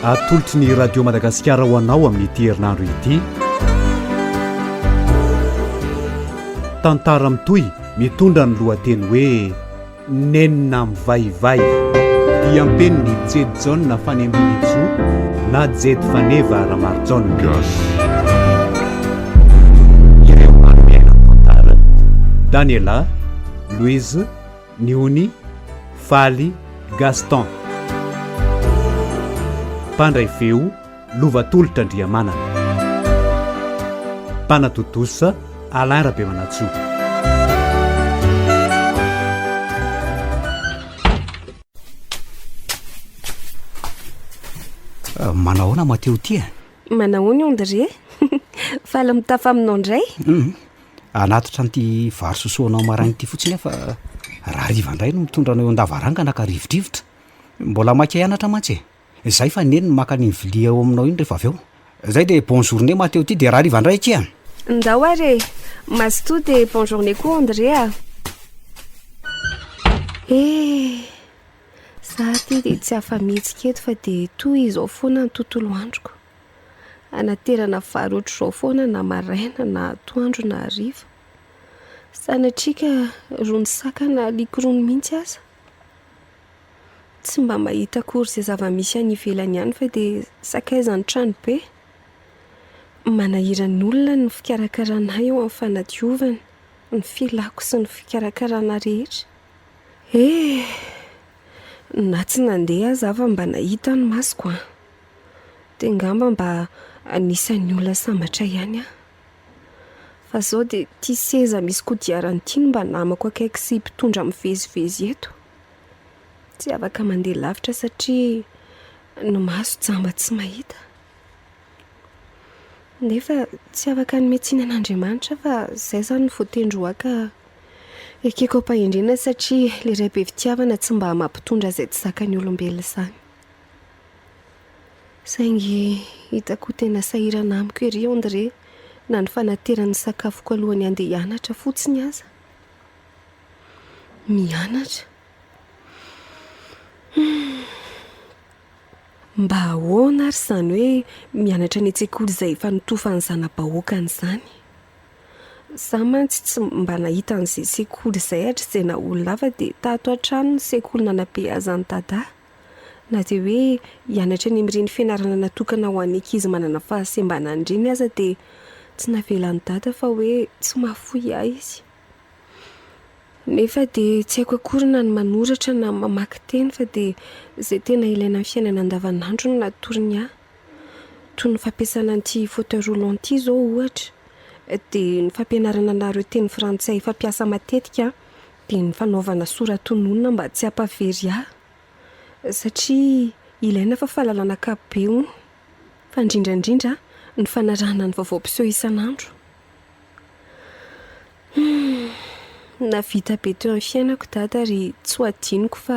Atolotry ny Radio Madagasikara ho anao amin'ity herinandro ity. Tantara mitohy mitondra ny lohateny hoe Nenina mivaivay. Diam-penin'i Jedy Jaona Fanembinitsoa na Jedy Faneva Ramarijaona. Gasy. Ireo maro miaina ny tantara, Daniela, Louise, Niony, Faly, Gaston. Mpandray feo, Lova Tolotra Andriamanana. Mpanatontosa, Alain Rabemanantsoa. Manahoana Mateo ity e? Manahoana i André? Faly mitafa aminao indray. Hum, hanatitra an'ity vary sosoanao maraina ity fotsiny aho fa raha hariva indray no mitondra anao eo an-davarangana ka rivodrivotra. Mbola maika hianatra mantsy e. Zay fa neny no maka an'iny vilia eo aminao iny rehefa avy eo. Zay de bonne journée Mateo ty de rahariva indray akia. Ndao ary e! Mazotoa de bonne journée koa André a! Eh! Za aty de tsy afa-mihetsika eto fa de toy izao foana ny tontolo androko. Anaterana vary ohatr'izao foana na maraina na atoandro na hariva. Sanatria ka rony saka na alika rony mihitsy aza. Tsy mba mahita akory izay zava-misy any ivelany any fa dia sakaizan'ny trano be. Manahirana olona ny fikarakarana ahy eo amin'ny fanadiovana, ny filako sy ny fikarakarana rehetra. Eh! Na tsy nandeha aza aho fa mba nahita ny masoko an! Dia angamba mba anisan'ny olona sambatra ihany aho. Fa izao dia ity seza misy kodiarana ity no mba namako akaiky sy mpitondra mivezivezy eto. Tsy afaka mandeha lavitra satria ny maso jamba tsy mahita. Nefa tsy afaka hanome tsiny an'Andriamanitra fa izay izany no voatendry ho ahy ka ekeko am-pahendrena satria ilay Ray be fitiavana tsy mba mampitondra izay tsy zakan'ny olombelona izany. Saingy hitako ho tena sahirana amiko ery André na ny fanaterany ny sakafoko alohan'ny handeha hianatra fotsiny aza. Mianatra? Humm. Mba ahoana ary izany hoe mianatra any an-tsekoly izay efa notofan'ny zana-bahoakany izany? Za mantsy tsy mba nahita an'izay sekoly izay hatrizay naha olona ahy fa dia tato an-trano ny sekoly nanabeazan'i Dada. Na dia hoe hianatra any amin'ireny fianarana natokana ho an'ny ankizy manana fahasembanana ireny aza dia tsy navelan'i Dada fa hoe tsy mahafoy ahy izy. Nefa dia tsy haiko akory na ny manoratra na mamaky teny fa dia izay tena ilaina amin'ny fiainana andavanandro no natoriny ahy. Toy ny fampiasana an'ity fauteuil roulant ity izao ohatra. Dia ny fampianarana anareo teny frantsay fampiasa matetika dia ny fanaovana sora-tononina mba tsy hampavery ahy. Satria ilaina fa fahalalana ankapobe hono. Fa indrindra indrindra ny fanarahana ny vaovao mpiseho isan'andro. Humm! Nahavita be teo amin'ny fiainako Dada ary tsy ho adinoko fa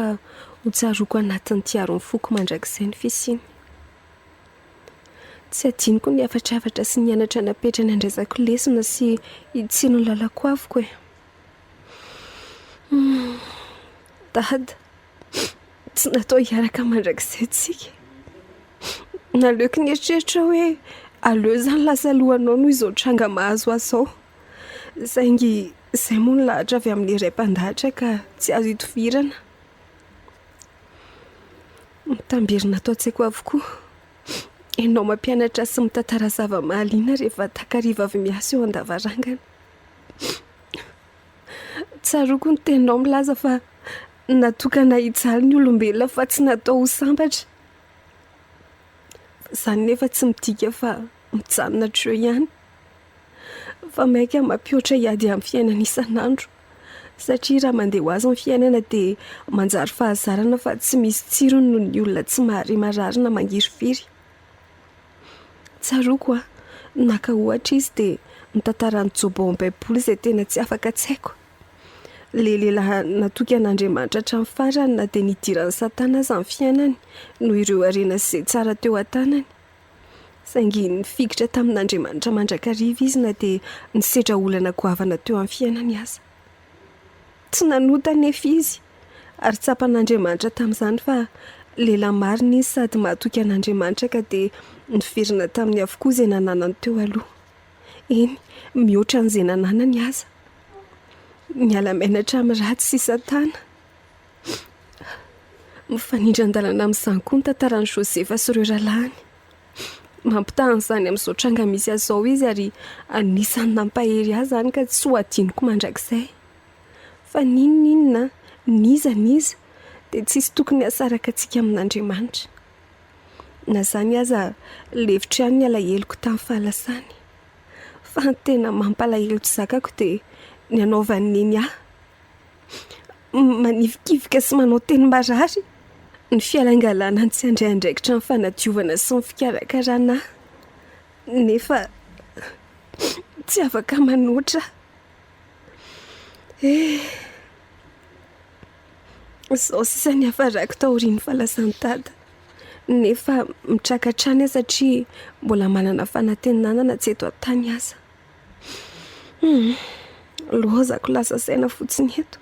ho tsaroako anatin'ny tiaron'ny foko mandrakizay ny fisiany. Tsy adinoko ny hafatrafatra sy ny anatra napetrany handraisako lesona sy hitsilo ny lalako avoko e! Humm! Dada, tsy natao hiaraka mandrakizay tsika. Naleoko nieritreritra hoe aleo izany lasa alohanao noho izao tranga mahazo ahy izao. Saingy izay moa ny lahatra avy amin'ny ray mpandahatra ka tsy azo itovirana. Mitamberina ato an-tsaiko avokoa. Ianao mampianatra sy mitantara zava-mahaliana rehefa takariva avy miasa eo an-davarangana. Tsaroako ny teninao milaza fa natokana hijaly ny olombelona fa tsy natao ho sambatra. Izany nefa tsy midika fa mijanona hatreo ihany. Fa mainka mampihoatra hiady amin'ny fiainana isan'andro. Satria raha mandeha ho azy ny fiainana dia manjary fahazarana fa tsy misy tsirony noho ny olona tsy mahare marary na mangirifiry. Tsaroako an, naka ohatra izy dia mitantara an'i Joba ao amin'ny Baiboly izay tena tsy afaka an-tsaiko. Ilay lehilahy natoky an'Andriamanitra hatramin'ny farany na dia nidiran'i Satana aza ny fiainany noho ireo harena sy izay tsara teo an-tanany. Saingy nifikitra tamin'Andriamanitra mandrakariva izy na dia nisedra olana goavana teo amin'ny fiainany aza. Tsy nanota anefa izy ary tsapan'Andriamanitra tamin'izany fa Lehilahy marina izy sady mahatoky an'Andriamanitra ka dia niverina taminy avokoa izay nananany teo aloha. Eny, mihoatra an'izay nananany aza. Miala menatra amin'ny ratsy sy Satana. Mifanindran-dalana amin'izany koa ny tantaran'i Josefa sy ireo rahalahiny. Mampitaha an'izany amin'izao tranga misy azy izao izy ary anisan'ny nampahery ahy izany ka tsy ho adinoko mandrakizay. Fa n'inon'inona, n'iza n'iza, dia tsisy tokony hahasaraka antsika amin'Andriamanitra. Na izany aza, lefitro ihany ny alaheloko tamin'ny fahalasany. Fa ny tena mampalahelo tsy zakako dia ny hanaovan'i Neny ahy. Manivikivika sy manao teny marary, ny fialangalanany tsy handray andraikitra amin'ny fanadiovana sy ny fikarakarana ahy. Nefa tsy afaka manoatra aho. Eh! Izao sisa ny hafarako taorian'ny fahalasan'i Dada. Nefa mitraka hatrany aho satria mbola manana fanantenana na tsy eto an-tany aza. Hum! Lozako lasa saina fotsiny eto.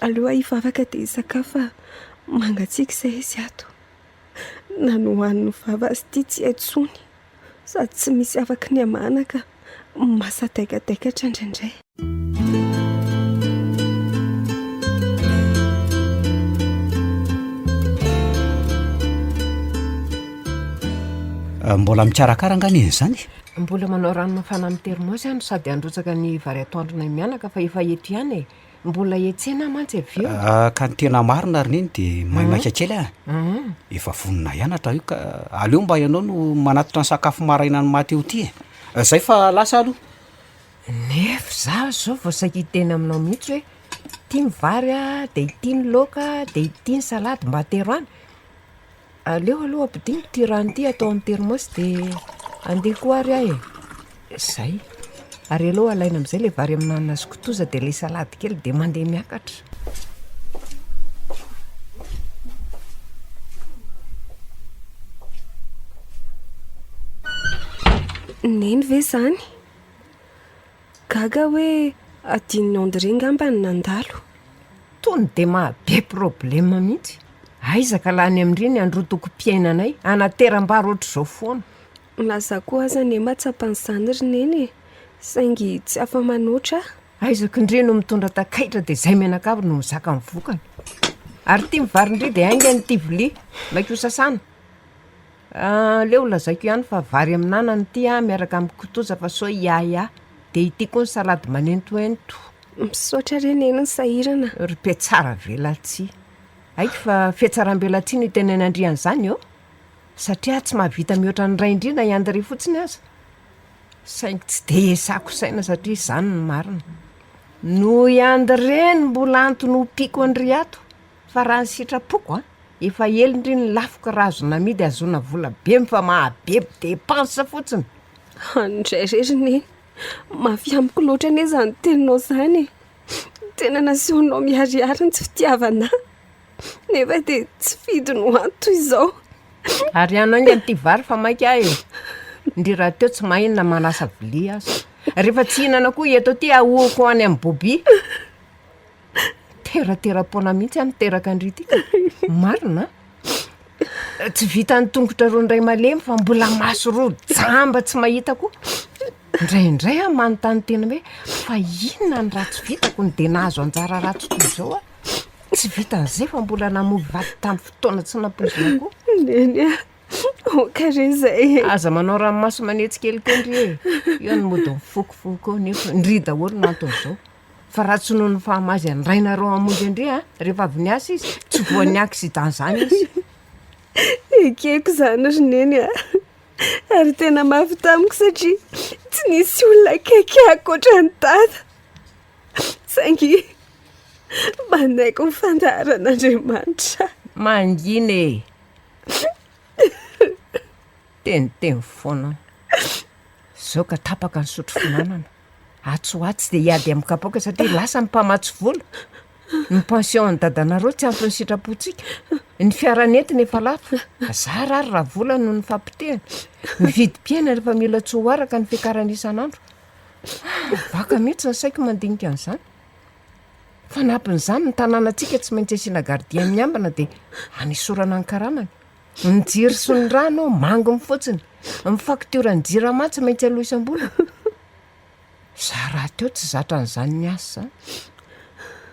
Aleo aho hivavaka dia hisakafo fa mangatsiaka izay izy ato. Na nohanin'ny vava azy ity tsy hay intsony. Sady tsy misy afaky ny hamahana ka masadaikadaikatra indraindray. Mbola mikarakara angaha neny izany? Mbola manao rano mafana amin'ny thermos aho no sady handrotsaka ny vary atoandronay mianaka fa efa eto ihany e. Mbola hiantsena aho mantsy avy eo. Ah, ka ny tena marina ry neny dia maimaika kely ah. Efa vonona hianatra aho io ka aleo mba ianao no manatitra ny sakafo maraina an'i Mateo ity e. Zay fa lasa aloha. Nefa izaho izao vao saika hiteny aminao mihitsy hoe ity ny vary a, dia ity ny laoka, dia ity ny salady mba atero any. Aleo aloha ampidino ity rano ity atao amin'ny thermos dia andeha koa ary aho e. Zay. Ary aleo alaina amin'izay ilay vary amin'anana sy kitoza dia ilay salady kely dia mandeha miakatra. Neny ve izany? Gaga aho hoe adinon'i André ngamba ny nandalo. Tony dia maha be problème mihitsy. Aiza ka lany amin-dry ny androtokom-piainanay, anateram-bary ohatr'izao foana. Na za koa aza anie mahatsapa an'izany ry Neny e, saingy tsy afa-manoatra aho. Aiza ko ndry no mitondra takaitra dia zay mianakavy no mizaka ny vokany. Ary ity ny varin-dry dia haingana ity vilia, maika ho sasana. Aleo lazaiko ihany fa vary amin'anana ity an, miaraka amin'ny kitoza fa sao hiahiahy. Dia ity koa ny salady manentoento. Misaotra re Neny nisahirana. Ry mpiatsara velatsihy. Haiko fa fihatsaram-belatsihy no itenenandry an'izany ô! Satria tsy mahavita mihoatra ny rain-dry na i André fotsiny aza. Saingy tsy dia esako saina satria izany no marina. Noho i André no mbola antony ompiako an-dry ato. Fa raha ny sitrapoko an, efa ela ndry ny lafiko raha azo namidy ahazoana vola be fa mahabe depense fotsiny. Andray re ry Neny, mafy amiko loatra anie izany teninao izany e! Tena nasehonao miharihary ny tsy fitiavana ahy, nefa dia tsy fidiny ho ahy toy izao. Ary ano haingana ity vary fa maika aho e! Ndry rahateo tsy mahay na manasa vilia aza. Rehefa tsy hihinana koa eto aty ahoako any amin'i Bobby. Teratera-poana mihitsy aho niteraka an-dry ity ka. Marina an! Tsy vitan'ny tongotra roa indray malemy fa mbola maso roa jamba tsy mahita koa. Indraindray aho manontany tena hoe fa inona ny ratsy vitako no dia nahazo anjara ratsy toy izao aho. Tsy vitan'izay fa mbola namoy vady tamin'ny fotoana tsy nampoizina koa. Neny a, aoka re izay e. Aza manao ranomaso manetsikely kely ndry e. Eo no mody mifokofoko eo nefa ndry daholo no anton'izao. Fa raha tsy noho ny fahamaizan'ny rainareo hamonjy an-dry a, rehefa avy niasa izy, tsy voan'ny accident izany izy. Ekeko izany ry Neny a! Ary tena mafy tamiko satria tsy nisy olona akaiky ahy ankoatra an'i Dada. Saingy manaiky ny fandaharan'Andriamanitra aho. Mangina e! Teniteny foana. Zao ka tapaka ny sotro fihinanana. Atsy ho atsy dia hiady amin'ny kapoaka satria lasa ny mpamatsy vola. Ny pension an'i dadanareo tsy ampy ny sitrapontsika. Ny fiara nentiny efa lafo. Zara ary raha vola noho ny fampotehana. Ny vidim-piainana efa mila tsy ho araka ny fiakarana isan'andro. Vaka mihitsy ny saiko mandinika an'izany. Fanampin'izany, ny tanànantsika tsy maintsy asiana gardien miambina dia anesorana ny karamany. Ny jiro sy ny rano manginy fotsiny. Ny faktioran'ny jirama tsy maintsy aloa isam-bolana. Za rahateo tsy zatra an'izany miasa izany.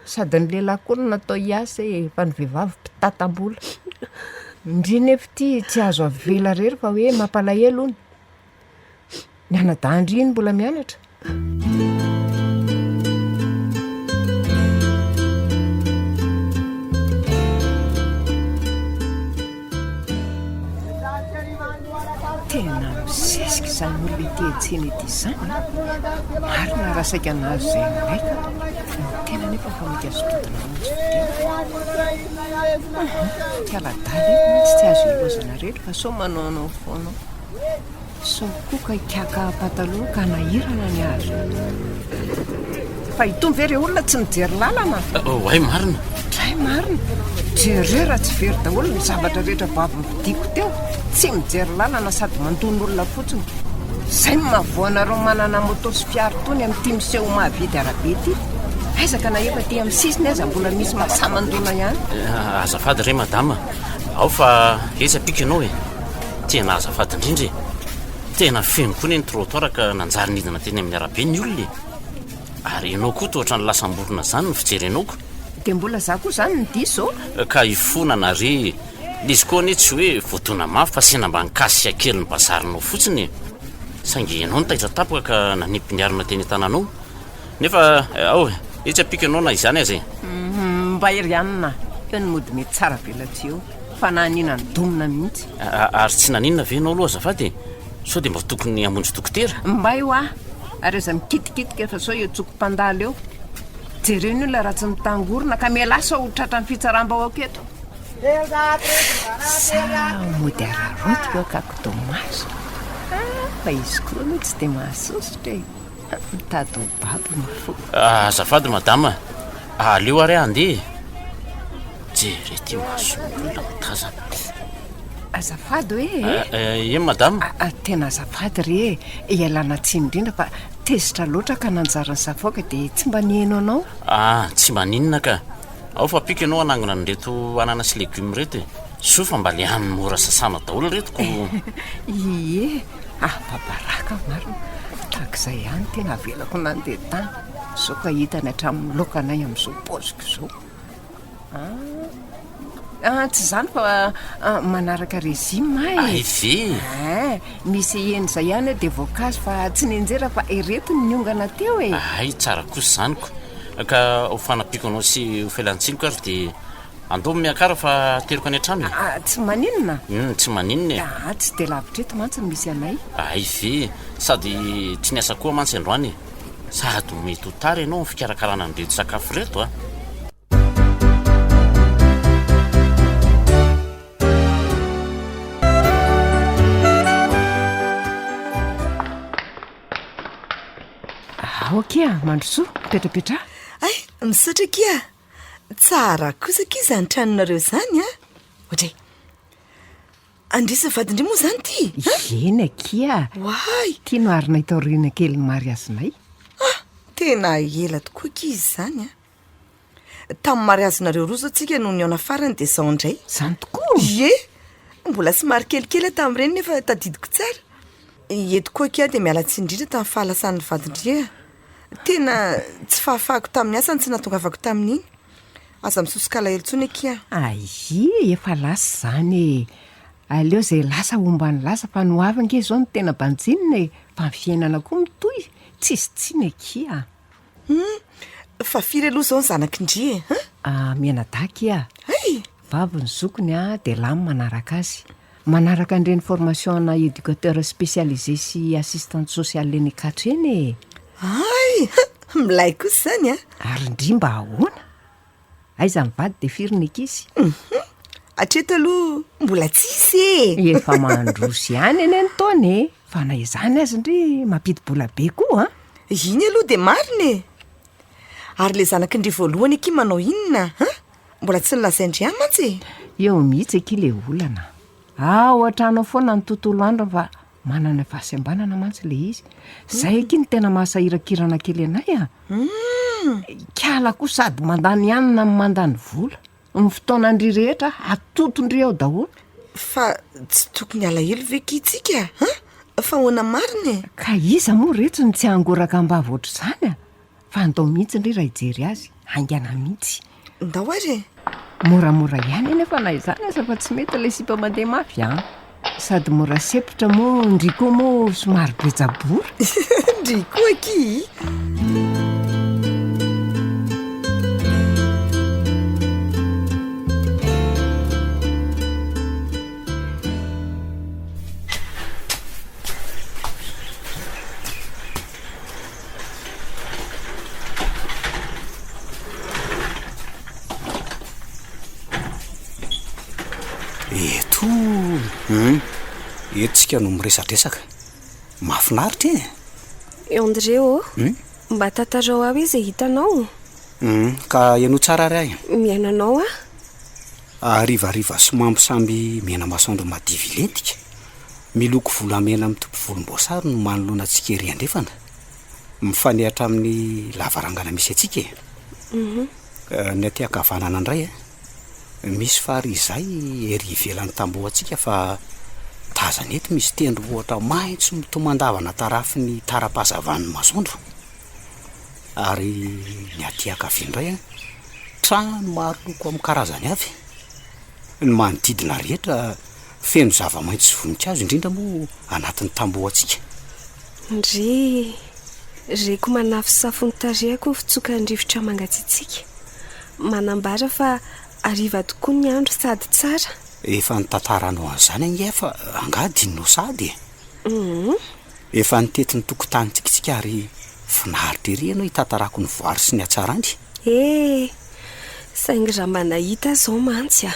Sady ny lehilahy koa no natao hiasa e, fa ny vehivavy mpitatam-bola. Ndry nefa ity tsy azo avela irery fa hoe mampalahelo hono. Ny anadahin-dry iny mbola mianatra. Tena misesika izany olona ety an-tsena ety izany an! Marina raha saika nahazo izay nilaiko aho, ny tena anefa vao mainka azo dodona hamonjy fodiana. Kialadala eto mantsy tsy azo ilaozana irery fa sao manaonao foana ao. Sao koa ka hikiaka pataloha ka hanahirana ny azo. Fa itony ve re olona tsy mijery lalana? Oay marina. Dray marina. Jereo raha tsy very daholo ny zavatra rehetra vao avy novidiako teo. Tsy mijery lalana sady mandona olona fotsiny. Izay no mahavoa anareo manana moto sy fiara itony amin'ity miseho ho mahavidy arabe ity. Aiza ka na efa aty amin'ny sisiny aza mbola misy mahasahy mandona ihany. Azafady re madama. Ao fa etsy ampiako ianao e. Tena azafady indrindra e! Tena feno koa anie ny trottoir ka nanjary nidina teny amin'ny arabe ny olona e! Ary ianao koa toa ohatran'ny lasam-borona izany ny fijery anao ko! Dia mbola za koa izany no diso ô? Ka ifonana re e! Ilay izy koa anie tsy hoe voadona mafy fa sena mba nikasika kely ny bazarinao fotsiny e! Saingy ianao no taitra tampoka ka nanipy ny arina teny an-tananao. Nefa ao e! Etsy ampiako ianao na izany aza e! Mbay ry anona a! Eo ny mody mety tsara velatsihy eo fa na hanina ny domina mihitsy. Ary tsy naninona ve ianao aloha azafady e? Sao dia mba tokony hamonjy dokotera? Mbay hoa! Ary aza mikitikitika fa sao eo tsoko mpandalo eo. Jereo ny olona raha tsy mitangorona ka mialà sao ho tratran'ny fitsaram-bahoaka eto. Sa mody araraotiko eo akako dommage. Fa izy koa aloha tsy dia mahasosotra e! Mitady ho babo ny fo. Azafady madama, aleo ary aho handeha e. Jereo ity mason'olona mitazana. Azafady hoe e. Eny madama. Tena azafady re e, ialana tsiny indrindra fa tezitra loatra ka nanjary nisafoaka dia tsy mba niheno anao. Ah, tsy maninona ka. Ao fa ampiako ianao hanangona an'ireto anana sy legioma ireto e. Soa fa mba le amin'ny mora sasana daholo ireto ko. Ie, afa-baraka marina. Tahaka izay ihany tena avelako nandeha tany. Izao ka hitany hatramin'ny laokanay amin'izao paoziko izao. Ah, tsy izany fa manaraka régime aho e. Hay ve? Eh, misy hena izay ihany eo dia voankazo fa tsy nianjera fa ireto no niongana teo e. Hay, tsara kosa izany ko. Ka ho fanampiako anao sy ho fialan-tsiniko ary dia andao miakara fa ateriko any an-trano e. Ah, tsy maninona? Hum, tsy maninona e. Ah, tsy dia lavitra eto mantsy no misy anay. Hay ve, sady tsy niasa koa mantsy androany e. Sady mety ho tara ianao amin'ny fikarakarana an'ireto sakafo ireto a. Ao akia, mandrosoa, mipetrapetraha. Hay, misaotra akia. Tsara kosa akia izany tranonareo izany a. Ohatray. Andry sy vadin-dry moa izany ity? Eny akia. Oay! Ity no arinay taoriana kelin'ny mariazinay. Ah, tena ela tokoa akia izy izany a. Tamin'ny mariazinareo roa izao tsika no nihaona farany dia izao indray. Izany tokoa? Ie! Mbola somary kelikely aho tamin'ireny nefa tadidiko tsara. Eto koa akia dia miala tsiny indrindra tamin'ny fahalasan'ny vadin-dry a. Tena tsy fahafahako tamin'ny asa no tsy nahatongavako tamin'iny. Aza misosoka alahelo intsony akia. Aia, efa lasa izany e! Aleo izay lasa homba ny lasa fa ny ho avy ange izao no tena banjinina e! Fa ny fiainana koa mitohy, tsisy tsiny akia. Hum, fa firy aloha izao ny zanak'i ndry e, hein? Ah, mianadahy akia. Hay! Vavy ny zokiny a, dia lahy ny manaraka azy. Manaraka an'ireny formation ana éducateur spécialisé sy assistante sociale eny Ankatso eny e! Hay! Milay kosa izany a! Ary ndry mba ahoana? Aiza ny vady dia firy ny ankizy? Hum! Hatreto aloha mbola tsisy e! Efa mandroso ihany anie ny taona e! Fa na izany aza ndry mampidi-bola be koa an! Iny aloha dia marina e! Ary ilay zanak'i ndry voalohany akia manao inona an? Mbola tsy nolazain-dry ahy mantsy e! Eo mihitsy akia ilay olana. Ao an-trano ao foana ny tontolo androny fa manana fahasembanana mantsy ilay izy. Izay akia no tena mahasahirakirana kely anay a! Hum! Ikala koa sady mandany hanina no mandany vola. Ny fotoanan-dry rehetra atoton-dry ao daholo. Fa tsy tokony alahelo ve ki tsika an? Fa ahoana marina e? Ka iza moa retsy no tsy hangoraka am-bava ohatr'izany a? Fa andao mihitsy ndry raha hijery azy, haingana mihitsy. Ndao ary e! Moramora ihany anefa na izany aza fa tsy mety ilay sipa mandeha mafy an! Sady mora sempotra moa ndry koa moa somary be jabora. Ndry koa akia i! Eto hum, eto tsika no miresadresaka. Mahafinaritra e! André ô, hmm? mba tantarao aho izay hitanao. Hum, ka henoy tsara ary ahy. Mihaino anao aho. Harivariva somamby samby mena masoandro madivy hilentika. Miloko volamena mitopy volomboasary no manoloana antsika ery andrefana. Mifanehatra amin'ny lavarangana misy antsika e. Ny aty ankavanana indray misy farihy izay ery ivelan'ny tamboho antsika fa tazana eto misy tendrombohitra maitso mitomandavana tarafin'ny tara-pahazavan'ny masoandro. Ary ny aty ankavia indray trano maro loko amin'ny karazany avy. Ny manodidina rehetra feno zava-maitso sy voninkazo, indrindra moa anatin'ny tamboho antsika. Ndry! Reko manafosafo ny tarehiko ny fitsokan'ny rivotra mangatsiatsiaka. Manambara fa hariva tokoa ny andro sady tsara. Efa nitantaranao an'izany ange aho fa angaha adinonao sahady e? Hum. Efa nitety ny tokotanintsika isika ary finaritra ery ianao hitantarako ny voary sy ny hatsarany. Eh! Saingy raha mba nahita aho izao mantsy a!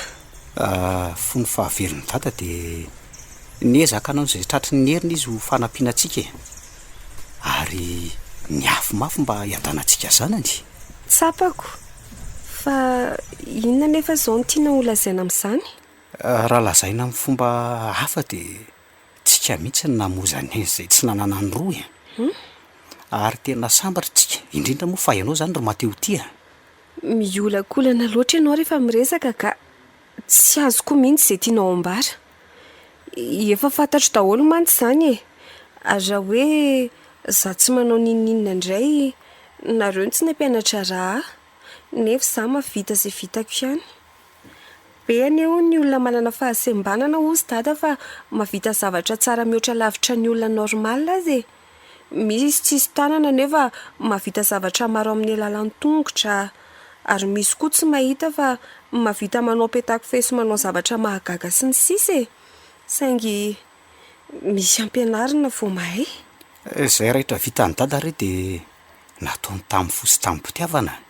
Fony fahavelon'i Dada dia niezaka hanao izay tratry ny heriny izy ho fanampiana antsika e! Ary niafy mafy mba hiadanantsika zanany. Tsapako. Fa inona anefa izao no tianao holazaina amin'izany? Raha lazaina amin'ny fomba hafa dia tsika mihitsy no namoza an'i Neny izay tsy nananany roa e! Ary tena sambatra tsika, indrindra moa fa ianao izany ry Mateo ity a! Miolakolana loatra ianao rehefa miresaka ka tsy azoko mihitsy izay tianao ambara. Efa fantatro daholo mantsy izany e! Ary raha hoe za tsy manao n'inon'inona indray, nareo no tsy nampianatra raha ahy, nefa za mahavita izay vitako ihany. Be anie hono ny olona manana fahasembanana hozy dada fa mahavita zavatra tsara mihoatra lavitra ny olona normal aza e! Misy tsisy tanana nefa mahavita zavatra maro amin'ny alalan'ny tongotra, ary misy koa tsy mahita fa mahavita manao petakofehy sy manao zavatra mahagaga sy ny sisa e! Saingy misy ampianarina vao mahay. Izay raitra vitan'i Dada re dia nataony tamin'ny fo sy tamim-pitiavana.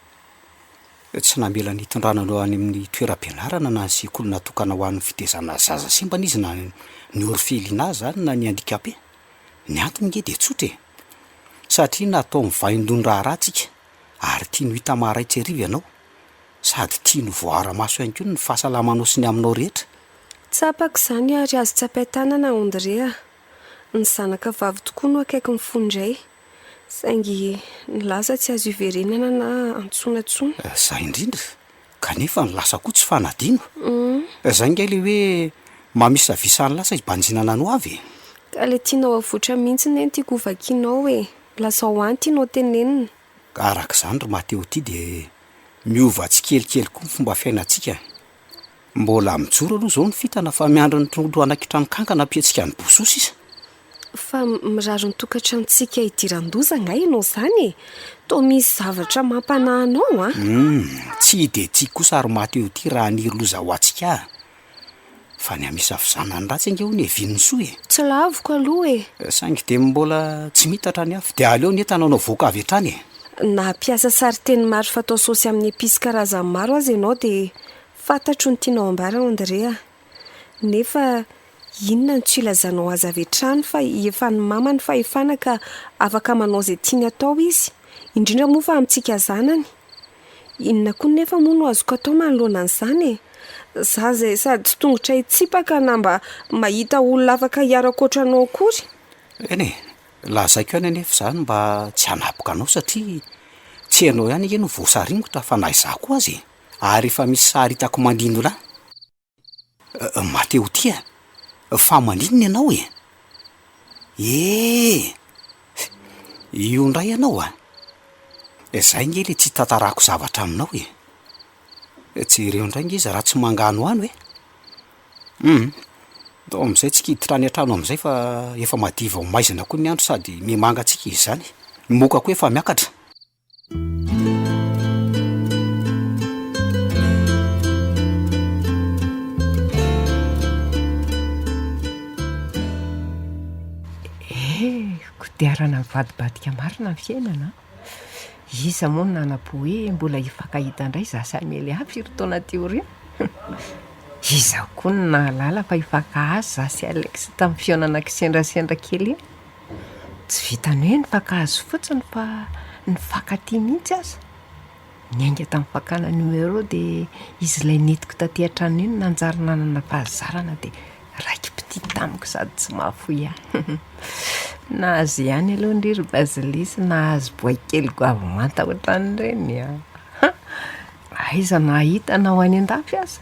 Tsy namela ny hitondrana anao any amin'ny toeram-pianarana na ny sekoly natokana ho an'ny fitaizana zaza sembana izy na ny orphelinat izany na ny handicapé. Ny antony nge dia tsotra e! Satria natao mivaindohan-draharaha tsika ary tiany ho hita maray-tsy hariva ianao, sady tiany ho voaara-maso ihany koa ny fahasalamanao sy ny aminao rehetra. Tsapako izany ary azo tsapain-tanana André a! Ny zanaka vavy tokoa no akaiky ny fon-dray. Saingy ny lasa tsy azo iverenana na antsoina intsony. Izay indrindra! Kanefa ny lasa koa tsy fanadino. Zay nge le hoe mamisavisa ny lasa hibanjinana ny ho avy e. Ka le tianao avoitra mihitsy ne no tiako ho vakianao e. Lazao ahy ny tianao tenenina. Ka araka izany ry Mateo ity dia miova tsikelikely koa ny fomba fiainantsika. Mbola mijoro aloha izao ny fintana fa miandry ny trondro hanaikitra ny kankana hampihetsika ny bosoa sisa. Fa mirary ny tokantranontsika hidiran-doza angaha ianao izany e? Toa misy zavatra mampanahy anao an! Humm, tsy dia tiako kosa ry Mateo ity raha haniry loza ho antsika aho. Fa ny hamisavizana ny ratsy ange hono hevian'ny soa e! Tsy laviko aloha e! Saingy dia mbola tsy miitatra ny afo dia aleo ny entana no avoaka avy hatrany e! Na hampiasa sarinteny maro fatao saosy amin'ny episy karazany maro aza ianao dia fantatro ny tianao ambara André a! Nefa inona no tsy ilazanao azy avy hatrany fa efa an'i mama ny fahefana ka afaka manao izay tiany atao izy, indrindra moa fa amintsika zanany. Inona koa nefa moa no azoko atao manoloana an'izany e? Za izay sady tsy tongotra hitsipaka na mba mahita olona afaka hiaraka ohatranao akory. Eny e, lazaiko ihany anefa izany mba tsy hanapoka anao satria. Tsy ianao ihany ange no voasaringotra fa na izaho koa aza e! Ary efa misy sary hitako mandindona ahy. Mateo tia, fa maninona ianao e? E! Io indray ianao a! Izay ange le tsy hitantarako zavatra aminao e! Jereo indray ange izy raha tsy manganohano e! Hum! Ndao amin'izay tsika hiditra any an-trano amin'izay fa efa madiva ho maizina koa ny andro sady miha-mangatsiaka izy izany. Ny moka koa efa miakatra. Eh, kodiarana mivadibadika marina ny fiainana an! Iza moa no nanam-po hoe mbola hifankahita indray izaho sy Amelia firy taona aty aoriana? Iza koa no nahalala fa hifankahazo izaho sy Alex tamin'ny fihaonana kisendrasendra kely iny? Tsy vitan'ny hoe nifankahazo fotsiny fa nifankatia mihitsy aza. Niainga tamin'ny fakana numéro dia izy ilay nentiko taty an-trano iny nanjary nanana fahazarana dia raiki-pitia tamiko sady tsy mahafoy ahy. Nahazo ihany aloha ndry ry Bazilisy, nahazo boay kely goavy manta ohatran'ireny a! Aiza no hahita na ho any an-dafy aza?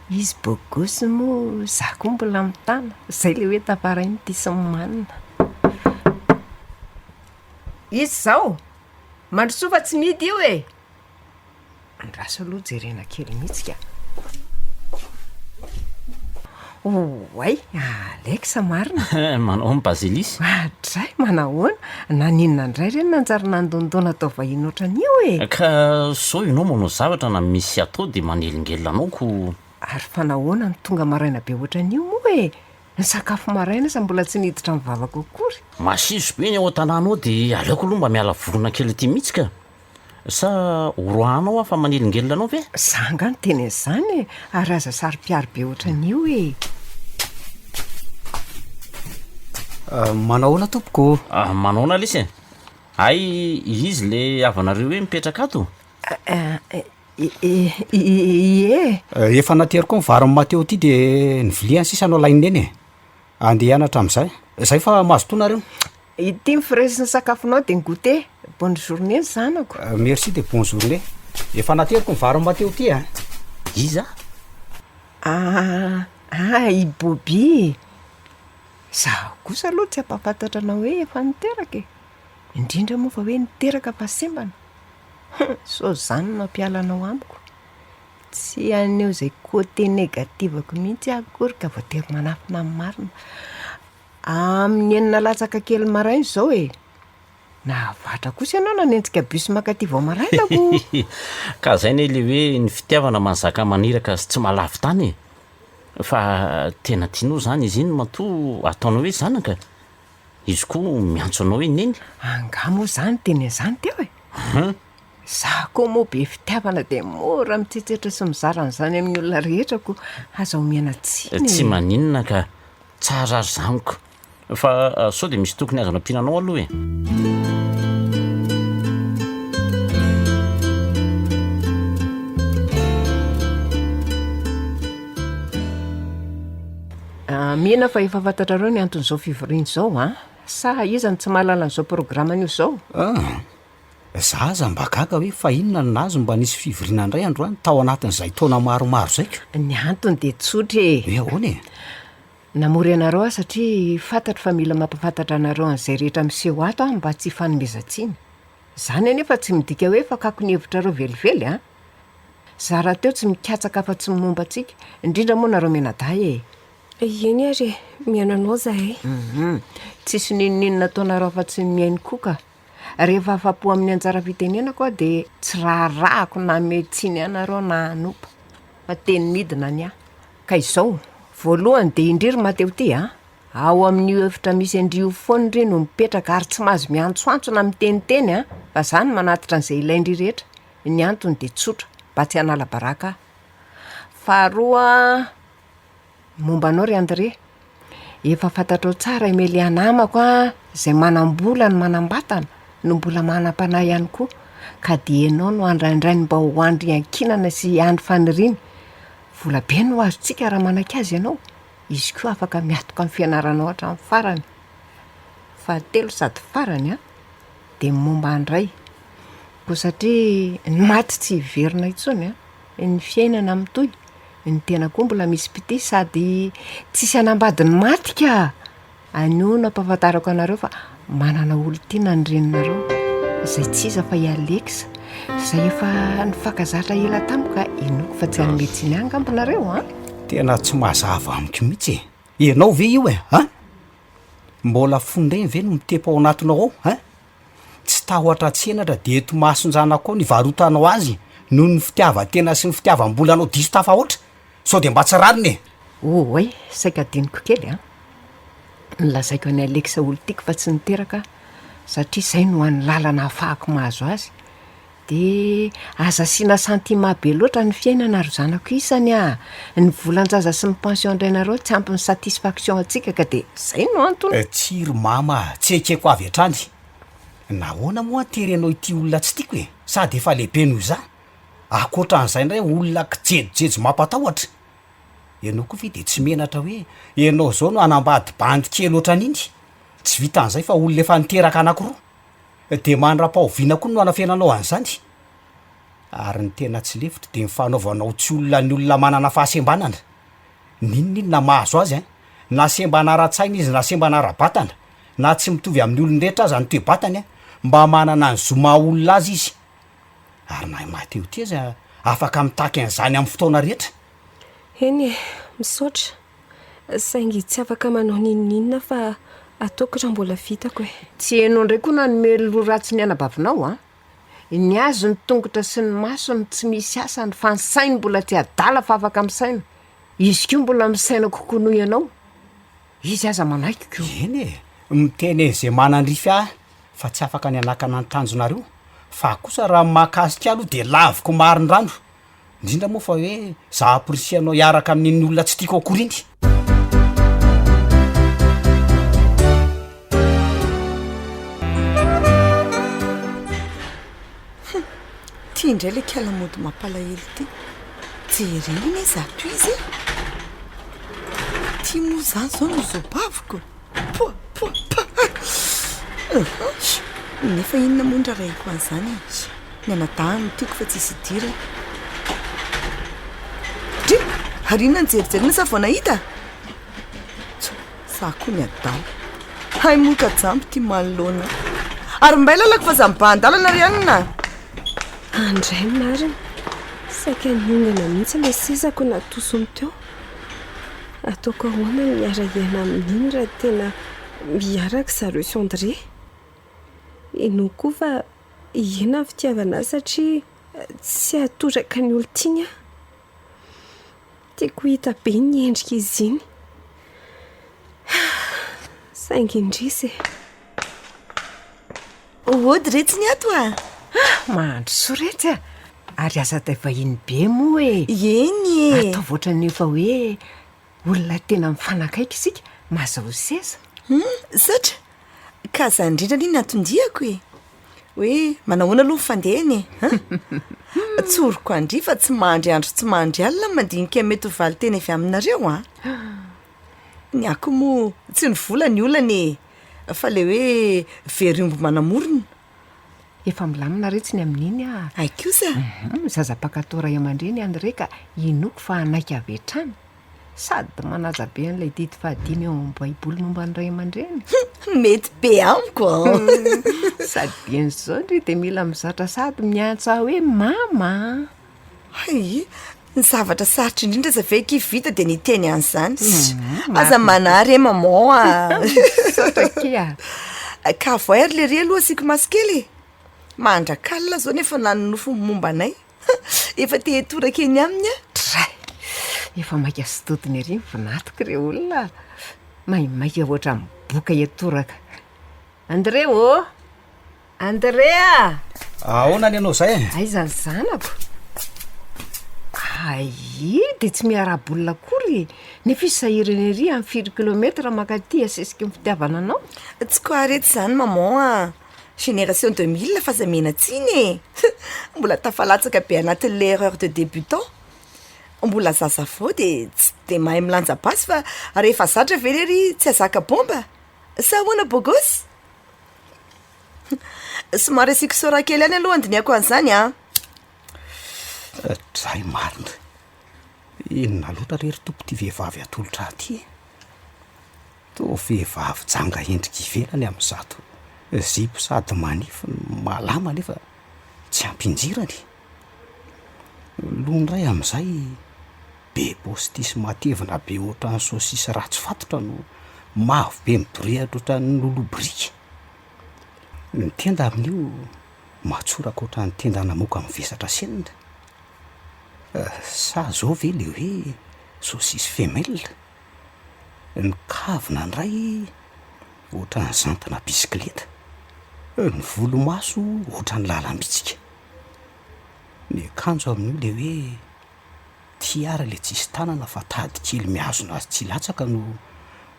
Izy beau gosse moa za koa mbola mitana, zay le hoe tafaray ny tia sy ny manina. Iza izao? Mandrosoa fa tsy mihidy io e! Andraso aloha jerena kely mihitsy ka. Oay, Alex marina. Manao ahoana Bazilisy? Adray, manahoana? Naninona indray re no nanjary nandondona tao vahiny ohatran'io e? Ka sao ianao manao zavatra na misy atao dia manelingelina anao ko. Ary fa nahoana no tonga maraina be ohatran'io moa e? Ny sakafo maraina aza mbola tsy niditra ny vavako akory. Masiso be ny ao an-tanàna ao dia aleoko aloha mba miala vorona kely aty mihitsy ka. Sa horoahanao aho fa manelingelina anao ve? Za angaha niteny an'izany e! Ary aza saro-piaro be ohatran'io e! Manao ahoana tompoko ô? Manao ahoana lesy e? Hay izy le havanareo hoe mipetraka ato? Ie! Efa nateriko koa ny varin'i Mateo ity de ny viliany sisa no alain'i Neny e! Andeha hianatra amin'izay. Zay fa mazotoa nareo. Ity ny frais sy ny sakafonao dia ny goûter. Bonne journée ny zanako. Merci dia bonne journée. Efa nateriko ny varin'i Mateo ity a. Iza? Ah, ah, i Bobby. Izaho kosa aloha tsy hampahafantatra anao hoe efa niteraka e. Indrindra moa fa hoe niteraka fa sembana. Hum, sao izany no hampiala anao amiko. Tsy haneho izay côté négatif-ko mihitsy aho akory ka voatery manafina ny marina. Amin'ny enina latsaka kely maraina izao e! Nahavatra kosa ianao nanenjika bus mankaty vao maraina ko! Ka zay ne le hoe ny fitiavana mahazaka maniraka sy tsy mahalavo tany e! Fa tena tianao zany izy iny matoa ataonao hoe zanaka? Izy koa miantso anao hoe neny? Angaha moa za niteny an'izany teo e? Hum! Za koa moa be fitiavana dia mora mitsetsetra sy mizara an'izany amin'ny olona rehetra ko aza omena tsiny e! Tsy maninona ka! Tsara ary zany ko! Fa sao dia misy tokony azo anampiana anao aloha e? Mino aho fa efa fantatrareo ny anton'izao fivoriana izao an! Sa iza no tsy mahalala an'izao programme anio izao? Ah! Za aza mba gaga hoe fa inona no nahazo mba nisy fivoriana indray androany tao anatin'izay taona maromaro izay ka! Ny antony dia tsotra e! Hoe ahoana e? Namory anareo aho satria fantatro fa mila mampahafantatra anareo an'izay rehetra miseho ato aho mba tsy hifanomezan-tsiny. Izany anefa tsy midika hoe fakako ny hevitrareo velively an! Za rahateo tsy mikatsaka afa-tsy ny momba antsika, indrindra moa nareo mianadahy e! Eny ary e! Mihaino anao zahay. Hum! Tsisy n'inon'inona ataonareo afa-tsy ny mihaino koa ka! Rehefa afa-po amin'ny anjara fitenenako aho dia tsy raharahako na hamehy tsiny anareo na hanopa fa teny midina ny ahy. Ka izao, voalohany dia indry ry Mateo ty a! Ao amin'io efitra misy an-dry io foana ndry no mipetraka ary tsy mahazo miantsoantso na miteniteny a! Fa za no manatitra an'izay ilain-dry rehetra. Ny antony dia tsotra, mba tsy hanala baraka ahy. Faharoa, Momba anao ry André, efa fantatrao tsara i Melia namako a, izay manam-bola no manam-batana, no mbola manam-panahy ihany koa, ka dia ianao no andraindrainy mba ho andry iankinana sy andry faniriany. Vola be no ho azontsika raha manaiky azy ianao, izy koa afaka miatoka ny fianaranao hatramin'ny farany. Fahatelo sady farany a, dia ny momba an-dray. Koa satria ny maty tsy hiverina intsony an, ny fiainana mitohy, ny tena koa mbola misy mpitia sady tsisy hanambady ny maty ka! Anio no ampahafantarako anareo fa manana olon-tiana ny reninareo, izay tsy iza fa i Alex, izay efa nifankazatra ela tamiko ka inoako fa tsy hanome tsiny ahy angamba nareo an! Tena tsy mazava amiko mihitsy e! Ianao ve io e? An! Mbola fon-dreny ve no mitepo ao anatinao ao an? Tsy tahotra tsy henatra dia eto mason-janako ao no ivarotanao azy noho ny fitiavan-tena sy ny fitiavam-bolanao diso tafahoatra? Sao dia mba tsy rariny e! Oay, saika adinoko kely an! Nolazaiko an'i Alex olon-tiako fa tsy niteraka aho satria izay no hany lalana ahafahako mahazo azy. Dia aza asiana sentiment be loatra ny fiainana ry zanako isany a! Ny volan-jaza sy ny pension-drainareo tsy ampy ny satisfaction antsika ka dia izay no antony. Tsia ry mama a! Tsy ekeko avy hatrany. Nahoana moa terenao ity olona tsy tiako e? Sady efa lehibe noho izaho. Ankoatran'izay indray olona kijejojejo mampatahotra. Ianao koa ve dia tsy menatra hoe ianao izao no hanambady bandy kely ohatran'iny? Tsy vitan'izay fa olona efa niteraka anankiroa. Dia mandra-pahoviana koa no hanafenanao an'izany? Ary ny tena tsy lefitro dia ny fanaovanao tsy olona ny olona manana fahasembanana. N'inon'inona mahazo azy an, na sembana ara-tsaina izy na sembana ara-batana, na tsy mitovy amin'ny olon-drehetra aza ny toe-batany an, mba manana ny zo maha-olona azy izy. Ary na i Mateo ity aza afaka mitaky an'izany amin'ny fotoana rehetra. Eny e, misaotra. Saingy tsy afaka manao n'inon'inona fa ataoko raha mbola vitako e. Tsy enao ndray koa nanome loha ratsy ny anabavinao an! Ny azy ny tongotra sy ny masony tsy misy asany fa ny sainy mbola tsy adala fa afaka misaina. Izy koa mbola misaina kokoa noho ianao. Izy aza manaiky ko. Eny e! Miteny an'izay manandrify ahy fa tsy afaka ny hanakana ny tanjonareo fa kosa raha ny mahakasika ahy aloha dia laviko marindrano. Indrindra moa fa hoe za amporisihanao hiaraka amin'iny olona tsy tiako akory iny. Hum, ty indray le kala mody mampalahelo ty. Jereo anie zato izy e. Ty moa zany zao no zobaviko. Poa poa pa. Nefa inona moa ny rarahiko an'izany e? Ny anadahiny no tiako fa tsisy idirany. Dry! Ary inona no jerijerena sa vao nahita? Tsa, za koa ny adala. Hay moa ka jamba ity manoloana. Ary mbay lalako fa za mibahan-dalana ry anona! Andray marina, saika niongana mihitsy ilay sezako natosiny teo. Ataoko ahoana ny miara-hiaina amin'iny raha tena miaraka zareo sy André? Inoako koa fa hihena ny fitiavana azy satria tsy hahatoraka ny olon-tiany aho. Tiako ho hita be ny endrik'izy iny. Saingy indrisy e! Ody retsy ny ato a! Mandrosoa retsy a! Ary aza atao vahiny be moa e! Eny e! Ataovy ohatran'ny efa hoe olona tena mifanakaiky isika, mahazahoa seza. Hum, Satra, ka zany indrindra anie ny anton-diako e! Hoe manahoana aloha ny fandehany e? An? Tsoriko an-dry fa tsy mandry andro tsy mandry alina mandinika ny mety ho valin-teny avy aminareo an! Ny ahy koa moa tsy ny vola ny olana e! Fa le hoe very omby manamorona. Efa milamina retsy ny amin'iny ah. Hay kosa. Hum, zaza mpankatò ray aman-dreny André ka inoako fa hanaiky avy hatrany. Sady manaja be an'ilay didy fahadimy ao amin'ny baiboly momba ny ray aman-dreny. Hum, mety be amiko an. Sady dieny izao ndry dia mila mizatra sady miantso ahy hoe mama a. Hay, ny zavatra sarotra indrindra aza ve akia vita dia ny hiteny an'izany. Aza manahy re maman a. Misaotra akia. Ka avoay ary lery aloha asiako maso kely e. Mandrakalina zao nefa nanonofy ny momba anay. Efa te hitoraka eny aminy aho. Dray! Efa maika sy dodona ery ny vinatiko re olona a. Maimaika ohatran'ny boka hitoraka. André ô! André a! Ahoana ny anao izay e? Aiza ny zanako? Hay, dia tsy miara-bolona akory e! Nefa izy sahirana ery amin'ny firy kilomètre mankaty asesiky ny fitiavana anao. Tsy quoi retsy izany maman a! Génération 2000 fa aza mena tsiny e! Mbola tafalatsaka be anatin'ilay erreur de débutant. Mbola zaza vao dia tsy dia mahay milanja basy fa rehefa zatra ve lery tsy hahazaka bomba? Sa ahoana bogosy? Somary asiako sora kely ihany aloha handinihako an'izany an! Dray marina. Inona loatra re ry Tompo ity vehivavy atolotra ahy ity e? Toa vehivavy janga endrika ivelany amin'izato zipo sady manify no malama nefa tsy ampy injirany. Loha indray amin'izay be paosy matevina be ohatran'ny saosisy ratsy fatotra no mavo be midorehatra ohatran'ny loloha biriky. Ny tenda amin'io matsoraka ohatran'ny tenda namoaka mivesatra senina. Sa zao ve le hoe saosisy femelle? Ny kavina indray ohatran'ny zantina bisikileta, ny volomaso ohatran'ny lalam-bitsika, ny akanjo amin'io le hoe ty ary le tsisy tanana fa tady kely mihazona azy tsy hilatsaka no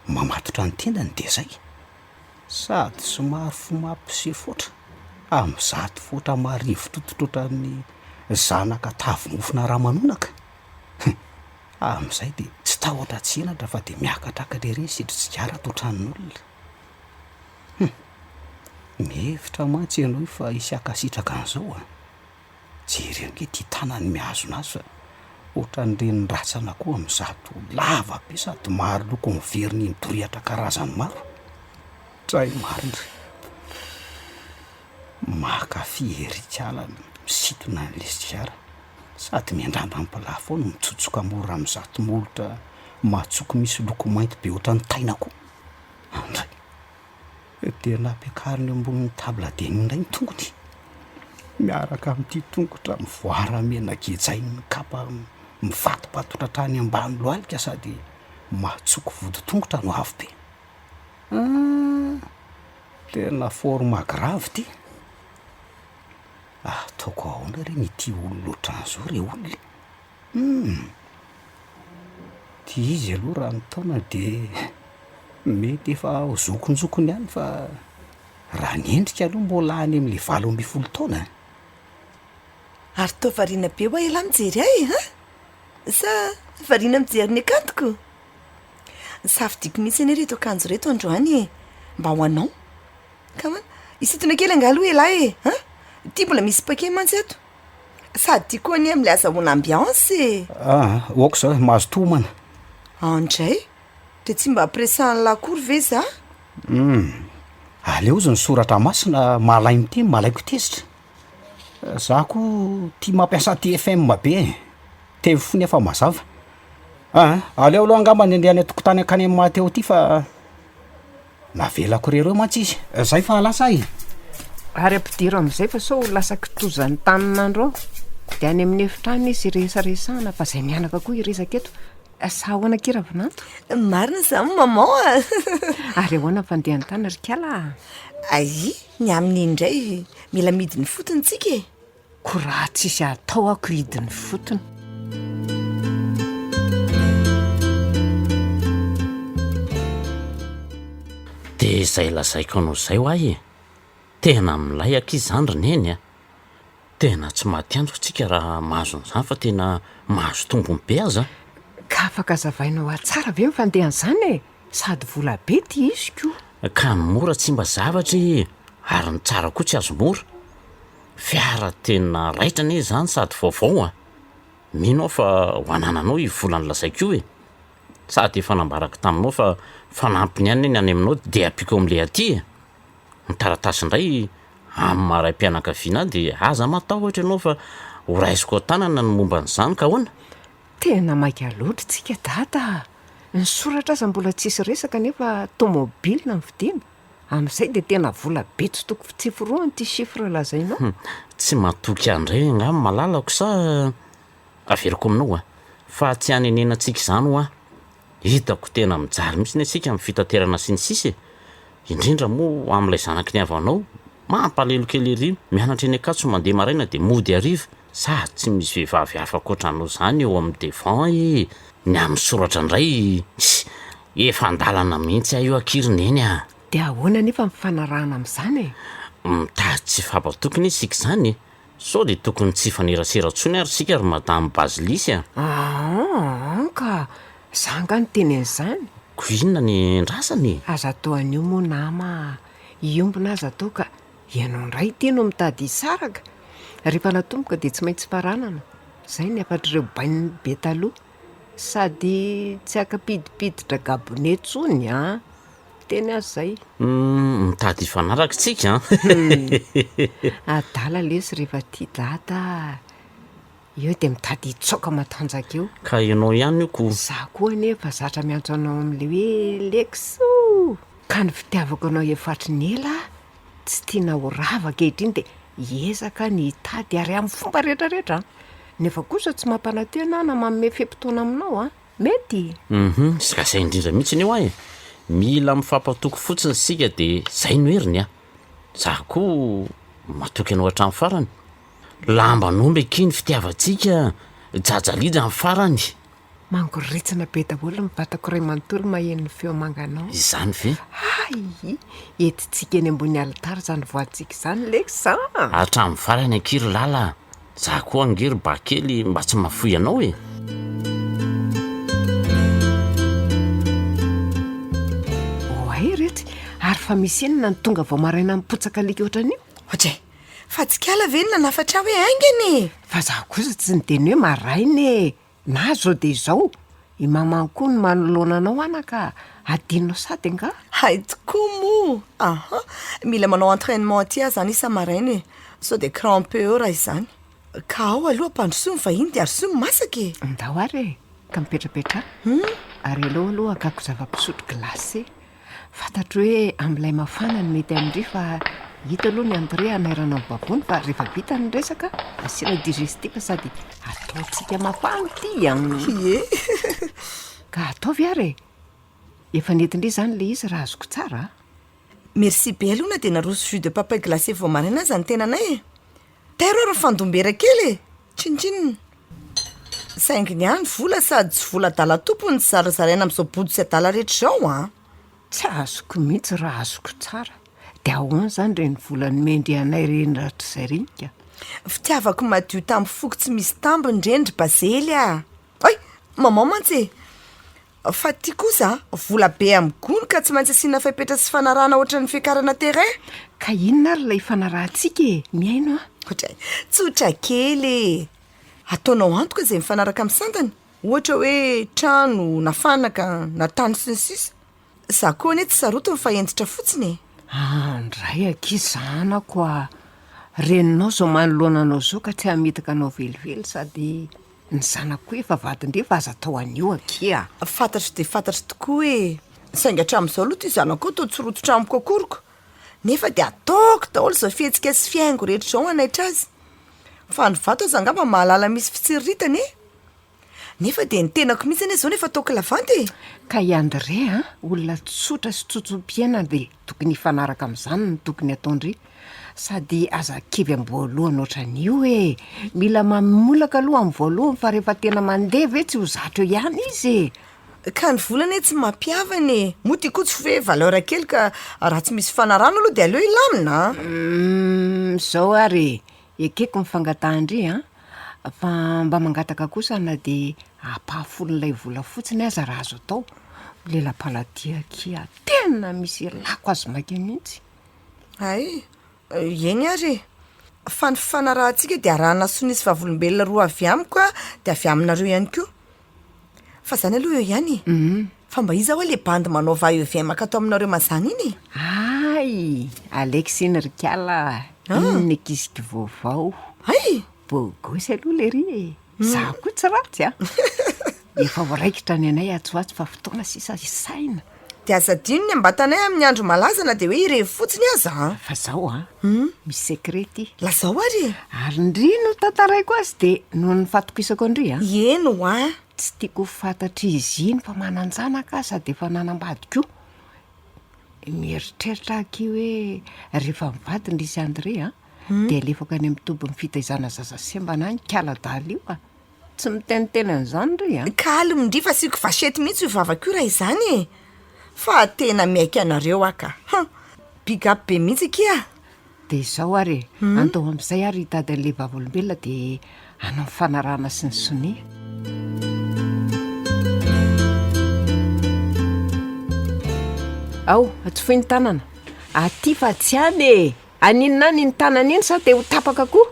mamatotra ny tendany de zay, sady somary fomampisefoatra amin'izato foatra marivo tototra ohatran'ny zanaka tavy mofona ramanonaka. Amin'izay dia tsy tahotra tsy henatra fa dia miakatrakatra ery ny setri-tsigara ato an-tranon'olona. Hum! Mihevitra mantsy ianao io fa hisy hankasitraka an'izao an! Jereo ange ity tanany mihazona azy fa ohatran'ireny rantsana koa amin'izato lava be sady maro loko miverina iny dorehatra karazany maro. Dray marina e! Mankafy ery kala misintona an'ilay sigara. Sady miandrandra ny plafond no mitsotsoka mora amin'izato molotra matsoko misy loko mainty be ohatran'ny tain'akoho. Andray! Dia nampiakariny eo ambonin'ny table de nuit indray ny tongony, miaraka amin'ity tongotra mivoara mena gejain'ny kapa mifatopatotra hatrany ambany lohalika sady matsoko voditongotra no avo be. Ah! Tena forme grave ity. Ataoko ahoana re ny ity olona ohatran'izao re olona e? Hum! Ty izy aloha raha ny taona de mety efa ho zokinjokiny ihany fa raha ny endrika aloha mbola any amin'le 18 taona e. Ary toa variana be hoa ialahy mijery ahy e, an? Sa variana mijery ny akantoko? Nisafidiako mihitsy anie ireto akanjo ireto androany e, mba ho anao. Ka ahoana? Hisintona kely angaha aloha ialahy e, an? Ity mbola misy paquet mantsy ato. Sady ity koa anie amin'ilay azahoana ambiance e. Aa, ok zao e, mazotoa homana. Andray, dia tsy mba ampiresahan'lah akory ve za? Hum, aleo izy ny soratra masina malay miteny malaiko tezitra. Za koa tia mampiasa TFM be e, teny fo nefa mazava. Aa, aleo aloha angamba ny andeha any an-tokotany hankany amin'i Mateo ity fa. Navelako irery eo mantsy izy. Zay fa lasa aho e! Ary ampidiro amin'izay fa sao ho lasa kitoza ny tanin'andro ao. Dia any amin'ny efitrano izy hiresaresahana fa izay mianaka koa hiresaka eto. Sa ahoana akia Ravinanto? Marina izany maman a! Ary ahoana ny fandehan'ny tany ry kala a? Aia, ny amin'iny indray mila midina ifotony tsika e! Ko raha tsisy atao ako hidiny fotony. De izay lazaiko anao izay ho ahy e! Tena milay akia izany ry neny a! Tena tsy maty antoka tsika raha mahazo an'izany fa tena mahazo tombony be aza a! Ka afaka azavainao ahy tsara ve ny fandehan'izany e? Sady vola be ty izy ko! Ka ny mora tsy mba zavatra e! Ary ny tsara koa tsy azo mora! Fiara tena raitra anie izany sady vaovao a! Mino aho fa ho anananao io vola nolazaiko io e! Sady efa nambarako taminao fa fanampiny ihany ny any aminao dia ampiako amin'ilay aty e! Ny taratasy indray amin'ny maha raim-pianakaviana ahy dia aza matahotra ianao fa ho raisiko an-tanana ny momba an'izany ka ahoana? Tena maika loatra tsika dada a! Ny soratra aza mbola tsisy resaka nefa tomobile no vidiana. Amin'izay dia tena vola be tsy toko tsy forohana ity chiffre lazainao. Hum, tsy matoky ahy indray angaha ny malalako sa averiko aminao a! Fa tsy hanenenantsika izany hoa! Hitako tena mijaly mihitsy anie tsika amin'ny fitaterana sy ny sisa e! Indrindra moa amin'ilay zanaky ny havanao, mampalelo kely ery, mianatra eny Ankatso mandeha maraina dia mody hariva, sady tsy misy vehivavy hafa ankoatra anao izany eo amin'ny devant e! Ny amin'ny soratra indray, efa an-dalana mihitsy aho io akia ry Neny a! Dia ahoana anefa ny fanarahana amin'izany e? Mitady tsy hifampatoky anie isika izany e! Sao dia tokony tsy hifanerasera intsony ary isika ry Madame Bazilisy a! Aa ka! Za angaha niteny an'izany? Ko inona ny andrasana e? Aza atao an'io moa nama a! Hiombona aza atao ka! Ianao indray ity no mitady hisaraka? Rehefa natomboka dia tsy maintsy faranana. Izay ny hafatr'ireo baininy be taloha. Sady tsy akampidipiditra gabone intsony an! Teny aza izay. Humm, mitady hifanaraka tsika an! Adala lesy rehefa tia dada a! Eo dia mitady hitsoaka matanjaka eo. Ka ianao ihany io ko. Za koa anie efa zatra miantso anao amin'ilay hoe Lex o! Ka ny fitiavako anao efa hatry ny ela tsy tiana ho rava ankehitriny dia hiezaka ny hitady ary amin'ny fomba rehetra rehetra an! Nefa kosa tsy mampanantena aho na manome fe-potoana aminao an! Mety? Hum, ka zay indrindra mihitsy anie hoa e! Mila mifampatoky fotsiny isika dia zay no heriny a! Za koa matoky anao hatramin'ny farany. Lamban'omby akia ny fitiavantsika, jajalija ny farany. Mangoritsina be daholo ny vatako iray manontolo maheno ny feo manganao. Izany ve? Hay! Entintsika eny ambony alitara izany voantsika izany Lex a! Hatramin'ny farany akia ry Lala a! Za koa ange ry ba kely mba tsy mahafoy anao e! Oay retsy! Ary fa misy inona no tonga vao maraina mipotsaka alika ohatran'io? Ohatray! Fa tsy kala ve no nanafatra ahy hoe haingana e? Fa za kosa tsy niteny hoe maraina e! Na zao dia izao, i maman koa no manoloana anao anaka, adinonao sady angaha? Hay tokoa moa! Aha! Mila manao entrainement aty aho zany isa-maraina e! Sao dia crampe eo raha izany. Ka ao aloha ampandrosoy ny vahiny dia arosoy ny masaka e! Ndao ary e! Ka mipetrapetraha. Ary aleo aloha hakako zava-pisotro glacé. Fantatro hoe amin'ilay mafana no mety amin-dry fa hita aloha ny entrée hanairana ny vavony fa rehefa vita ny resaka asiana digestif sady ataontsika mafana ity an! Ie! Ka ataovy ary e! Efa nentin-dry izany ilay izy raha azoko tsara a! Merci be aloha na dia naroso jus de papaye glacé vao maraina aza ny tenanay e! Tairo ary ny fandombera kely e! Tsinontsinona. Saingy ny ahy ny vola sady tsy vola adala tompony tsy zarazaraina amin'izao bodo sy adala rehetra izao an! Tsy azoko mihitsy raha azoko tsara. Dia ahoana izany ireny vola nomendry anay ireny rahatrizay ireny ka? Fitiavako madio tamin'ny foko tsy misy tambiny ireny ry Bazely a! Hay! Maman mantsy e! Fa ty kosa vola be amin'ny gony ka tsy maintsy asiana fepetra sy fanarahana ohatran'ny fiakarana terrain. Ka inona ary ilay ifanarahantsika e? Mihaino aho. Ohatray, tsotra kely e! Ataonao antoka izay mifanaraka amin'ny sandany, ohatra hoe trano na fanaka na tany sy ny sisa. Za koa anie tsy sarotiny fa hentitra fotsiny e! Andray akia zanako a! Reninao izao manoloana anao izao ka tsy hamitaka anao velively sady Ny zanako koa efa vadin-dry fa aza atao an'io akia a! Fantatro dia fantatro tokoa e! Saingy hatramin'izao aloha ity zanako io toa tsy rototra amiko akory ko! Nefa dia ataoko daholo izao fihetsika sy fihaingo rehetra izao hanaitra azy! Fa ny vato aza angamba mahalala misy fitsiriritana e! Nefa dia ny tenako mihitsy anie izao no efa ataoko lavanty e! Ka i André a, olona tsotra sy tsotso-piainana dia tokony hifanaraka amin'izany ny tokony ataon-dry. Sady aza kivy am-boalohany ohatran'io e! Mila mamolaka aloha amin'ny voalohany fa rehefa tena mandeha ve tsy ho zatra eo ihany izy e! Ka ny vola anie tsy mampihavana e! Moa ty koa tsy hoe valeur kely ka raha tsy misy fanarahana aloha dia aleo hilamina a! Humm, zao ary e! Ekeko ny fangatahan-dry an! Fa mba mangataka kosa na dia ampahafolon'ilay vola fotsiny aza raha azo atao. Lela-paladia akia, tena misy ilako azy maika mihitsy. Hay, eny ary e! Fa ny fifanarahantsika dia arahana sonia sy vavolombelona roa avy amiko dia avy aminareo ihany koa. Fa zany aloha eo ihany e! Fa mba iza hoa le bandy manao va et vient mankato aminareo mazàna iny e? Hay! Alex iny ry kala a! Iny ny ankiziko vaovao. Hay! Beau gosse aloha lery e! Za koa tsy ratsy a! Efa ho raikitra ny anay atsy ho atsy fa fotoana sisa hisaina. Dia aza adino ny ambatanay amin'ny andro malaza na dia hoe irery fotsiny aza an! Fa zao an! Misy secret ty. Lazao ary e! Ary ndry no tantaraiko azy dia noho ny fatokisako an-dry an! Eny hoa! Tsy tiako ho fantatr'izy iny fa manan-janaka aho sady efa nanambady koa. Mieritreritra aho akia hoe rehefa mivady ndry sy André an, dia alefako any amin'ny tobin'ny fitaizana zaza sembana any kala adala io a! Tsy miteniteny an'izany ry a! Calme ndry fa asiako vachette mihitsy io vavako io raha izany e! Fa tena miaiky anareo aho ka! Hum! Big up be mihitsy akia! Dia izao ary e, andao amin'izay ary hitady an'ilay vavolombelona dia hanao ny fanarahana sy ny sonia. Ao, atsofohy ny tanana. Aty fa tsy any e! Haninona any iny tanana iny sa te ho tapaka koa?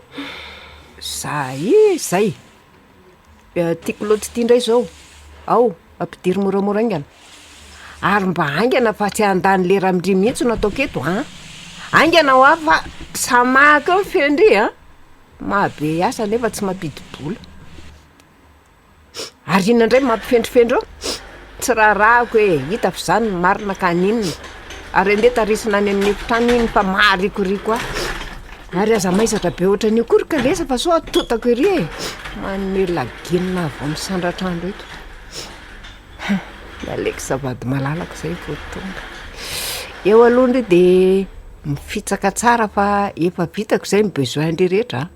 Zay e, zay. Ty kilaoty ity indray izao, ao, ampidiro moramora haingana. Ary mba haingana fa tsy handany lera amin-dry mihitsy no ataoko eto an! Haingana hoa fa samahako eo ny feon-dry an! Mahabe asa nefa tsy mampidi-bola. Ary inona indray no mampifendrofendro eo? Tsy raharahako e, hita fa izany no marina ka haninona? Ary andeha tarisina any amin'ny efitrano iny fa maharikoriko ahy. Ary aza maizatra be ohatran'io koa ry kalesa fa sao atotako ery e! Manome laginina ahy vao misandratra andro eto. Hein, i Alex vady malalako izay vao tonga. Eo aloha ndry dia mifitsaka tsara fa efa vitako izay ny besoin-ndry rehetra a.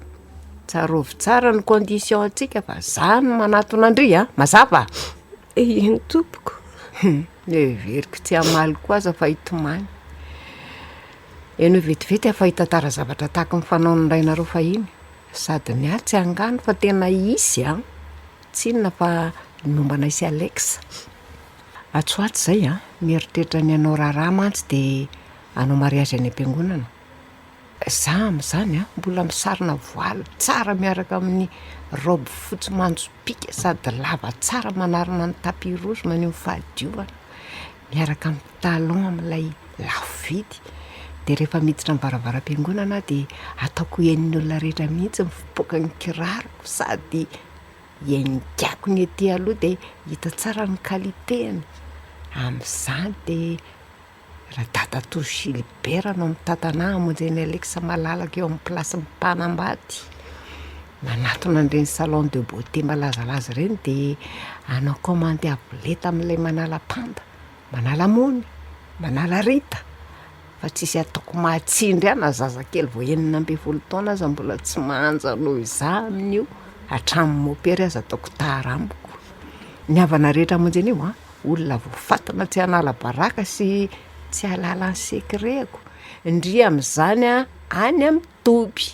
Tsarovy tsara ny condition antsika fa za no manatona an-dry a, mazava? Eny tompoko. Heveriko tsy hamaly koa aza fa hitomany. Henoy vetivety aho fa hitantara zavatra tahaka ny fanaon'ny rainareo fahiny. Sady ny ahy tsy angano fa tena hisy an! Tsy inona fa ny momba anay sy Alex. Atsy ho atsy izay an, mieritreritra ny hanao raharaha mantsy dia hanao mariazy any am-piangonana. Za amin'izany an, mbola misarona voile tsara miaraka amin'ny robe fotsy manjopiaka sady lava tsara manarona ny tapis rouge maneho ny fahadiovana, miaraka amin'ny talon amin'ilay lafo vidy, de rehefa miditra ny varavaram-piangonana aho de ataoko henon'ny olona rehetra mihitsy ny fipoakan'ny kiraroko sady hiaingako ny ety aloha de hita tsara ny qualité-ny, amin'izany de. Radadatoa Gilbert no mitantana ahy hamonjy an'i Alex malalaka eo amin'ny place-n'ny mpanambady. Manatona an'ireny salon de beauté malazalaza ireny dia hanao commande avo lenta amin'ilay manala panda, manala mony, manala rita, fa tsisy ataoko mahatsindry ahy na zazakely vao 16 taona aza mbola tsy manja noho izaho amin'io, hatramin'ny mopery aza ataoko tara amiko. Ny havana rehetra hamonjy an'io an! Olona voafatina tsy hanala baraka sy tsy hahalala ny secret-ko. Ndry amin'izany an, any amin'ny toby.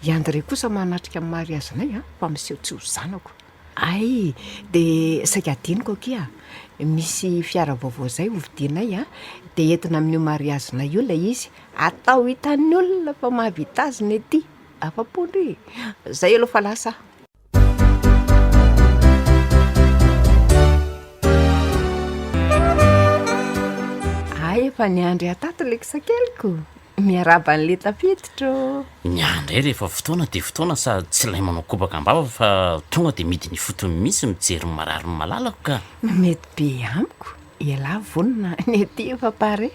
I André kosa manatrika ny mariazinay an, fa miseho tsy ho zanako. Hay, dia saika adinoko akia, misy fiara vaovao izay hovidianay an, dia entina amin'io mariazinay io ilay izy, atao hitan'ny olona fa mahavita azy ny aty. Afa-po ndry e! Zay aloha fa lasa aho. Hay efa niandry ahy tato ilay kisakeliko. Miarahaba an'ilay tafiditra ô. Ny ahy indray rehefa fotoana dia fotoana sady tsy ilay manao kobaka am-bava fa tonga dia midina ifotony mihitsy mijery ny marary ny malalako ka. Mety be amiko. Ialahy vonona, ny aty efa pare.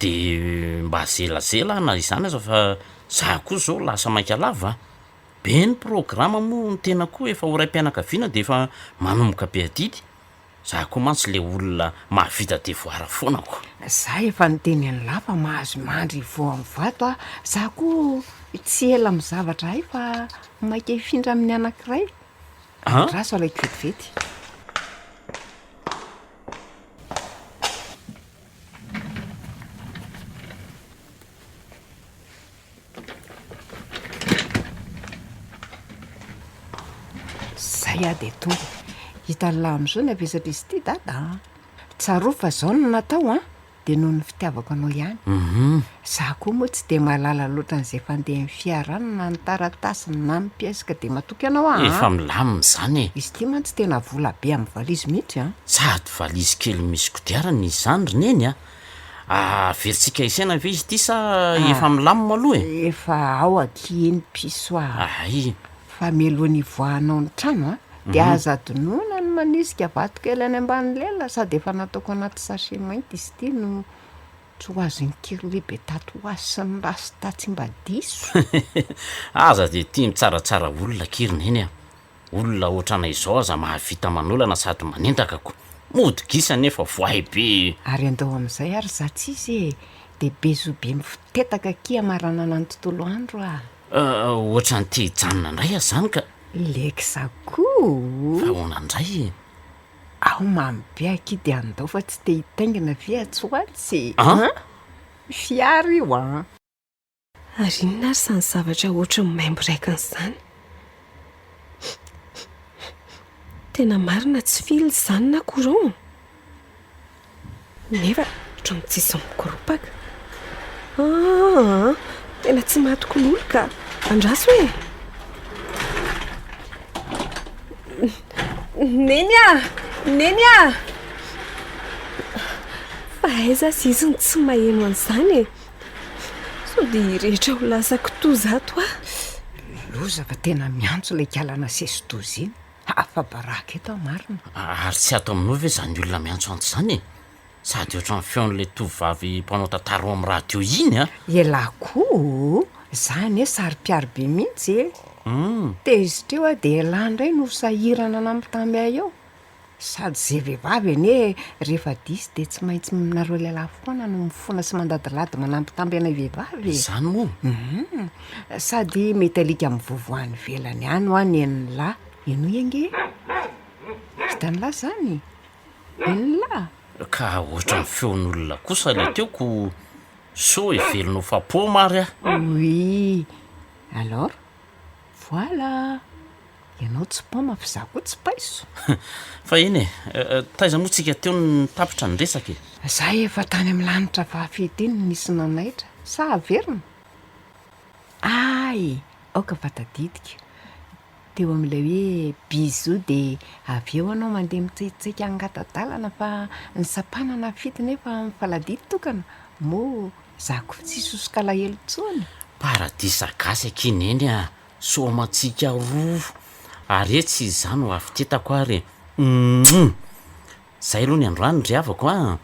Dia mba zelazela aho na izany aza fa za koa izao lasa maika lava a. Be ny programa moa ny tena koa efa ho raim-pianakaviana dia efa manomboka be adidy, za koa mantsy le olona mahavita devoir foana ko. Za efa niteny an'lah fa mahazo mandry ivoho amin'ny vato aho, za koa tsy ela amin'ny zavatra hay fa maika hifindra amin'ny anankiray, andraso alaiko vetivety. Zay aho dia tonga. Hitan'lah amin'izao ny havesatr'izy ity dada a! Tsarovy fa izao no natao an, dia noho ny fitiavako anao ihany. Za koa moa tsy dia mahalala loatra an'izay fandehan'ny fiara any na ny taratasiny na ny pièce ka dia matoky anao aho an! Efa milamina izany e! Izy ity mantsy tena vola be amin'ny valizy mihitsy an! Sady valizy kely misy kodiarana izy izany ry Neny a! Averintsika isaina ve izy ity sa efa milamina aloha e? Efa ao akia iny piso a! Hay! Fa mialohan'ny hivoahanao ny trano a, dia aza adinoina ny manisika vato kely any ambany lela sady efa nataoko anaty sachet mainty izy ity no tsy ho azon'i Kirly be tatouage sy ny rasta tsy mba diso. Aza dia tia mitsaratsara olona akia ry Neny a! Olona ohatranay izao aza mahavita manolana sady manendaka ko! Mody gisa nefa voay be e! Ary andao amin'izay ary za tsisy e! De be zo be mifotetaka akia hamaranana ny tontolo andro a! Ohatran'ny te hijanona indray aho zany ka! Lex koa! Fa ahoana indray e? Ao mamy be akia de andao fa tsy te hitaingina ve atsy ho atsy e! An? Fiara io an! Ary inona ary izany zavatra ohatry ny maimbo raikiny izany? Tena marina tsy fil izany na courant? Nefa ohatran'ny tsisy mikoropaka. Aa! Tena tsy matoky lolo ka. Andraso e! Neny a! Neny a! Fa aiza aza izy no tsy maheno an'izany e? Sao dia hirehitra ho lasa kitoza ato aho. Loza fa tena miantso ilay kala nasesi-doza iny. Afa-baraka eto aho marina. Ary tsy ato aminao ve izany olona miantsoantso izany e? Sady ohatran'ny feon'ilay tovovavy mpanao tantara ao amin'ny radio iny an! Elah koa ô! Za anie saro-piaro be mihitsy e! Tezitra eo aho dia elah indray no sahirana nampitamy ahy eo. Sady ze vehivavy anie rehefa diso dia tsy maintsy nareo lehilahy foana no mifona sy mandadilady manambitamby anay vehivavy e! Izany moa? Hum! Sady mety alika mivovo any ivelany any hoa nenin'lah. Henoy ange! Vitan'lah zany? Nenin'lah? Ka ohatran'ny feon'olona kosa ilay teo ko sao heverina ho fa paoma ary aho. Oui! Alors? Voilà! Ianao tsy paoma fa izaho koa tsy paiso. Fa eny e, taiza moa tsika teo no tapitra ny resaka e? Za efa tany amin'ny lanitra fahafito iny no nisy nanaitra, sa averina? Hay! Aoka fa tadidiko. Teo amin'ilay hoe bisous dia avy eo anao mandeha mitsaitsaika angata-dalana fa ny sampanana fito nefa mifaladia tokana, moa za koa tsy hisosoka alahelo intsony? Paradisa gasy akia neny a! Soamantsika roa ary etsy izaho no havitetako ary e! Humm! Zay aloha ny androany ry havako a!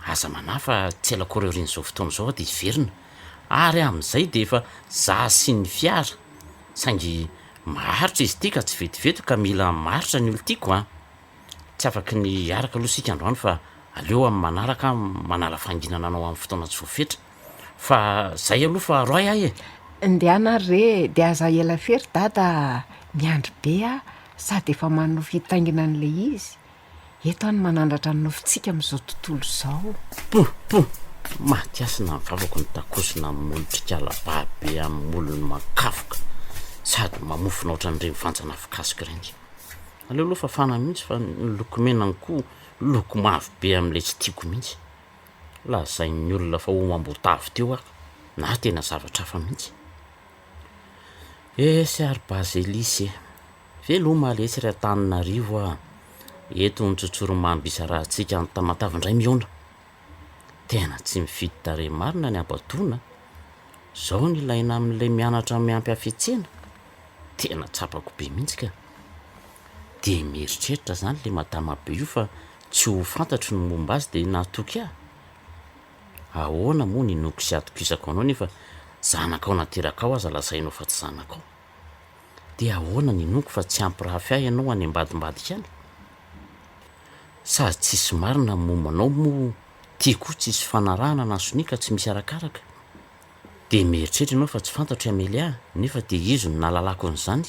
Aza manahy fa tsy ela akory aorian'izao fotoana izao aho dia hiverina. Ary amin'izay dia efa za sy ny fiara. Saingy maharitra izy ity ka tsy vetivety ka mila maharitra ny olon-tiako a! Tsy afaky ny hiaraka aloha isika androany fa aleo amin'ny manaraka aho manala fahanginana anao amin'ny fotoana tsy voafetra. Fa zay aloha fa roay aho e! Ndehana ary re de aza ela fery dada a! Miandry be aho sady efa manofy hitaingina an'ilay izy. Eto aho no manandratra ny nofintsika amin'izao tontolo izao. Po! Po! Maty hasina ny vavako ny takosona amin'ny molotr'ikala be amin'ny molony makafoka sady mamofona ohatran'ireny vanjana afokasika ireny. Aleo aloha fafana mihitsy fa ny lokomenany koa loko mavo be amin'ilay tsy tiako mihitsy. Lazain'ny olona fa homam-boatavo teo aho na tena zavatra hafa mihitsy. Esy ary Bazelisy e! Veloma letsy ry Antananarivo a! Eto ny tsotsorimamby isarahantsika any Tamatave indray mihaona. Tena tsy mifidy tarehy marina ny habadoana. Zao no ilaina amin'ilay mianatra miampy hafetsena. Tena tsapako be mihitsy ka. Dia mieritreritra zany le madama be io fa tsy ho fantatro ny momba azy dia natoky ahy. Ahoana moa ny inoako sy atokisako anao nefa zanakao naterakao aza lazainao fa tsy zanakao. Dia ahoana ny inoako fa tsy hampirafy ahy ianao any ambadimbadika any? Sady tsisy marina ny momba anao moa ty koa tsisy fanarahana na sonia ka tsy misy arakaraka. Dia mieritreritra ianao fa tsy fantatro i Amelia nefa dia izy no nahalalako an'izany.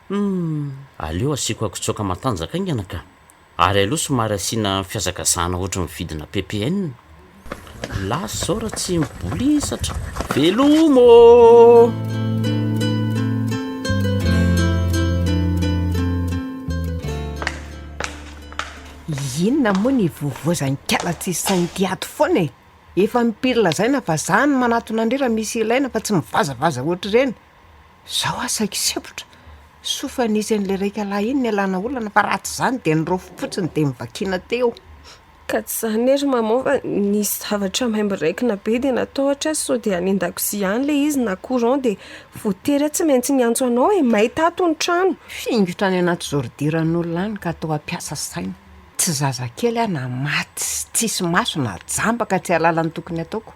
Humm, aleo asiako akotsoaka matanjaka haingana ka! Ary aleo somary asiana fihazakazahana ohatry ny vidina ppn. Lasa izao raha tsy mibolisatra. Veloma ô! Inona moa ny vovoazan'ny kala tsisy sain'ity ato foana e? Efa impiry lazaina fa za no manatona an-dry raha misy ilaina fa tsy mivazavaza ohatr'ireny. Zao aho saiky sempotra, soa fa nisy an'ilay raika lahy iny nialana olana fa raha tsy izany dia niraofim-potsiny dia novakiana teo. Ka tsy izany anie ry maman fa nisy zavatra maimbo-raikina be dia natahotra aho sao dia any an-dakozia any ilay izy na courant dia voatery aho tsy maintsy niantso anao e, may tato ny trano. Fingotra any anaty zoridiran'olona any ka atao hampiasa saina. Tsy zazakely aho na maty sy tsisy maso na jamba ka tsy hahalala ny tokony hataoko.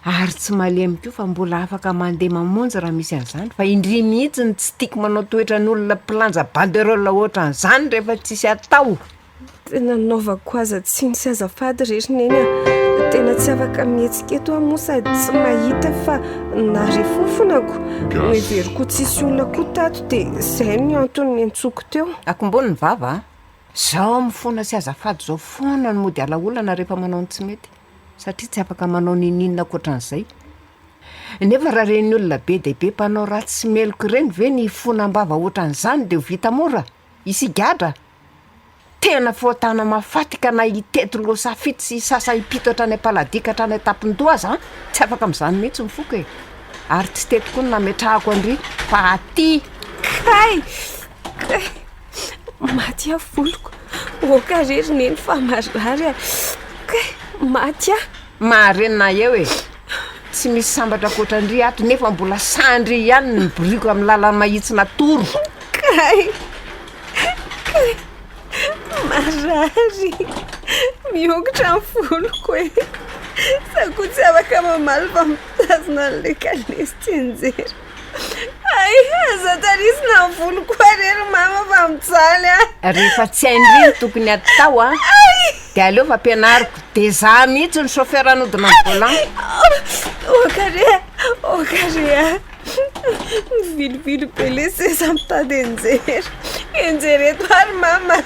Ary tsy malemy koa fa mbola afaka mandeha mamonjy raha misy an'izany fa indry mihitsy no tsy tiako manao toetran'olona mpilanja banderole ohatran'izany rehefa tsisy atao. Tena nanaovako aza tsiny sy azafady re ry neny a! Tena tsy afaka mihetsika eto aho moa sady tsy mahita fa nahare fofonako. Noheveriko ho tsisy olona koa tato dia izay no antony niantsoako teo. Akombony ny vava a! Zao mifona sy azafady zao foana no mody alaolana rehefa manao ny tsy mety. Satria tsy afaka manao n'inon'inona ankoatran'izay. Nefa raha ireny olona be dia be mpanao ratsy sy meloka ireny ve ny hifona am-bava ohatran'izany dia ho vita mora? Hisy higadra? Tena fahotana mahafaty ka na hitety loha safito sy hisasa impito hatrany am-paladia ka hatrany an-tampon-doha aza an, tsy afaka amin'izany mihitsy ny foko e! Ary tsy teto koa no nametrahako an-dry fa aty. Kay! Kay! Maty aho voloko. Oka re ry neny fa marary a! Kay! Maty aho. Marenina eo e! Tsy misy sambatra ankoatran-dry ato nefa mbola sandry ihany ny miboriaka amin'ny lalana mahitsy natoro. Kay! Kay! Marary! Miongotra ny voloko e! Za koa tsy afaka mamaly fa mitazona an'ilay kalesy tsy hianjera. Hay! Aza tarisina ny voloko ary ry mama fa mijaly aho. Rehefa tsy hain-dry ny tokony hatao an, dia aleo fa ampianariko. Dia za mihitsy no chauffeur hanodina ny volant. Oka re a! Oka re a! Mivilivily be le seza mitady enjery. Enjery eto ary mama.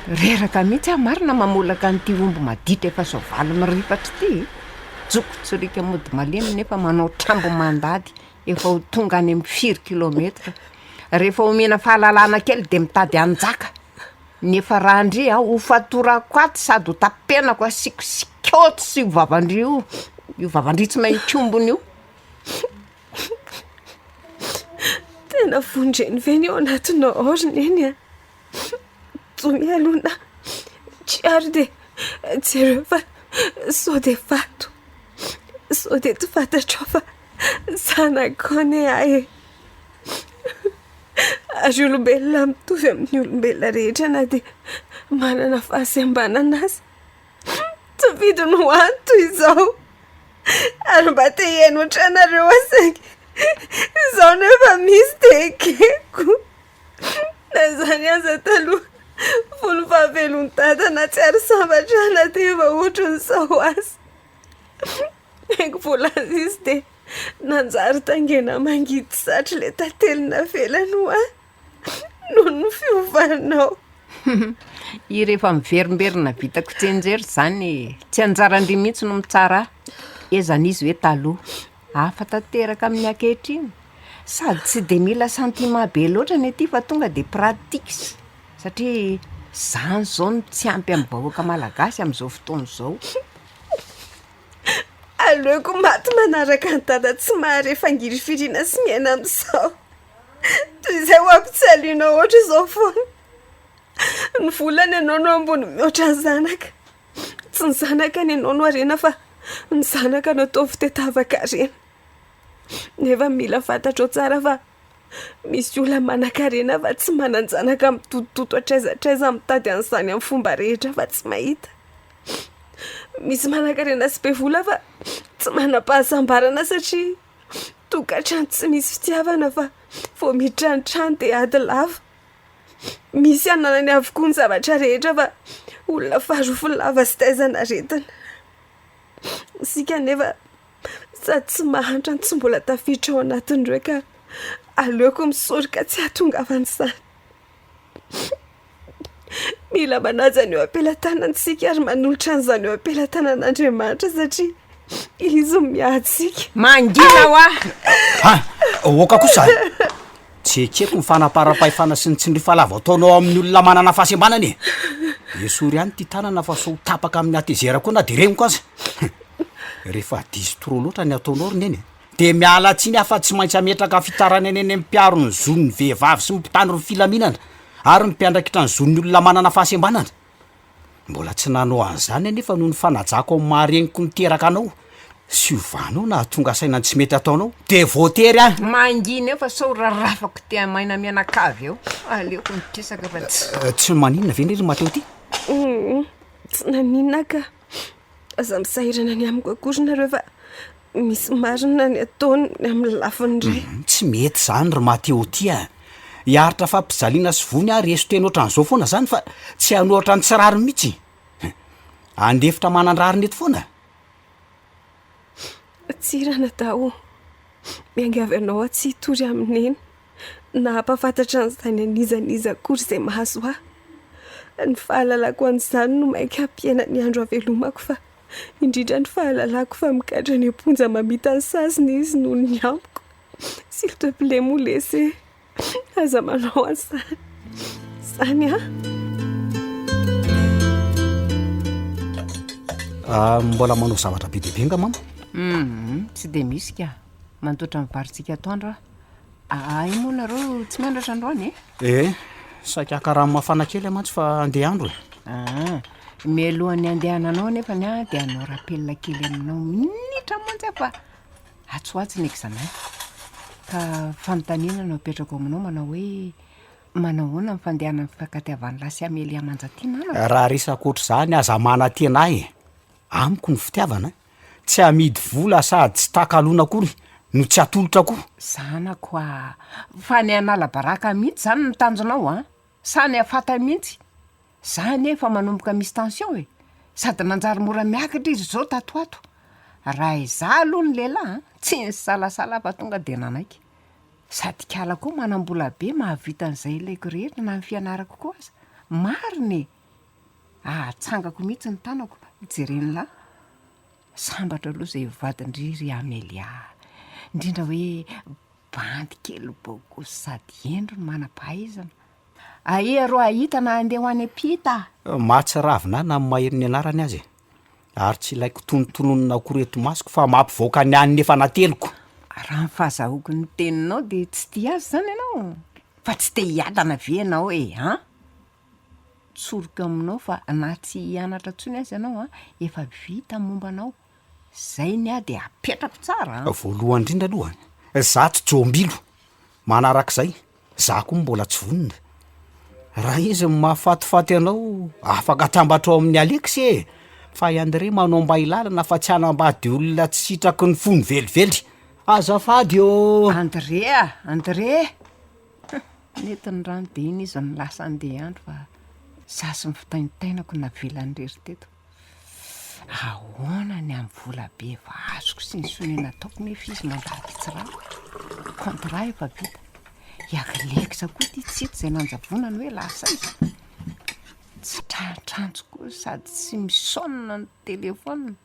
Reraka mihitsy aho marina mamolaka an'ity omby maditra efa soavaly mirifatra ity e. Joko tsoriaka mody malemy nefa manao trambo mandady efa ho tonga any amin'ny firy kilometra. Rehefa omena fahalalana kely dia mitady hanjaka. Nefa raha ndry a, ho fatorako ato sady ho tapenako asiako sikôtsy io vavan-dry io, io vavan-dry tsy mahay mikombona io. Tena fon-dreny ve ny ao anatinao ao ry Neny a? Toa mialona tsy ary dia jereo fa sao dia vato, sao dia tsy fantatrao fa zanakao anie aho e! Ary olombelona mitovy amin'ny olombelona rehetra na dia manana fahasembanana aza. Tsy vidiny ho ahy ny toy izao. Ary mba te hihaino ohatranareo aho saingy izao no efa misy dia ekeko. Na izany aza taloha fony fahavelon'i Dada nahatsiaro sambatra aho na dia efa ohatran'izao aza. Haingo voalaza izy dia nanjary tangena mangidy satry ilay tantely navelany ho ahy noho ny fiovanao. Hira efa miverimberina vitako tsianjery izany e! Tsy anjaran-dry mihitsy no mitsara ahy. Ezana izy hoe taloha. Hafa tanteraka amin'ny ankehitriny. Sady tsy dia mila sentiment be loatra ny aty fa tonga dia pratiques satria izany izao no tsy ampy amin'ny vahoaka malagasy amin'izao fotoana izao. Aleoko maty manaraka an'i Dada tsy mahare fangirifiriana sy miaina amin'izao toy izay ho ampijaliana ohatr'izao foana. Ny volana ianao no ambony mihoatra ny zanaka. Tsy ny zanaka ny ianao no harena fa ny zanaka no atao fitetavan-karena. Nefa mila fantatrao tsara fa Misy olona manankarena fa tsy manan-janaka mitotototo hatraiza hatraiza mitady an'izany amin'ny fomba rehetra fa tsy mahita. Misy manankarena sy be vola fa tsy manam-pahasambarana satria tokantrano tsy misy fitiavana fa vao miditra ny trano dia ady lava. Misy ananany avokoa ny zavatra rehetra fa olona farofy lava sy taizan'aretina. Isika anefa Sady tsy mahantra no tsy mbola tafiditra ao anatin'ireo ka aleoko misoroka tsy hahatongavan'izany. Mila manaja ny eo am-pelatanana isika ary manolotra an'izany eo am-pelatanan'Andriamanitra satria Izy no miahy antsika. Mangina hoa! Ha! Oka kosa! Tsy ekeko ny fanaparam-pahefana sy ny tsindry falava ataonao amin'ny olona manana fahasembanana e! Esory ihany ity tanana fa sao ho tapaka amin'ny hatezera koa na dia reniko aza. Rehefa diso trop loatra ny ataonao ry neny dia miala tsiny aho fa tsy maintsy hametraka fitarainana eny amin'ny mpiaro ny zon'ny vehivavy sy ny mpitandro ny filaminana ary ny mpiandraikitra ny zon'ny olona manana fahasembanana. Mbola tsy nanao an'izany anefa noho ny fanajako amin'ny maha reniko niteraka anao sy ovanao nahatonga saina ny tsy mety ataonao dia voatery aho. Mangina eo fa sao rarafako tehamaina mianakavy eo. Aleoko mitresaka fa tsy. Tsy maninona ve ndry ry Mateo ty? Tsy naninona ka. Aza misahirana ny amiko akory nareo fa misy marina ny ataony amin'ny lafiny iray. Tsy mety izany ry Mateo ty a! Hiaritra fampijaliana sy vono ary eso teny ohatran'izao foana izany fa tsy hanohatra ny tsy rariny mihitsy. Handefitra manan-drariny eto foana. Tsia ranadahy ô, miangavy anao aho tsy hitory amin'i Neny. Na hampahafantatra an'izany an'iza n'iza akory izay mahazo ahy. Ny fahalalako an'izany no mainka hampiaina ny andro havelomako fa indrindra ny fahalalako fa migadra any am-ponja mamita ny saziny izy noho ny amiko. S'il te plaît moa lesy e! Aza manao an'izany. Izany an! Ah, mbola manao zavatra be dia be nga mama? Hum, tsy dia misy ka. Mandoatra ny varintsika atoandro aho. Ahay moa nareo tsy mianatra androany e? Eh, saika haka rano mafana kely aho mantsy fa andeha handro e. Ah, mialohan'ny handehananao anefa ny ahy dia hanao rappel kely aminao minitra monja fa atsy ho atsy ny examen. Ka fanontaniana no apetrako aminao manao hoe manao ahoana ny fandehanan'ny fifankatiavan'i Lahy sy Amélia Manjatiana anaka? Raha resaka ohatr'izany aza manantena ahy e. Amiko ny fitiavana Tsy amidy vola sady tsy takalona akory no tsy atolotra koa. Zanako a! Fa ny hanala baraka mihitsy zany no tanjonao an? Sa ny hafata mihitsy? Za anie efa manomboka misy tension e! Sady nanjary mora miakatra izy izao tato ho ato. Raha izaho aloha ny lehilahy an, tsy nisalasala fa tonga dia nanaiky. Sady kala koa manam-bola be mahavita an'izay ilaiko rehetra na ny fianarako koa aza. Marina e! Ahatsangako mihitsy ny tanako jeren'lah. Sambatra aloha izay vadin-dry ry Amelia. Indrindra hoe bandy kely bogosy sady hendry no manam-pahaizana. Aia rô hahita na handeha ho any am-pita? Mahatsiravina ahy na ny maheno ny anarany aza e! Ary tsy ilaiko tonontononina akory eto masoko fa mampivoaka ny an'ny efa nateliko. Raha ny fahazahoako ny teninao dia tsy tia azy izany ianao? Fa tsy te hiadana ve ianao e, an? Tsoriko aminao fa na tsy hianatra intsony aza ianao an, efa vita ny momba anao. Zay ny ahy dia apetrako tsara an! Voalohany indrindra aloha, za tsy jombilo. Manarak'izay, za koa mbola tsy vonona. Raha izy no mahafatifaty anao, afaka atambatrao amin'i Alex e! Fa i André manao mbay lalana fa tsy hanambady olona tsy sitraky ny fony velively. Azafady ô! André a! André! Nety ny rano dia iny izy no lasa andeha andro fa za sy ny fitaintainako navelany irery teto. Ahoana ny amin'ny vola be efa azoko sy ny sonia nataoko nefa izy mandady tsy rano. Contrat efa vita. I Alex koa ity tsy hita izay nanjavonany hoe lasa aiza. Tsy trantranjo koa sady tsy mi-sonne ny téléphone.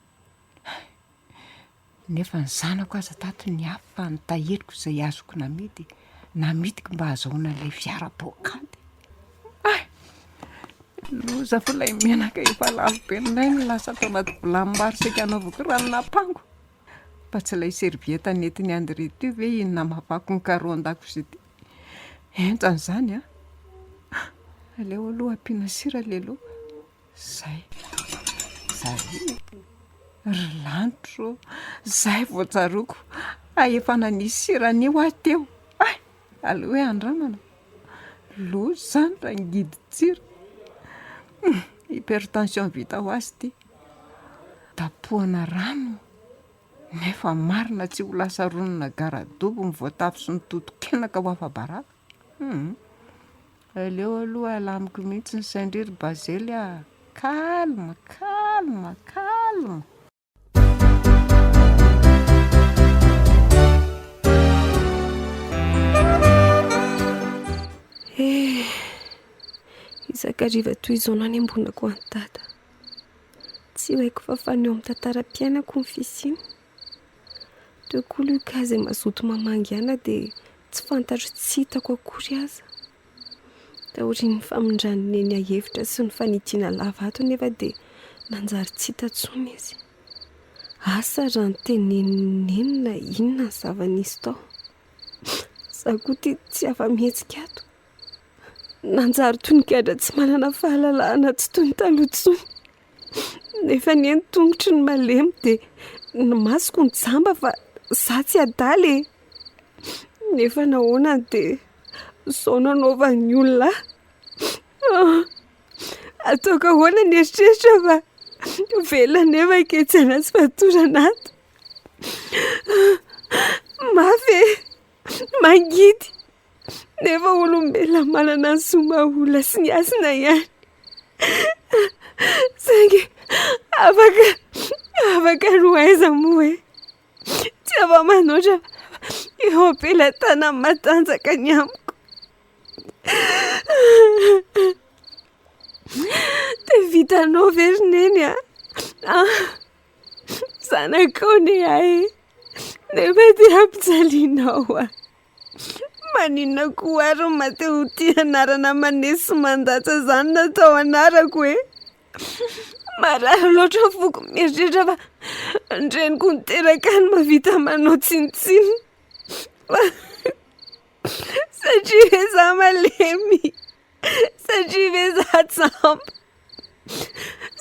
Nefa ny zanako aza tato niafy fa ny tahiriko izay azoko namidy, namidiko mba hahazahoana ilay fiara poakaty. Hay! Loza fa ilay menaka efa lafo be indray no lasa ato anaty vilanim-bary saika hanaovako ranon'ampango. Fa tsy ilay serviette nentin'i André teo ve iny namafako ny carreau an-dakozia ity? Henjana izany an! Aleo aloha ampiana sira ilay laoka. Zay. Zay. Ry lanitro ô, zay vao tsaroako. Hay efa nanisy sira an'io aho teo. Hay! Aleo hoe andramana. Loza izany raha ngidin-tsira. Hypertension vita ho azy ity. Tapohana rano nefa marina tsy ho lasa ronona garadobo ny voatavo sy ny toton-kena ka ho afa-baraka. Hum. Aleo aloha alamiko mihitsy ny sain-dry ry Bazely a! Calme, calme, calme! Eh! Isan-kariva toy izao no anembonako an'i Dada. Tsy ho haiko fafana eo amin'ny tantaram-piainako ny fisiany. Teo koa Lucas izay mazoto mamangy ahy na dia tsy fantatro tsy hitako akory aza. Taorian'ny famindran'i Neny ahy hevitra sy ny fanidiana lava ato anefa dia nanjary tsy hita intsony izy. Asa raha notenenin'i Neny na inona ny zava-nisy tao. Izaho koa ity tsy afa-mihetsika ato. Nanjary toy ny gadra tsy manana fahalalahana tsy toy ny taloha intsony. Nefa anie ny tongotro no malemy dia ny masoko no jamba fa za tsy adala e! Nefa nahoana dia izao no anaovan'ny olona ahy? Ataoko ahoana ny eritreritra fa velona anefa ankehitriny sy fatorana ato. Mafy e! Mangidy! Nefa olombelona manana ny zo maha olona sy ny hasina ihany. Saingy afaka, afaka ny ho aiza moa e? Tsy afa-manoatra eo am-pelatanan'ny matanjaka ny amiko. Dia vitanao ve ry Neny a? Zanakao anie ahy e, nefa dia ampijalianao aho. Maninona koa ary no maha te ho tia anarana maneso sy mandatsa izany natao anarako e? Marary loatra ny foko mieritreritra fa ny reniko niteraka ahy no mahavita manao tsinontsinona. Satria ve za malemy? Satria ve za jamba?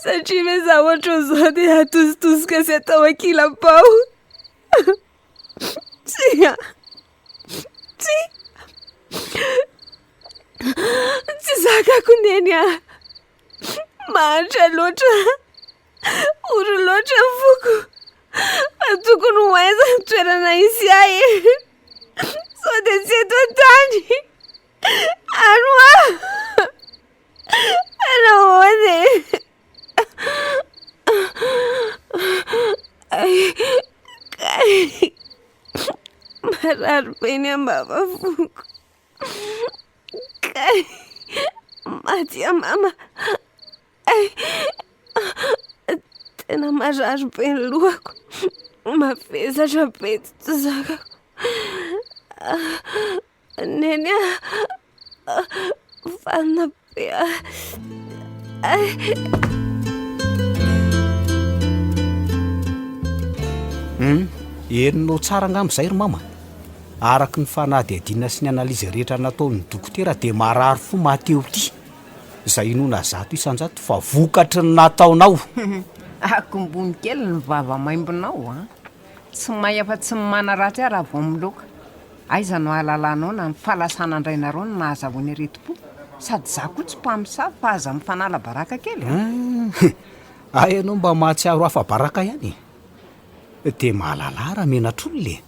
Satria ve za ohatran'izao dia atositosika sy atao ankilabao? Tsia! Tsia! Tsy zakako Neny a! Mahantra loatra, ory loatra ny foko. Fa tokony ho aiza ny toerana hisy ahy e? Sao dia tsy eto an-tany? Any ho aho! Fa nahoana e? Ay, kay! Marary be ny ambavafoko. Kay! Maty aho mama. Ay! Tena marary be ny lohako. Mavesatra be tsy zakako. Neny a! Vanona be aho. Ay! Hum, henonao tsara angamba izay ry mama? Araka ny fanadihadiana sy ny analyse rehetra nataon'ny dokotera dia marary fo Mateo ity, izay inoana 100% fa vokatry ny nataonao. Akombony kely ny vava maimbonao a! Tsy mahay afa-tsy ny manaratsy ahy raha vao miloaka. Aiza no ahalalanao na ny fahalasanan-drainareo no nahazahoany aretim-po? Sady izaho koa tsy mpamosavy fa aza mifanala baraka kely a! Hay ianao mba mahatsiaro afa-baraka ihany e! Dia mahalala raha menatr'olona e!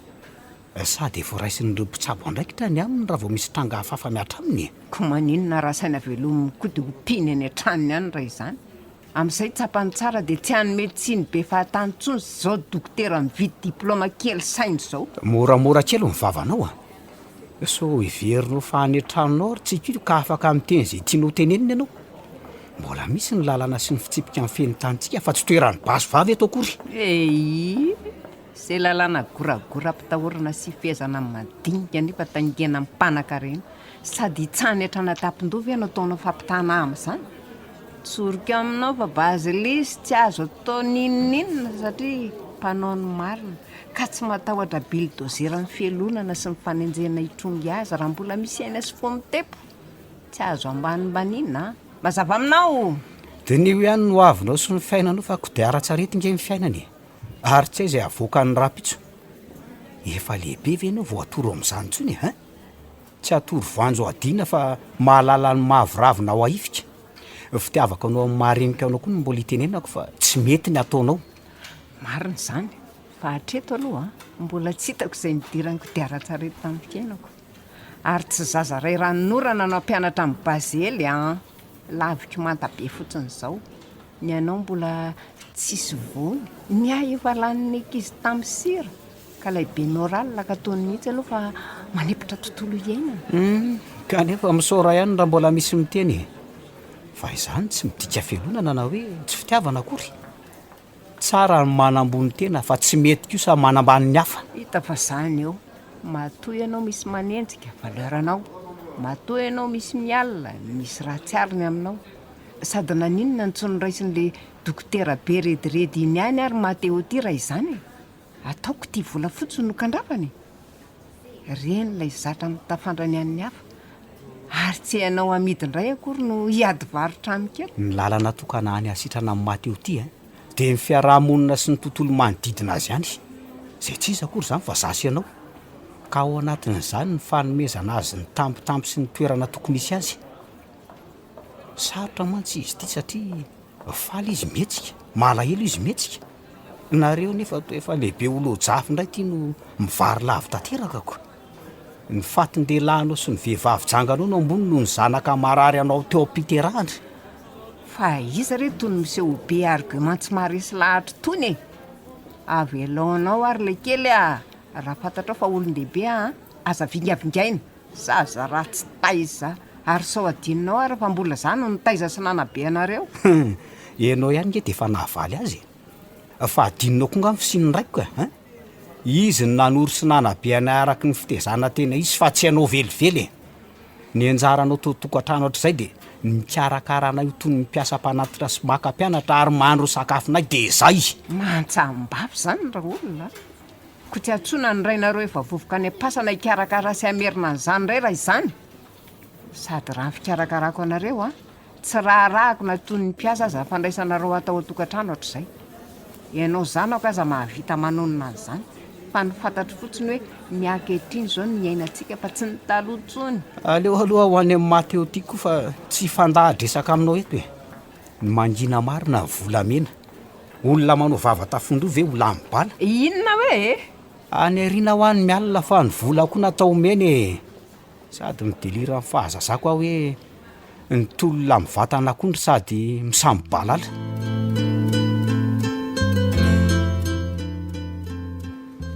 Sady efa raisin'ireo mpitsabo andraikitra ny aminy raha vao misy tranga hafahafa mihatra aminy e! Ko maninona raha asaina velominy koa dia ompiany any an-tranony any raha izany? Amin'izay tsapany tsara dia tsy hanome tsiny be fahatany intsony izao dokotera mividy diplaoma kely saina izao. Moramora kely ny vavanao a! Sao heverinao fa any an-tranonao ary tsika io ka afaka miteny izay tianao tenenina ianao? Mbola misy ny lalana sy ny fitsipika mifehy ny tanintsika fa tsy toeran'ny basy vava eto akory. Eii! Izay lalàna goragora ampitahorana sy fehezana madinika nefa taingena amin'ny mpanankarena sady hitsahany hatrany an-tampon-doha ve no ataonao fampitahana ahy amin'izany? Tsoriko aminao fa Bazilisy tsy azo atao n'inon'inona satria mpanao ny marina ka tsy matahotra bildozeran'ny fialonana sy ny fanenjehana hitrongy azy raha mbola misy aina sy fo mitepo. Tsy azo ambanimbaniana an! Mazava aminao? Diniho ihany ny hoavinao sy ny fiainanao fa kodiaran-tsarety nge ny fiainana e! Ary tsy hay izay havoakan'ny rahampitso. Efa lehibe ve ianao vao atoro amin'izany intsony e hein? Tsy atoro voanjo adina fa mahalala ny mavo ravina ao ahifika. Fitiavako anao amin'ny maha reniko anao koa no mbola itenenako fa tsy mety ny ataonao. Marina izany, fa hatreto aloha mbola tsy hitako izay nidiran'ny kodiaran-tsarety tamin'ny fiainako. Ary tsy zaza ray ranonorana no hampianatra an'i Bazely an! Laviko manta be fotsiny izao. Ny anao mbola tsisy voany, ny ahy efa lanin'ny ankizy tamin'ny sira, ka ilay be moral ka ataony mihitsy aloha fa manempotra tontolo iainana. Hum, kanefa misaora ihany raha mbola misy miteny e! Fa izany tsy midika fialonana na hoe tsy fitiavana akory. Tsara ny manambony tena fa tsy mety kosa manambany ny hafa. Hita fa zany eo. Matoa ianao misy manenjika, valeur anao. Matoa ianao misy mialona, misy ratsy ariny aminao. Sady naninona no tsy noraisin'le dokotera be rediredy iny ihany ary Mathéo ty raha izany e? Ataoko ity vola fotsiny no kandrafany e! Reny ilay zatra mitafandra ny an'ny hafa, ary tsy ianao amidy indray akory no hiady varotra amiko eto. Ny lalana tokana any hasitrana amin'i Mathéo ty ein, dia ny fiaraha-monina sy ny tontolo manodidina azy ihany. Izay tsy iza akory izany fa za sy ianao. Ka ao anatin'izany ny fanomezana azy ny tambitamby sy ny toerana tokony hisy azy. Sarotra mantsy izy ity satria faly izy mihetsika, malahelo izy mihetsika. Nareo nefa toa efa lehibe olo-jafy indray ity no mivary lavo tanteraka ko. Ny fatin-dehilahinao sy ny vehivavy janganao no ambony noho ny zanaka marary anao teo am-piterahana. Fa iza re tony miseho ho be argument tsy maharesy lahatra itony e? Avelao anao ary ilay kely a! Raha fantatrao fa olon-dehibe aho an, aza vingavingaina. Zaza ratsy taiza ary sao adinonao ary fa mbola za no nitaiza sy nanabe anareo. Hum, ianao ihany nge dia efa nahavaly azy e! Fa adinonao koa nga ny fisian'ny raiko ka hein! Izy no nanoro sy nanabe anay araky ny fitezana tena izy fa tsy ianao velively e! Ny anjaranao tao tokantrano hatrizay dia Ny mikarakara anay ho toy ny mpiasa mpanatitra sy maka mpianatra ary mahandro ny sakafonay dia izay! Mantsam-bava izany raolona a! Koa tsy antsoina ny rainareo efa vovoka any am-pasana hikarakara sy hamerina an'izany indray raha izany? Sady raha ny fikarakarako anareo an, tsy raharahako na toy ny mpiasa aza ny fandraisanareo ahy tao an-tokantrano hatrizay. Ianao zanako aza mahavita manonona an'izany, fa ny fantatro fotsiny hoe ny ankehitriny izao no iainantsika fa tsy ny taloha intsony. Aleo aloha ho any amin'i Mateo ity koa fa tsy hifandaha-dresaka aminao eto e! Ny mangina marina volamena. Olona manao vava tafondroa ve ho lany bala? Inona hoe e? Any aoriana hoa ny mialona fa ny vola koa natao omena e! Sady mi-delire amin'ny fahazazako aho hoe ny tolona amin'ny vatana akondro sady misambo-balala.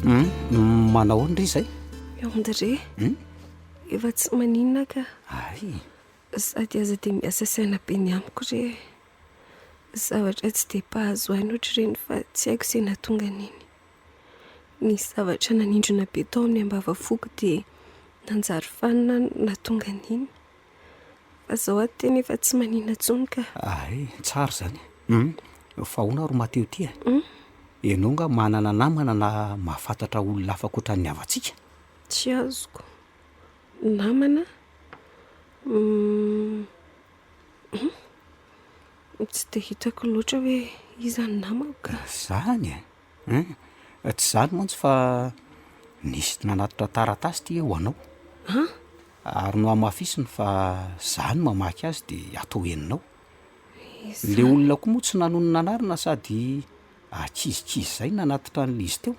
Hum, manao ahoana ry izay? André, Hum? efa tsy maninona ka. Ay. Sady aza dia miasa saina be ny amiko re. Zavatra tsy dia mpahazo ahy ny ohatr'ireny fa tsy haiko izay nahatonga an'iny. Nisy zavatra nanindrona be tao amin'ny ambavafoko dia nanjary fanina no nahatonga an'iny. Fa zao aho tena efa tsy manina intsony ka. Ay, tsara izany. Hum, fa ahoana ry Mateo ity e? Ianao nga manana namana na mahafantatra olona hafa ankoatran'ny havantsika? Tsy azoko. Namana? Hum, hum, tsy dia hitako loatra hoe iza ny namako ka. Zany e? Hein! Tsy izany mantsy fa nisy nanatitra taratasy ity ho anao. An? Ary nohamafisiny fa za no mamaky azy de atao henonao. Izany. Le olona koa moa tsy nanonona anarana sady ankizikizy izay nanatitra an'ilay izy teo.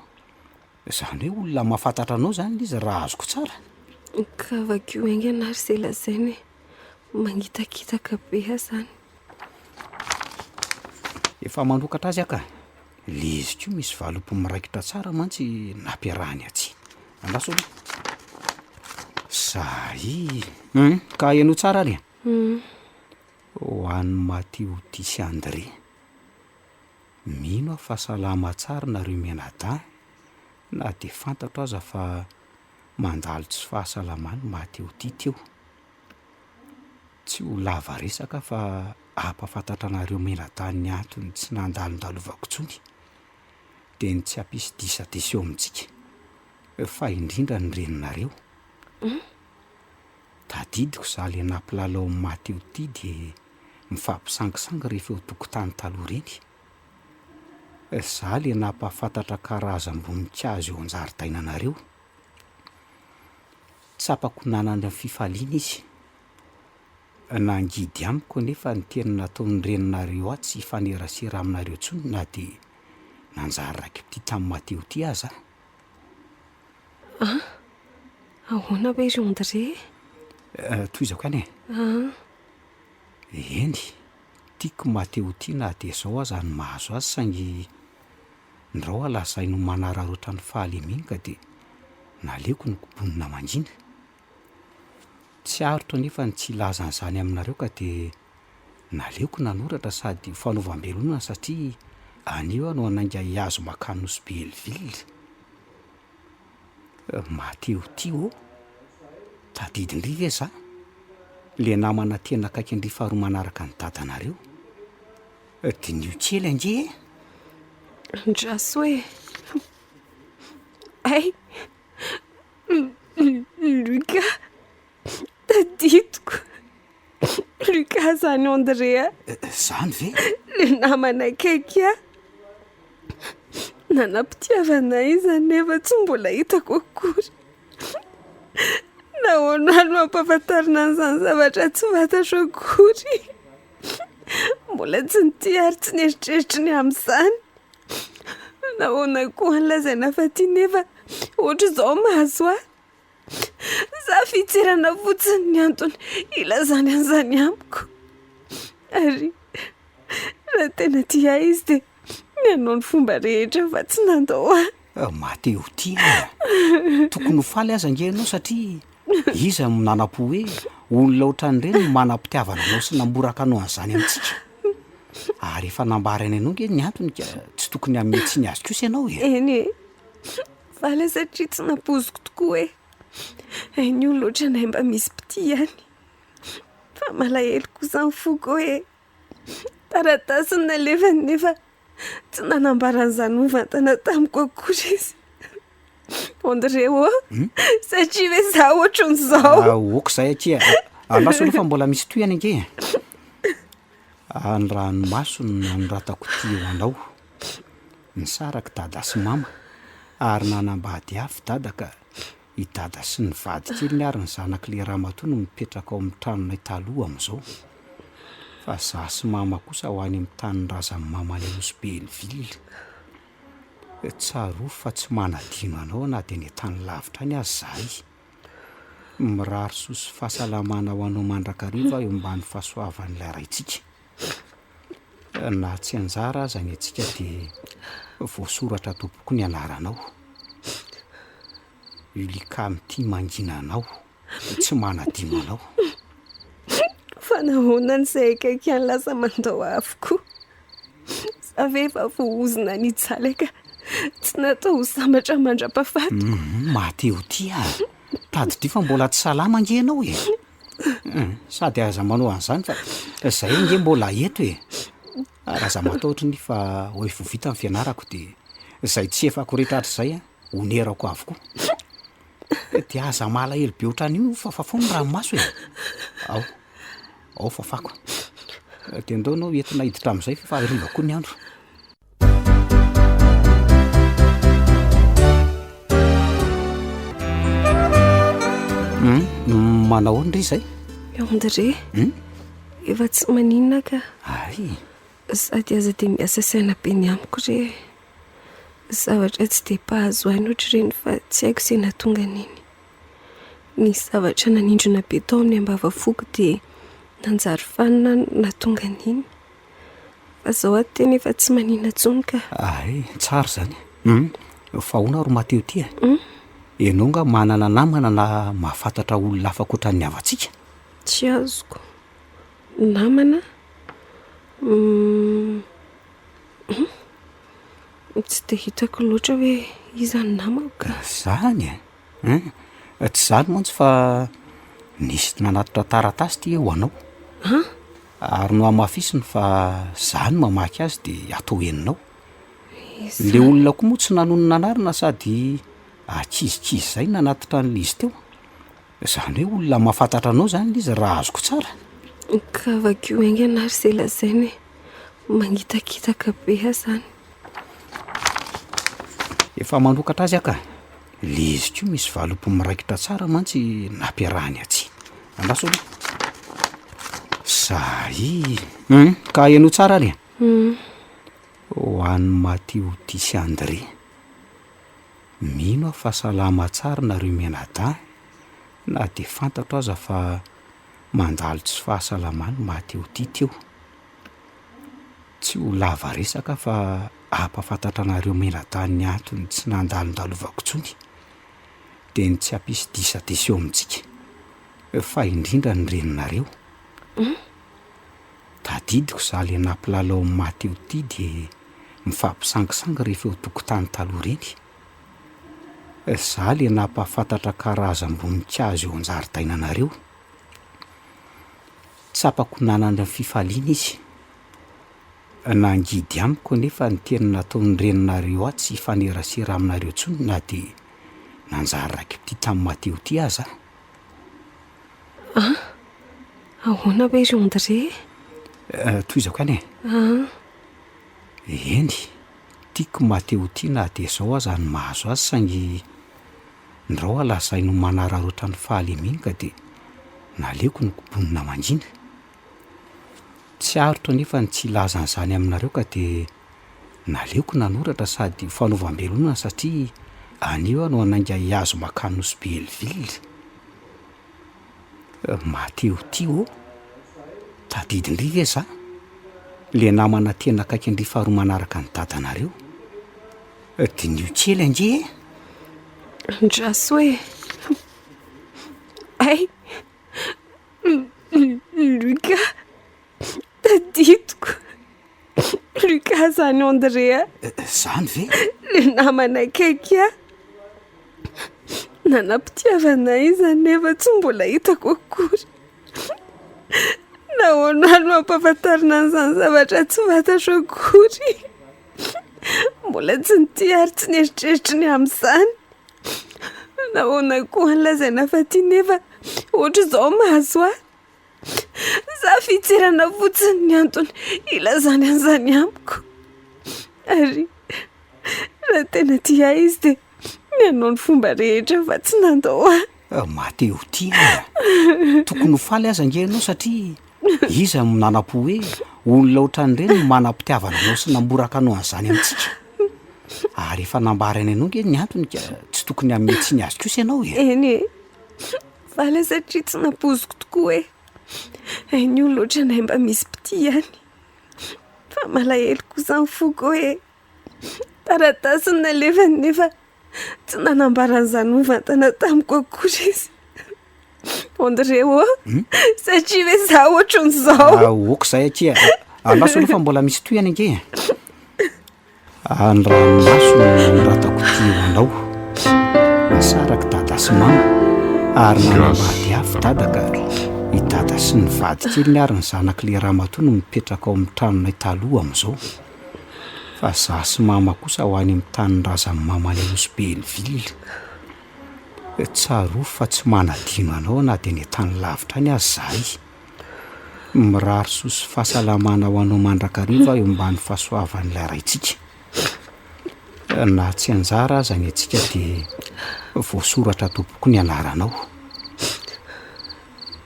Izany hoe olona mahafantatra anao izany ilay izy raha azoko tsara. Ka vakio haingana ary izay lazainy e. Mangitakitaka be aho izany. Efa manokatra azy aho ka. Le izy koa misy valopy miraikitra tsara mantsy nampiarahany atsy. Andraso aloha. Zay. Hum, ka henoy tsara ary e. Hum. Ho an'i Matioty sy André. Mino aho fa salama tsara nareo mianadahy na dia fantatro aza fa mandalo tsy fahasalamana Matioty teo. Tsy ho lava resaka fa hampahafantatra anareo mianadahy ny antony tsy nandalondalovako intsony dia ny tsy hampisy disadisa eo amintsika fa indrindra ny reninareo. Tadidiko za le nampilalao an'i Matio ty dia mifampisangisangy rehefa eo tokotany taloha ireny. Za le nampahafantatra karazam-boninkazo eo an-jaridainanareo. Tsapako nanana fifaliana izy. Nangidy amiko anefa ny teny nataon'ny reninareo ahy tsy hifanerasera aminareo intsony na dia nanjary raiki-pitia tamin'i Mateo ity aza aho. An! Ahoana hoe ry André? Tohizako ihany e. An! Eny, tiako Mateo ity na dia izao aza ny mahazo azy saingy ndrao aho lazainy ho manararaotra ny fahalemeny ka dia naleoko nokobonina mangina. Tsy aritro anefa ny tsy hilaza an'izany aminareo ka dia naleoko nanoratra sady ho fanaovam-belomana satria anio aho no hanainga hihazo makany Nosy Be Hellville. Maty ho tia ô! Tadidin-dry ve za? Le namana tena akaiky an-dry faharoa manaraka ny dadanareo. Diniho kely ange e! Andraso e! Hay! Lucas! Tadidiko! Lucas zany André a! Zany ve? Le namana akaiky ahy. Nanam-pitiavana ahy izy nefa tsy mbola hitako akory. Nahoana aho no ampahafantarina an'izany zavatra tsy fantatro akory? Mbola tsy nitia ary tsy nieritreritra ny amin'izany. Nahoana koa no lazaina fa tia nefa ohatr'izao mahazo ahy? Za fitserana fotsiny ny antony ilazany an'izany amiko. Ary raha tena tia ahy izy dia nanao ny fomba rehetra fa tsy nandao ahy. Maty ho tia e! Tokony ho faly aza ange ianao satria iza no nanam-po hoe olona ohatran'ireny no manam-pitiavana anao sy namboraka anao an'izany amintsika. Ary efa nambarany anao ange ny antony ka tsy tokony hanome tsiny azy kosa ianao e! Eny e! Faly aho satria tsy nampoiziko tokoa e! Hain'ny olona ohatranay mba misy mpitia ihany. Fa. Fa malahelo kosa ny foko hoe taratasy no nalefany nefa tsy nanambara an'izany mivantana tamiko akory izy. André ô, satria ve za ohatran'izao? Ah, ok izay akia. Andraso aloha fa mbola misy tohiny ange e. Ah, ny ranomaso no nanoratako ity ho anao. Nisaraka dada sy mama ary nanambady avy dada ka I dada sy ny vadikeliny ary ny zanak'ilay ramatoa no mipetraka ao amin'ny tranonay taloha amin'izao. Fa za sy mama kosa ho any amin'ny tanindrazan'i mama any Nosy Be Hellville. Tsarovy fa tsy manadino anao na dia any an-tany lavitra any aza izahay. Mirary soa sy fahasalamana ho anao mandrakariva aho eo ambany fahasoavan'ilay Raintsika. Na tsy anjara aza ny antsika dia voasoratra ato am-poko ny anaranao. Ulika mitia mangina anao, tsy manadino anao. Fa nahoana no izay akaiky ihany lasa mandao ahy avokoa? Za ve efa voaozona nijaly ka tsy natao ho sambatra mandra-pahafatiko? Hum, maha-te ho tia ah! Tadidio fa mbola tsy salama ange ianao e! Hum, sady aza manao an'izany fa zay ange mbola eto e! Ary aza matahotra anie fa ho efa ho vita ny fianarako dia izay tsy efako rehetra hatrizay an, honerako avokoa. Dia aza malahelo be ohatran'io fa fafao ny ranomaso e! Ao, ao fafako. Dia ndao ianao entina hiditra amin'izay fa efa hariva koa ny andro. Hum, manao ahoana re izay? André, Hum? efa tsy maninona ka. Ay! Sady aza dia miasa saina be ny amiko re. Zavatra tsy dia mpahazo ahy ohatr'ireny fa tsy haiko izay nahatonga an'iny. Nisy zavatra nanindrona be tao amin'ny ambavafoko dia nanjary fanina no nahatonga an'iny. Fa zao aho tena efa tsy manina intsony ka. Ay, tsara izany. Hum, fa ahoana ry Mateo ty e? Ianao nga manana namana na mahafantatra olona hafa ankoatran'ny havantsika? Tsy azoko. Namana? Hum, tsy dia hitako loatra hoe iza ny namako ka. Zany e? Hein, tsy izany mantsy fa nisy nanatitra taratasy ity ho anao. An? Ary nohamafisiny fa za no mamaky azy de atao henonao. Izany. Le olona koa moa tsy nanonona anarana sady ankizikizy zay nanatitra an'le izy teo. Zany hoe olona mahafantatra anao zany le izy raha azoko tsara. Ka vakio haingana ary zay lazaina e. Mangitakitaka be aho zany. Efa manokatra azy aho ka. Le izy koa misy valopy miraikitra tsara mantsy nampiarahany atsy. Andraso aloha. Zay. Hum, ka henoy tsara ary e. Ho an'i Matioty sy André. Mino aho fa salama tsara nareo mianadahy na dia fantatro aza fa mandalo tsy fahasalamana Matioty teo. Tsy ho lava resaka aho fa hampahafantatra anareo mianadahy ny antony tsy nandalondalovako intsony dia ny tsy hampisy disadisa eo amintsika fa indrindra ny reninareo. Tadidiko za le nampilalao an'i Mateo ty de mifampisangisangy rehefa eo tokotany taloha reny. Za le nampahafantatra karazam-boninkazo eo an-jaridainanareo. Tsapako nanana fifaliana izy. Nangidy amiko anefa ny teny nataon'ny reninareo ahy tsy hifanerasera aminareo intsony na dia nanjary raiki-pitia tamin'i Mateo ity aza aho. An! Ahoana hoe ry André? Tohizako ihany e. An! Eny, tiako Mateo ity na dia izao aza ny mahazo azy saingy ndrao aho lazainy ho manararaotra ny fahalemeny ka dia naleoko nokobonina mangina. Tsy aritro anefa ny tsy hilaza an'izany aminareo ka dia naleoko nanoratra sady ho fanaovam-belomana satria anio aho no hanainga hihazo mankany Nosy Be Hellville. Maty ho tia ô! Tadidin-dry ve za? Le namana tena akaiky an-dry faharoa manaraka ny dadanareo. Diniho kely ange e! Andraso e! Hay! Lucas, tadidiko. Lucas zany André a. Zany ve? Le namana akaiky ahy. Nanam-pitiavana ahy izy nefa tsy mbola hitako akory. Nahoana aho no ampahafantarina an'izany zavatra tsy fantatro akory? Mbola tsy nitia ary tsy nieritreritra ny amin'izany. Nahoana koa no lazaina fa tia nefa ohatr'izao mahazo ahy? Sa fitserana fotsiny ny antony ilazany an'izany amiko? Ary raha tena tia ahy izy dia nanao ny fomba rehetra fa tsy nandao ahy. Maty ho tia e! Tokony ho faly aza ange ianao satria iza no nanam-po hoe olona ohatran'ireny no manam-pitiavana anao sy namboraka anao an'izany amintsika. Ary efa nambarany anao ange ny antony ka tsy tokony hanome tsiny azy kosa ianao e! Eny e! Faly aho satria tsy nampoiziko tokoa e! Hain'ny olona ohatranay mba misy mpitia ihany. Fa malahelo kosa ny foko hoe taratasy no nalefany nefa Tsy nanambara an'izany mivantana tamiko akory izy. André ô, satria ve za ohatran'izao? Ah, ok izay akia. Andraso aloha fa mbola misy tohiny ange e. Ny ranomaso no nanoratako ity ho anao. Nisaraka dada sy mama ary nanambady avy dada ka i dada sy ny vadikeliny ary ny zanak'ilay ramatoa no mipetraka ao amin'ny tranonay taloha amin'izao. Fa za sy mama kosa ho any amin'ny tanindrazan'i mama any Nosy Belleville. Tsarovy fa tsy manadino anao na dia any an-tany lavitra any aza izahay. Mirary soa sy fahasalamana ho anao mandrakariva aho eo ambany fahasoavan'ilay Raintsika. Na tsy anjara aza ny antsika dia voasoratra ato am-poko ny anaranao.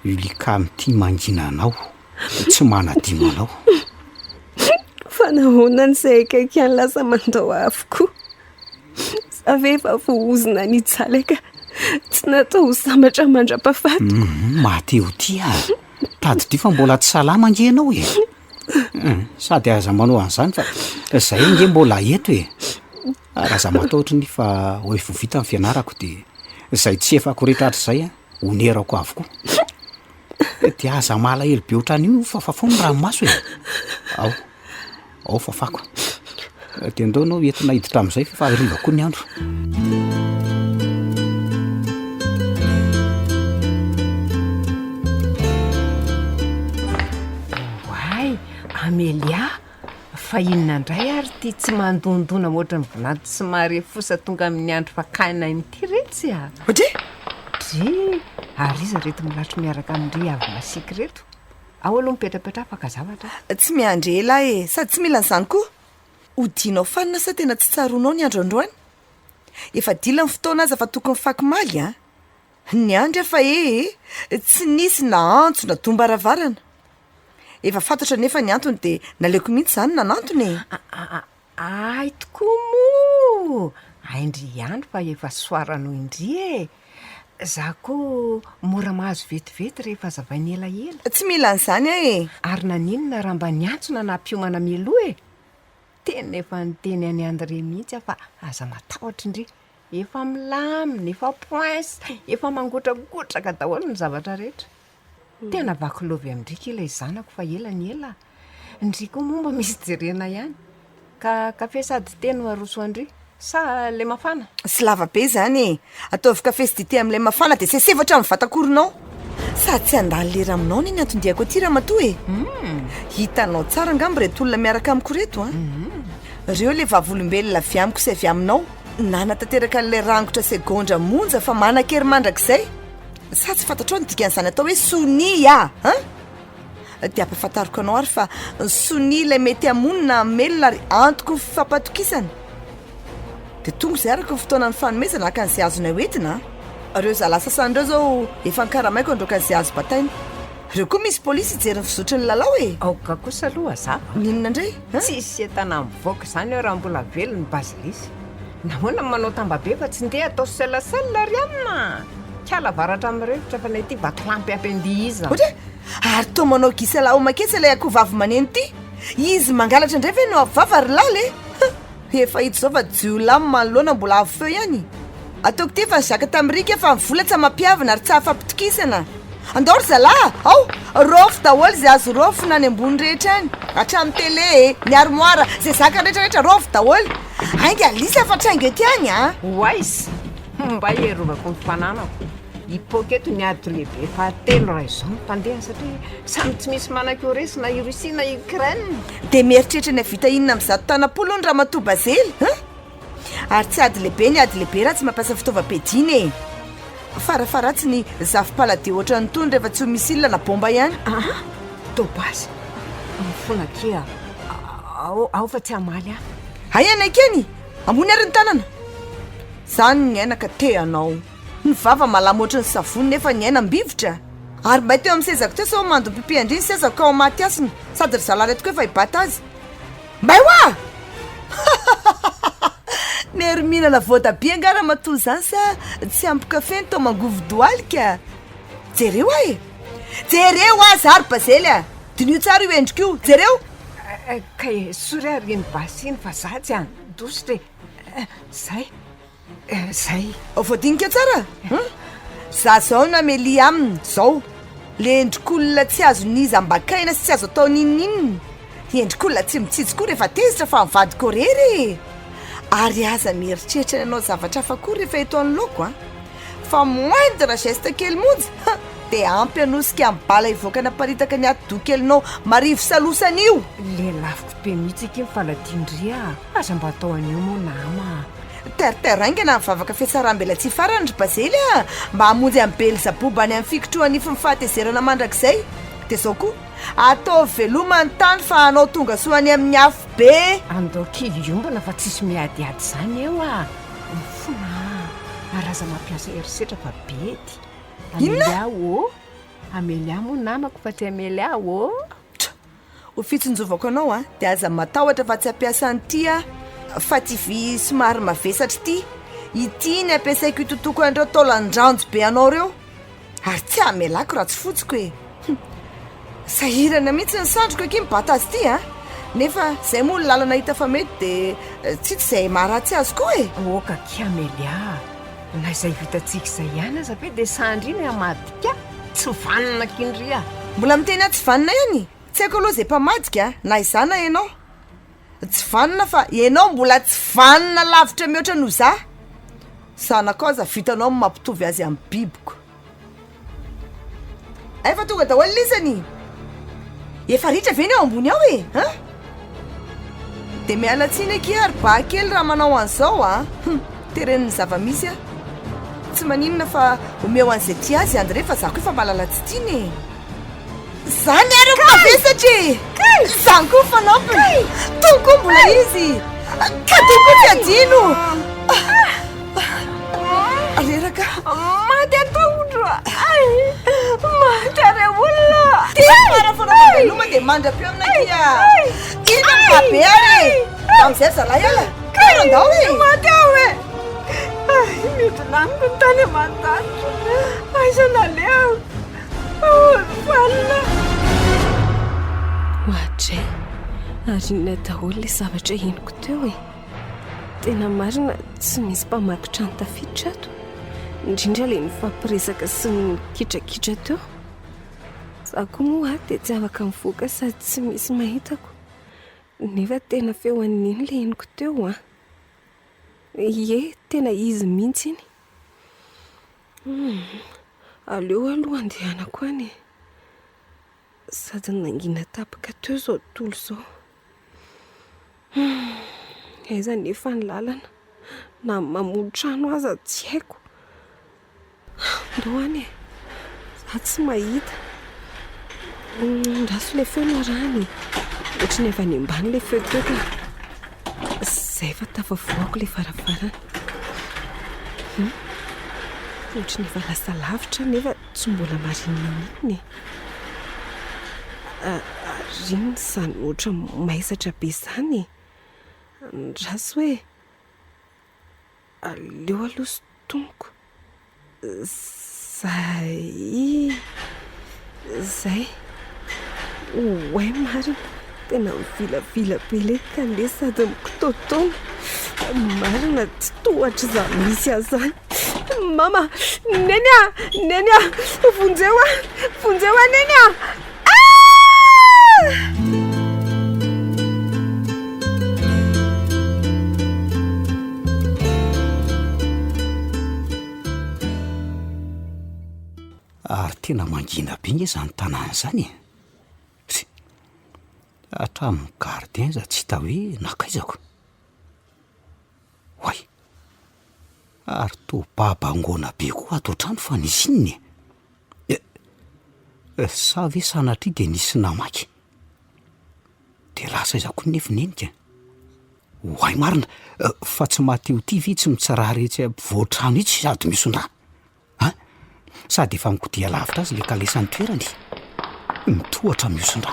Ulika mitia mangina anao. Tsy manadino anao. Fa nahoana no izay akaiky any lasa mandao ahy avokoa? Za ve efa voaozona nijaly ka tsy natao ho sambatra mandra-pahafatiko? Hum, maha-te ho tia ah. Tadidio fa mbola tsy salama ange ianao e. Hum, sady aza manao an'izany fa izay ange mbola eto e. Ary aza matahotra anie fa ho efa ho vita ny fianarako dia izay tsy efako rehetra hatrizay an, honerako avokoa. Dia aza malahelo be ohatran'io fa fafao ny ranomaso e! Ao, ao fafako. Dia ndao ianao entina hiditra amin'izay fa hariva koa ny andro. Oay, Amelia, fa inona indray ary ity tsy mandondona ohatran'ny vinanto tsy mahare fosa tonga amin'ny andro fakana aina ity retsy a? Odry! Dry! Ary iza ireto milatro miaraka amin-dry avy masiaka ireto? Ao aloha mipetrapetraha faka zavatra a! Tsy miandry ela aho e! Sady tsy mila an'izany koa! Hodianao fanina sa tena tsy tsaroanao ny andro androany? Efa dila ny fotoana aza fa tokony fakomaly a! Niandry aho fa ee, tsy nisy na antso na dom-baravarana. Efa fantatro anefa ny antony dia naleoko mihitsy izany nanantona e! Hay tokoa moa! Hain-dry ihany fa efa soarano in-dry e! Za koa mora mahazo vetivety rehefa azavaina elaela. Tsy mila an'izany aho e! Ary naninona raha mba niantso na nampiomana mialoha e? Tena efa niteny an'i André mihitsy aho fa aza matahotra ndry, efa milamina, efa poince, efa mangotragotraka daholo ny zavatra rehetra. Tena vaky lôvy amin-dry ki ilay zanako fa ela ny ela. Ndry koa moa mba misy jerena ihany. Ka kafe sa dite no aroso an-dry? Sa le mafana? Tsy lava be izany e! Ataovy kafe sy dite amin'ilay mafana dia sesefo hatramin'ny vatakoronao. Sady tsy handany lera aminao anie ny anton-diako aty ramatoa e! Hitanao tsara angamba ireto olona miaraka amiko ireto an! Ireo ilay vavolombelona avy amiko sy avy aminao. Nanatanteraka an'ilay rangotra segondra monja fa manan-kery mandrakizay. Sa tsy fantatrao ny dikan'izany atao hoe sonia an? Dia ampahafantariko anao ary fa ny sonia ilay mety hamono na hamelona ary antoky ny fifampatokisana. Dia tonga izay araka ny fotoana nifanomezana haka an'izay azonay hoentina an! Ireo zalahy sasany ireo izao efa nokaramaiko handroaka an'izay azo bataina. Ireo koa misy polisy hijery ny fizotry ny lalao e! Aoka kosa aloha hazava. Ny inona indray an? Tsisy entana mivoaka izany eo raha mbola velona i Bazilisy. Nahoana no manao tambabe fa tsy ndeha atao seul à seul ry anona? Kala avaratra mirefotra fa na ity vatolampy ampendihizana. Ohatra e! Ary toa manao gisala homaketsy ilay akoho vavy maneno ity! Izy mangalatra indray ve no avo vava ry lala e! Huh! Efa hita izao fa jiolahy no manoloana mbola avo feo ihany! Ataoko ity efa nizaka tamin'i Rika fa ny vola tsy amam-pihavana ary tsy ahafampitokisana! Andao ry zalahy a! Ao! Raofy daholo izay azo raofina any ambony rehetra any! Hatramin'ny télé e! Ny armoire! Izay zaka rehetra rehetra raofy daholo! Ainga Alisa fa traingo ety any a! Ho aiza? Mba hiarovako ny fananako. Hipoaka eto ny ady lehibe fahatelo raha izao no fandehany satria samy tsy misy manan-ko resy na i Russie na i Ukraine. Dia mieritreritra ny hahavita inona amin'izato tanam-polo hono ramatoa Bazely an? Ary tsy ady lehibe ny ady lehibe raha tsy mampiasa fitaovam-piadiana e! Farafaharatsiny zafim-paladia ohatran'itony rehefa tsy ho missile na bomba ihany. Aa! Topaza! Mifona akia ao, ao fa tsy hamaly aho. Hay hanaiky eny! Ambony ary ny tanana! Zany ny aina ka te hanao. Ny vava malama ohatry ny savony nefa ny aina ambivotra. Ary mbay teo amin'ny sezako teo sao mando pipi an-dry ny sezako ka ho maty hasina. Sady ry zalahy reto koa efa hibata azy. Mbay hoa! Nery mihinana voatabia angaha ramatoa zany sa tsy ampy kafe ny tao mangovi-dohalika? Jereo aho e! Jereo aho za ry Bazely a! Diniho tsara io endriko io, jereo! Ka esory ary iny basy iny fa za tsy handositra e! Zay! Zay. Voadinika tsara an! Za zao no Amélie aminy zao. Le endrik'olona tsy azon'iza ambakaina sy tsy azo atao n'inon'inona. Endrik'olona tsy mitsitsy koa rehefa tezitra fa mivadika irery e! Ary aza mieritreritra ny hanao zavatra hafa koa rehefa eto anoloako an! Fa moindre geste kely monja han! Dia ampy hanosika ny bala hivoaka hanaparitaka ny atidoha kelinao marivo salosana io! Lelafiko be mihitsy akia ny faladian-dry a! Aza mba atao an'io moa nama a! Terter haingana ny vavaka fiatsaram-belatsihy farany ry Bazely a! Mba hamonjy an'i Belzaboba any amin'ny fikitroha-nifin'ny fahatezerana mandrakizay. Dia izao koa, ataovy veloma ny tany fa hanao tongasoa any amin'ny afobe! Andao kely hiombona fa tsisy miadiady izany eo a! Mifona a! Ary aza mampiasa herisetra fa bedy. Inona? Amelia ô! Amelia moa namako fa tsy Amelia ô! Tch! Ho fitsinjovako anao a, dia aza matahotra fa tsy hampiasa an'ity aho fa ty vy somary mavesatra ity. Ity ny ampiasaiko hitotoko an'ireo taolan-dranjo be anao ireo. Ary tsy hamelako raha tsy fotsiko e. Hum. Sahirana mihitsy ny sandriko akia mibata azy ity a. Nefa izay moa ny lalana hita fa mety dia tsy hita izay maharatsy azy koa e. Aoka akia Amelia a. Na izay vitantsika izay ihany aza ve dia sandry iny hamadika tsy vanona akia ndry a. Mbola miteny aho tsy vanona ihany? Tsy haiko aloha izay mpamadika a, na izaho na ianao. Tsy vanona fa ianao mbola tsy vanona lavitra mihoatra noho izaho. Zanakao aza vitanao ny mampitovy azy amin'ny bibiko. Efa tonga daholo lisany. Efa ritra ve ny ao ambony ao e? An? Dia miala tsiny akia ry ba kely raha manao an'izao a! Hum, teren'ny zava-misy aho. Tsy maninona fa omeo an'izay tia azy André fa za koa efa mahalala tsy tiany e! Zany ary io mavesatra e! Zany koa ny fanampiny! Tony koa mbola izy! Ka tony koa tsy adino! Reraka! Maty atahotro ay! Maty ary olona! Ty mara fanaovam-beloma dia mandra-peo amina akia! Inona ny mahabe ary e! Amin'izay ry zalahy ala! Kay andao e! Maty aho e! Ay, midina amiko ny tany aman-danitra! Aiza nalehako? Oadray, ary inona daholo ilay zavatra henoko teo e? Tena marina tsy misy mpamaky trano tafiditra ato, indrindra ilay nifampiresaka sy nikitrakitra teo. Za koa moa ato dia tsy afaka mivoaka sady tsy misy mahitako, nefa tena feo an'i Neny ilay henoko teo an! Ie, tena izy mihitsy iny. Humm, aleo aloha andehanako any e. Sady nangina tapaka teo izao tontolo izao. Humm, aiza anefa ny lalana? Na ny mamono trano aza tsy haiko. Ndao any e! Za tsy mahita. Andraso ilay feo no arahana e. Ohatry ny avy any ambany ilay feo teo ka. Izay fa tafavoako ilay varavarana. Hum. Ohatry ny efa lasa lavitra aho nefa tsy mbola marina n'inona e. Ary inona izany ohatry ny maizatra be izany e? Andraso e! Aleo aloha sintomiko. Zay. Zay. Oay marina, tena mivilavila be ilay kalesy sady mikitoatoana. Marina tsy tohatra izany misy azy izany. Mama! Neny a! Neny a! Vonjeo aho! Vonjeo aho Neny a! Ah! Ary tena mangina be nge izany tanàna izany e! Tsia! Hatramin'ny gardien aza tsy hita hoe nankaizako. Oay! Ary toa babangoana be koa ato an-trano fa nisy inona e? Eh, sa ve sanatria dia nisy namaky? Dia lasa aiza koa nefa i Nenika? Oay marina, fa tsy maha-te-ho tia ve tsy mitsirara etsy ampovoan-trano etsy sady mihoson-drà? An! Sady efa mikodia lavitra azy le kalesa ny toerany. Mitohatra mihoson-drà.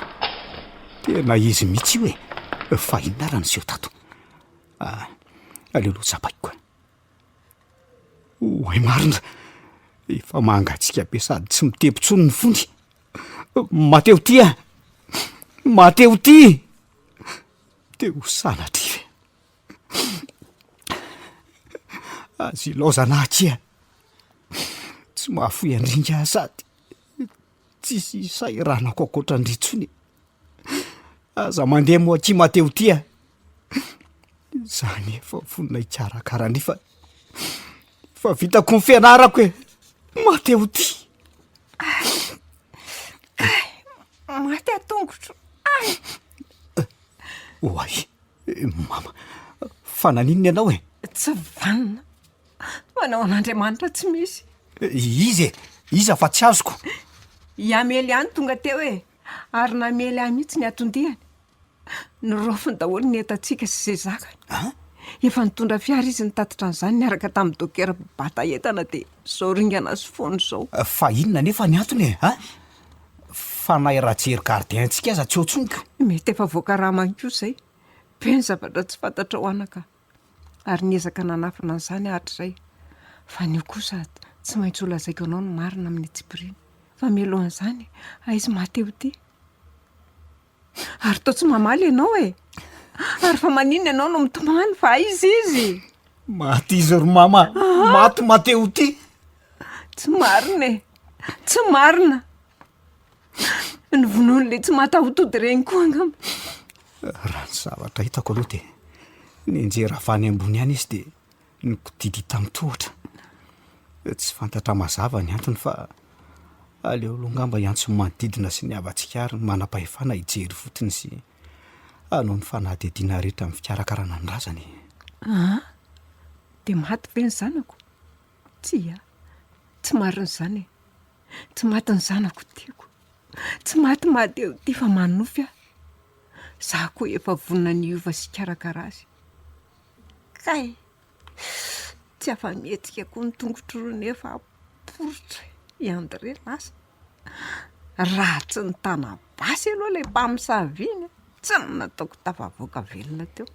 Tena izy mihitsy io e! Fa inona ary no niseho tato? Ah, aleo aloha tsapaiko ka. Oay marina! Efa mangatsiaka be sady tsy mitepo intsony ny fony. Mateo ty a! Mateo ty! Te ho sanatria ve? Aza ilaozana akia. Tsy mahafoy an-dringa aho sady tsisy isahiranako ankoatra an-dry intsony e. Aza mandeha moa akia Mateo ty a. Za anie efa vonona hikarakara an-dry fa efa vitako ny fianarako e. Mateo ty. Maty aho tongotro. Ay! Oay! Mama, fa naninona ianao e? Tsy vanona. Manao an'Andriamanitra tsy misy. Iza e? Iza fa tsy azoko? I Amely ihany tonga teo e! Ary namely ahy mihitsy ny atondiany. Noraofiny daholo ny entantsika sy izay zakany. An? Efa nitondra fiara izy nitatitra an'izany niaraka tamin'ny dokera mpibata entana dia izao ringana sy foana izao. Fa inona anefa ny antony e? An? Fa na i Rajery gardien-tsika aza tsy eo intsony ko! Mety efa voakarama any koa izay. Be ny zavatra tsy fantatrao anaka. Ary niezaka nanafina an'izany aho hatrizay. Fa anio kosa tsy maintsy ho lazaiko anao ny marina amin'ny antsipiriany. Fa mialohan'izany, aiza i Mateo ity? Ary toa tsy mamaly ianao e! Ary fa maninona ianao no mitomany fa aiza izy? Maty izy ry mama, maty Mateo ity. Tsy marina e! Tsy marina! Ny vonoan'ilay tsy mataho-tody ireny koa angamba. Raha ny zavatra hitako aloha dia nianjera avy any ambony any izy dia nikodidy tamin'ny tohatra. Tsy fantatra mazava ny antony fa aleo aloha angamba hiantso ny manodidina sy ny havantsika ary ny manam-pahefana hijery ifotony sy hanao ny fanadihadiana rehetra amin'ny fikarakarana ny razana e. Aa! Dia maty ve ny zanako? Tsia, tsy marina izany e! Tsy maty ny zanako tiako. Tsy maty Madeo ity fa manonofy aho. Za koa efa vonona ny hiova sy hikarakara azy. Kay! Tsy afa-mihetsika koa ny tongotro roa nefa poritra i André lasa. Raha tsy nitana basy aloha ilay mpamosavy iny, tsy nataoko tafavoaka velona teo.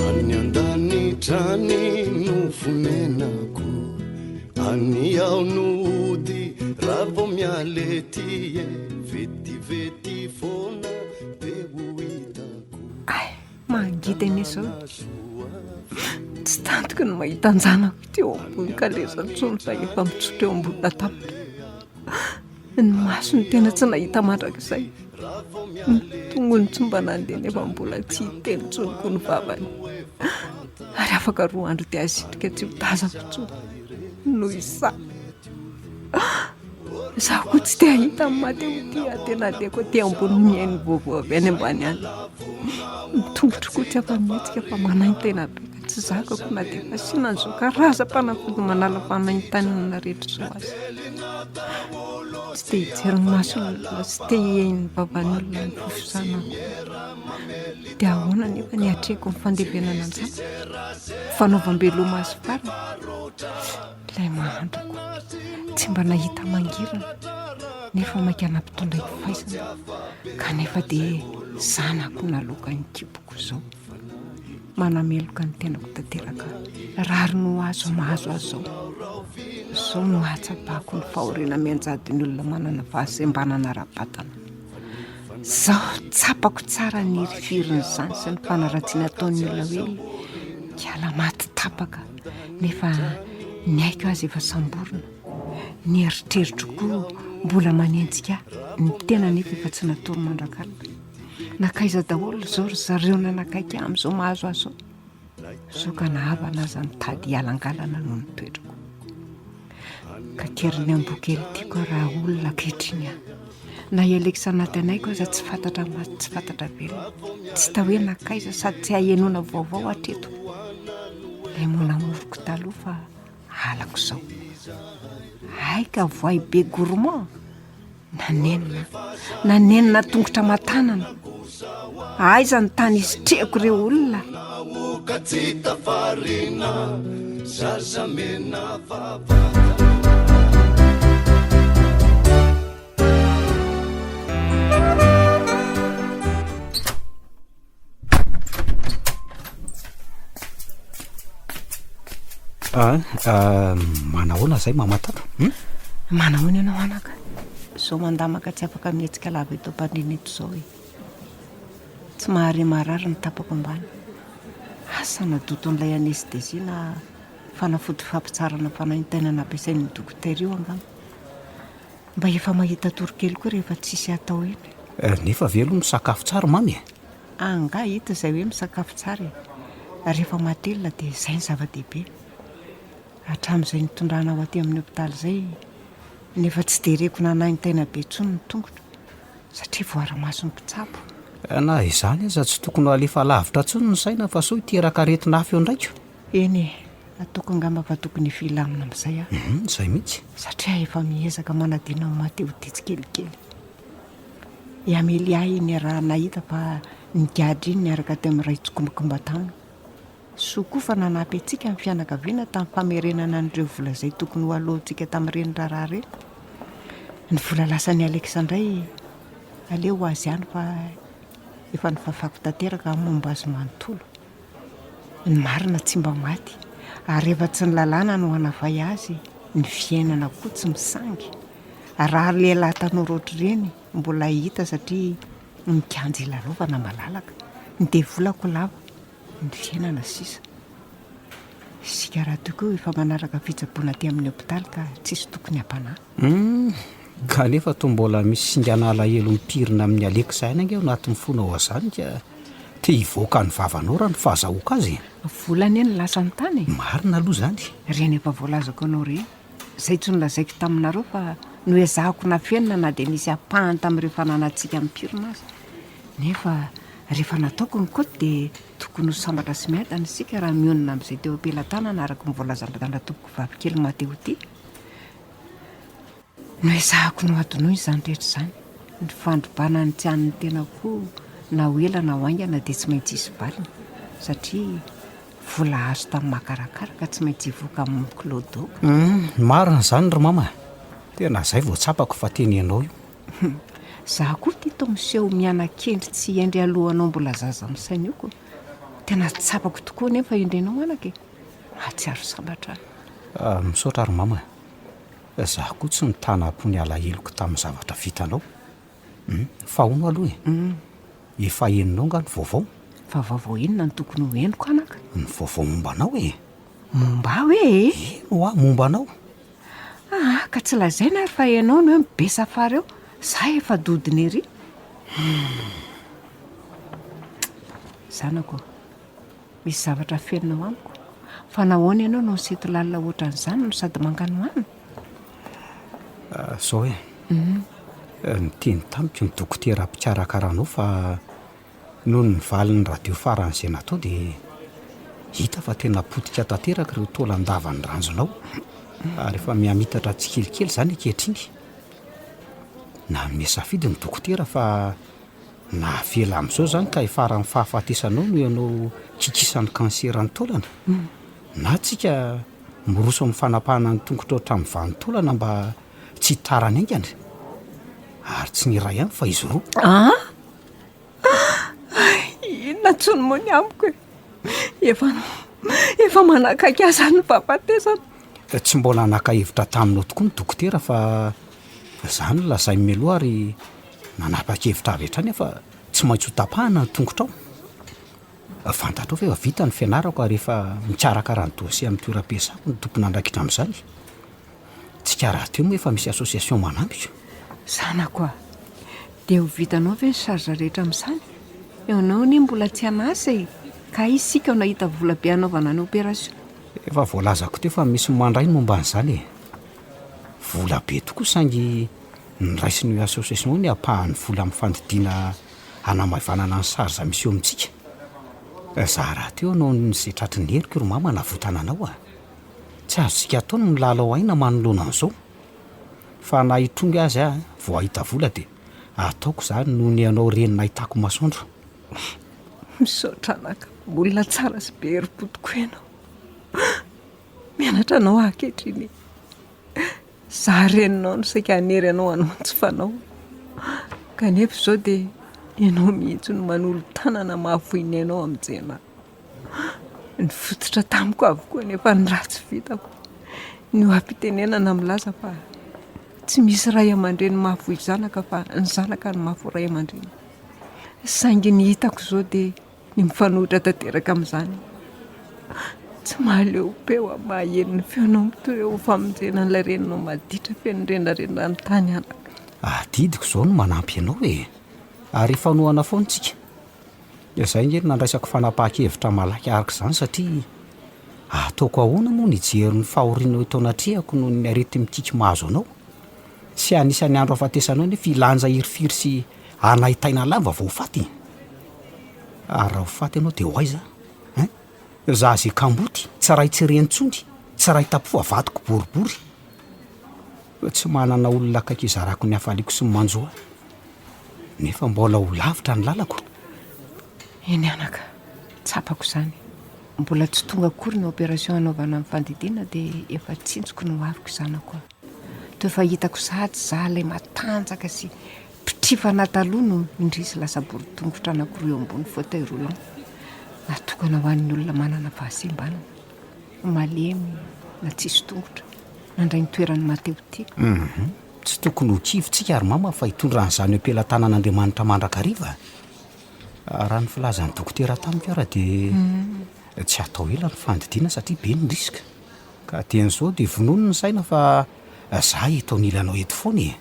Any an-danitra any no fonenako, any aho no hody raha vao miala ety e, vetivety foana dia ho hitako. Ay, mangidy anie izao e. Tsy tantiko ny mahita an-janako ity eo ambony kalesa intsony fa efa mitsotra eo ambony latabatra. Ny masony tena tsy nahita mandrakizay. Ny tongony tsy mba nandeha nefa mbola tsy hiteny intsony koa ny vavany. Ary afaka roa andro dia asitrika tsy ho tazako intsony noho izaho. Izaho koa tsy te hahita ny maty eo ity aho tena aleoko aty ambony mihaino vaovao avy any ambany any. Ny tongotro koa tsy afa-mihetsika fa manaintaina be ka tsy zakako na dia fasiana an'izao karazam-panafody manala fanaintainana rehetra izao aza. Tsy te hijery ny mason'olona sy te hihaino ny vavan'olona ny fofosana aho. Dia ahoana anefa ny hatrehiko ny fandevenana an-janako? Fanaovam-beloma azy farany. Ilay mahantrako tsy mba nahita mangirana nefa maika nampitondra faisana kanefa dia zanako naloaka ny kiboko izao. Manameloka ny tenako tanteraka rariny ho azo mahazo azy izao. Izao no ahatsapako ny fahoriana mianjady ny olona manana fahasembanana ara-batana. Izaho tsapako tsara ny hirifirin'izany sy ny fanaratsiana ataon'ny olona hoe kiala maty tapaka nefa ny aiko aza efa samborina. Ny eritreritro koa mbola manenjika ahy, ny tena nefa efa tsy natory mandrak'alina. Nankaiza daholo izao ry zareo nanakaiky ahy amin'izao mahazo ahy izao? Zao ka na havana aza mitady hialangalana noho ny toetrako. Ka kerin'ny amboa kely tiako aho raha olona ankehitriny aho. Na i Alex anaty anaiko aza tsy fantatra maty tsy fantatra velona. Tsy hita hoe nankaiza sady tsy ahenoana vaovao hatreto. Ilay mon amour-ko taloha fa halako izao. Hay ka voay be gourmand. Nanenina, nanenina tongotra aman-tanana. Aiza ny tany isitrihako ireo olona? Ah, ah, manahoana zay mama tata? Hmm? Manahoana ianao anaka? Zao mandamaka tsy afaka mihetsika lava eto am-pandriana eto izao e. Tsy mahare marary ny tapako ambany. Asa na doton'ilay anesthésie na fanafody fampitsarana fanaintainana ampiasain'ny dokotera io angamba. Mba efa mahita tory kely koa rehefa tsisy atao iny. Eh, nefa ve aloha misakafo tsara mamy e? Angaha hita izay hoe misakafo tsara e? Rehefa matelina dia izay ny zava-dehibe. Hatramin'izay nitondrana aho aty amin'ny hopitaly izay, nefa tsy dia reko nanaintaina be intsony ny tongotro, satria voara-mason'ny mpitsabo. Eh, na izany aza tsy tokony ho alefa lavitra intsony ny saina fa sao hiteraka aretina hafa eo indraiko. Eny e, ataoko angamba fa tokony hilamina amin'izay aho. Hum, izay mihitsy. Satria efa miezaka manadino an'i Mateo ity tsikelikely. I Amelia iny raha nahita fa nigadra iny niaraka teo amin'ny iray tsikombakomba taminy. Soa koa fa nanampy antsika ny fianakaviana tamin'ny famerenana an'ireo vola izay tokony ho aloantsika tamin'ireny raharaha ireny. Ny vola lasan'i Alex indray, aleo ho azy ihany fa efa nofafako tanteraka ny momba azy manontolo. Ny marina tsy mba maty, ary rehefa tsy ny lalàna no hanafay azy, ny fiainana koa tsy misangy. Raha lehilahy tanora ohatr'ireny mbola hita satria ny kianja ilalaovana malalaka, ny devolako lava, ny fiainana sisa. Isika rahateo koa efa manaraka fitsaboana aty amin'ny hopitaly ka tsisy tokony hampanahy. Humm, kanefa toa mbola misy singana alahelo mipirina amin'i Alex ihany ange ao anatin'ny fonao ao zany ka te hivoaka ny vavanao raha ny fahazahoako azy e! Vola anie no lasany tany e! Marina aloha izany. Ireny efa voalazako anao ireny. Izay tsy nolazaiko taminareo fa noezahako nafenina na dia nisy ampahany tamin'ireo fananantsika mipirina aza. Nefa rehefa nataoko ny kaoty dia tokony ho sambatra sy miadana isika raha mionona amin'izay teo am-pelatanana araka ny voalazan-dRatompoko vavikely Mateo ity. Noezahako nohadinoina izany rehetra izany. Ny fandrobana ny tsy an'ny tena koa na ho ela na ho haingana dia tsy maintsy hisy valiny satria vola azo tamin'ny makarakara ka tsy maintsy hivoaka amin'ny mikilaodaoka. Hum, marina izany ry mama a! Tena izay vao tsapako fa tena ianao io. Za koa ity toa miseho miana-kendry tsy hendry alohanao mbola zaza misaina io ko. Tena tsapako tokoa anefa hendrenao anaka e! Mahatsiaro sambatra aho. Ah, misaotra ry mama a! Za koa tsy nitana am-po ny alaheloko tamin'ny zavatra vitanao. Hum, fa hono aloha e! Efa henonao nga ny vaovao? Fa vaovao inona no tokony ho henoko anaka? Ny vaovao momba anao e! Momba ahy hoe e? Eny hoa, momba anao. Aa, ka tsy lazaina ary fa ianao no hoe mibe safary eo, za efa dodona ery. Zanako ô, misy zavatra afeninao amiko, fa nahoana ianao no misento lalina ohatran'izany no sady manganohano? Zao e, niteny tamiko ny dokotera mpikarakara anao fa noho ny valin'ny radio farany izay natao dia hita fa tena potika tanteraka ireo taolan-davan'ny ranjonao ary efa mihamitatra tsikelikely izany ankehitriny. Nanome safidy ny dokotera fa na avela amin'izao izany ka hifaran'ny fahafatesanao no ianao kikisan'ny kanseran'ny taolana na tsika miroso amin'ny fanapahana ny tongotrao hatramin'ny vanin-taolana mba tsy hitarany haingana ary tsy ny iray ihany fa izy roa. An! Inona intsony moa ny amiko e? Efa efa manakaiky ahy izany ny fahafatesana. Tsy mbola naka hevitra taminao tokoa ny dokotera fa izany no lazainy mialoha ary nanapa-kevitra avy hatrany aho fa tsy maintsy ho tapahana ny tongotrao. Fantatrao ve fa vita ny fianarako ary efa mikarakara ny dossier amin'ny toeram-piasako ny tompon'andraikitra amin'izany. Tsika rahateo moa efa misy association manampy ko. Zanako a! Dia ho vitanao ve ny charge rehetra amin'izany? Ianao anie mbola tsy an'asa e! Ka aiza isika no hahita vola be hanaovana ny opération? Efa voalazako teo fa misy mandray ny momba an'izany e! Vola be tokoa saingy noraisin'io association io ny ampahan'ny vola amin'ny fandidiana hanamaivanana ny charge misy eo amintsika. Za rahateo hanao an'izay tratry ny heriko ry mama hanavotana anao a! Tsy azontsika atao ny milalao aina manoloana an'izao. Fa na hitrongy aza aho vao hahita vola dia ataoko izany noho ny anao reny nahitako masoandro. Misaotra anaka, olona tsara sy be herim-po tokoa ianao. Mianatra anao aho ankehitriny. Izaho reninao no saika hanery anao hanao ny tsy fanao. Kanefa izao dia ianao mihitsy no manolo-tanana mahafoy ny ainao hamonjena ahy. Nifototra tamiko avokoa anefa ny ratsy vitako. Ny oha-pitenenana milaza fa tsy misy ray aman-dreny mahafoy zanaka fa ny zanaka no mahafoy ray aman-dreny. Saingy ny hitako izao dia ny mifanohitra tanteraka amin'izany. Tsy mahaleo-peo aho maheno ny feonao mitoreo ho famonjena an'ilay reninao maditra feno rendrarendra ny tany anaka. Adidiko izao ny manampy anao e! Ary hifanohana foana isika. Izay ange no nandraisako fanapahan-kevitra malaky araka izany satria ataoko ahoana moa ny hijery ny fahorianao eto anatrehako noho ny areti-mikiky mahazo anao? Tsy anisan'ny andro hahafatesanao nefa hilanja hirifiry sy hanaintaina lava vao ho faty? Ary raha ho faty ianao dia ho aiza hein? Za ze kamboty, tsy ray tsy reny intsony, tsy ray tampo fa vadiko boribory. Tsy manana olona akaiky hizarako ny hafaliako sy ny manjo ahy. Nefa mbola ho lavitra ny lalako. Eny anaka, tsapako izany. Mbola tsy tonga akory ny opération hanaovana ny fandidiana dia efa tsinjoko ny hoaviko zanako a. Toa efa hitako sahady izaho ilay matanjaka sy mpitrifana taloha no indrisy lasa bory tongotra anankiroa eo ambony fauteuil roulant natokana ho an'ny olona manana fahasembanana, malemy na tsisy tongotra, nandray ny toeran'ny Mateo ity. Tsy tokony ho kivy tsika ry mama fa hitondra an'izany eo am-pelatanan'Andriamanitra mandrakariva. Raha ny filazan'ny dokotera tamiko ara dia tsy atao ela ny fandidiana satria be ny risque. Ka dieny izao dia vonono ny saina fa za eto anilanao eto foana e.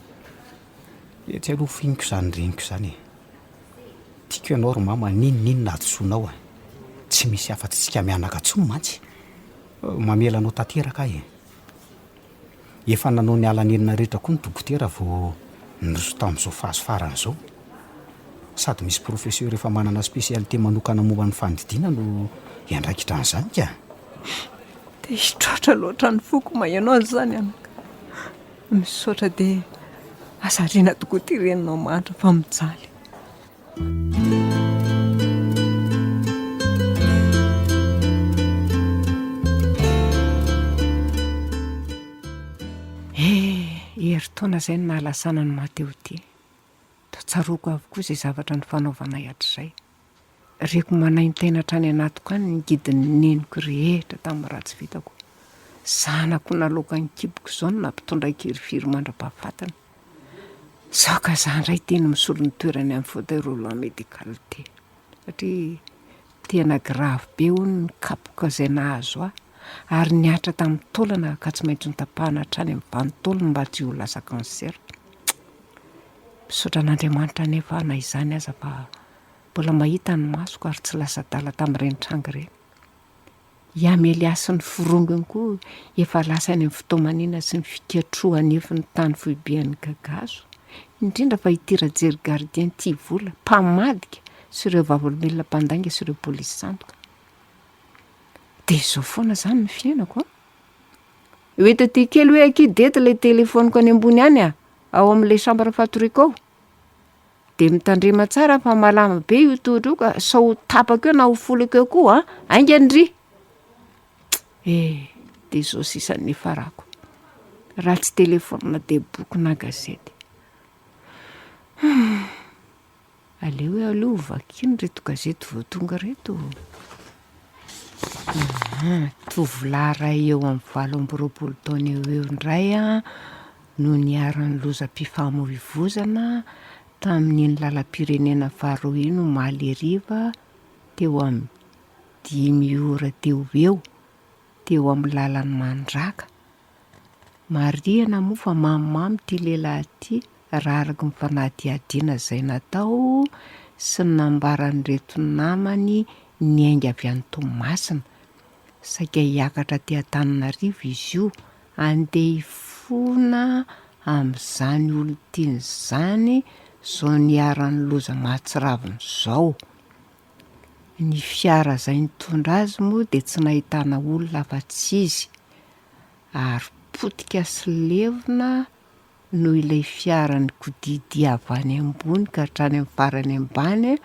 Etsy aloha finiko izany reniko izany e. Tiako ianao ry mama n'inon'inona hadisoanao a. Tsy misy afa-tsy tsika mianaka intsony mantsy. Mamela anao tanteraka aho e. Efa nanao ny ala nenina rehetra koa ny dokotera vao niroso tamin'izao phase farany izao. Sady misy professeur efa manana spécialité manokana momba ny fandidiana no hiandraikitra an'izany ka. Dia hitroatra loatra ny foko maheno an'izany anaka. Misaotra dia aza ariana tokoa ity reninao mahantra fa mijaly. Eh, herintaona izay no nahalasana an'i Mateo ity. Toa tsaroako avokoa izay zavatra nifanaovanay hatrizay. Reko manaintaina hatrany anatiko any ny ngidin'ny neniko rehetra tamin'ny ratsy vitako. Zanako naloaka ny kiboko izao no nampitondra hikirifiry mandra-pahafatiny. Sao ka za indray ity no misolo ny toerany amin'ny fauteuil roulant médical ity satria tena grave be hono ny kapoka izay nahazo ahy ary nihatra tamin'ny taolana ka tsy maintsy notapahana hatrany amin'ny vanin-taolana mba tsy ho lasa cancer. Misaotra an'Andriamanitra anefa aho na izany aza fa mbola mahita ny masoko ary tsy lasa adala tamin'ireny tranga ireny. I Amelia sy ny forongony koa efa lasa any amin'ny fitaomanina sy ny fikatroha-nifin'ny tany foiben'ny Gagazo, indrindra fa ity Rajery Gardien tia vola, mpamadika, sy ireo vavolombelona mpandainga sy ireo polisy sandoka. Dia izao foana izany ny fiainako an! Ho eto aty kely hoe akia dedy ilay telefaoniko any ambony any a! Ao amin'ilay chambre fatoriako ao. Dia mitandrema tsara fa malama be io tohatra io ka sao ho tapaka eo na ho folaka eo koa an! Haingana ndry! Eh! Dia izao sisa no niafarako. Raha tsy telefaonina dia boky na gazety. Hum! Aleo hoe aleo ho vakiana ireto gazety vao tonga ireto. Aha, tovolahy iray eo amin'ny 28 taona eo ho eo indray an, no niharan'ny lozam-pifamoivozana tamin'iny lalam-pirenena faharoa iny omaly hariva teo amin'ny dimy ora teo ho eo, teo amin'ny lalan'i Mandraka. Marihana moa fa mamomamo ity lehilahy ity. Raha araka ny fanadihadiana izay natao sy ny nambaran'ireto namany niainga avy any Toamasina, saika hiakatra aty Antananarivo izy io, handeha hifona amin'izany olon-tiany izany izao niharan'ny loza mahatsiravina izao. Ny fiara izay nitondra azy moa dia tsy nahitana olona afa-tsy izy, ary potika sy levona noho ilay fiara nikodidia avy any ambony ka hatrany amin'ny farany ambany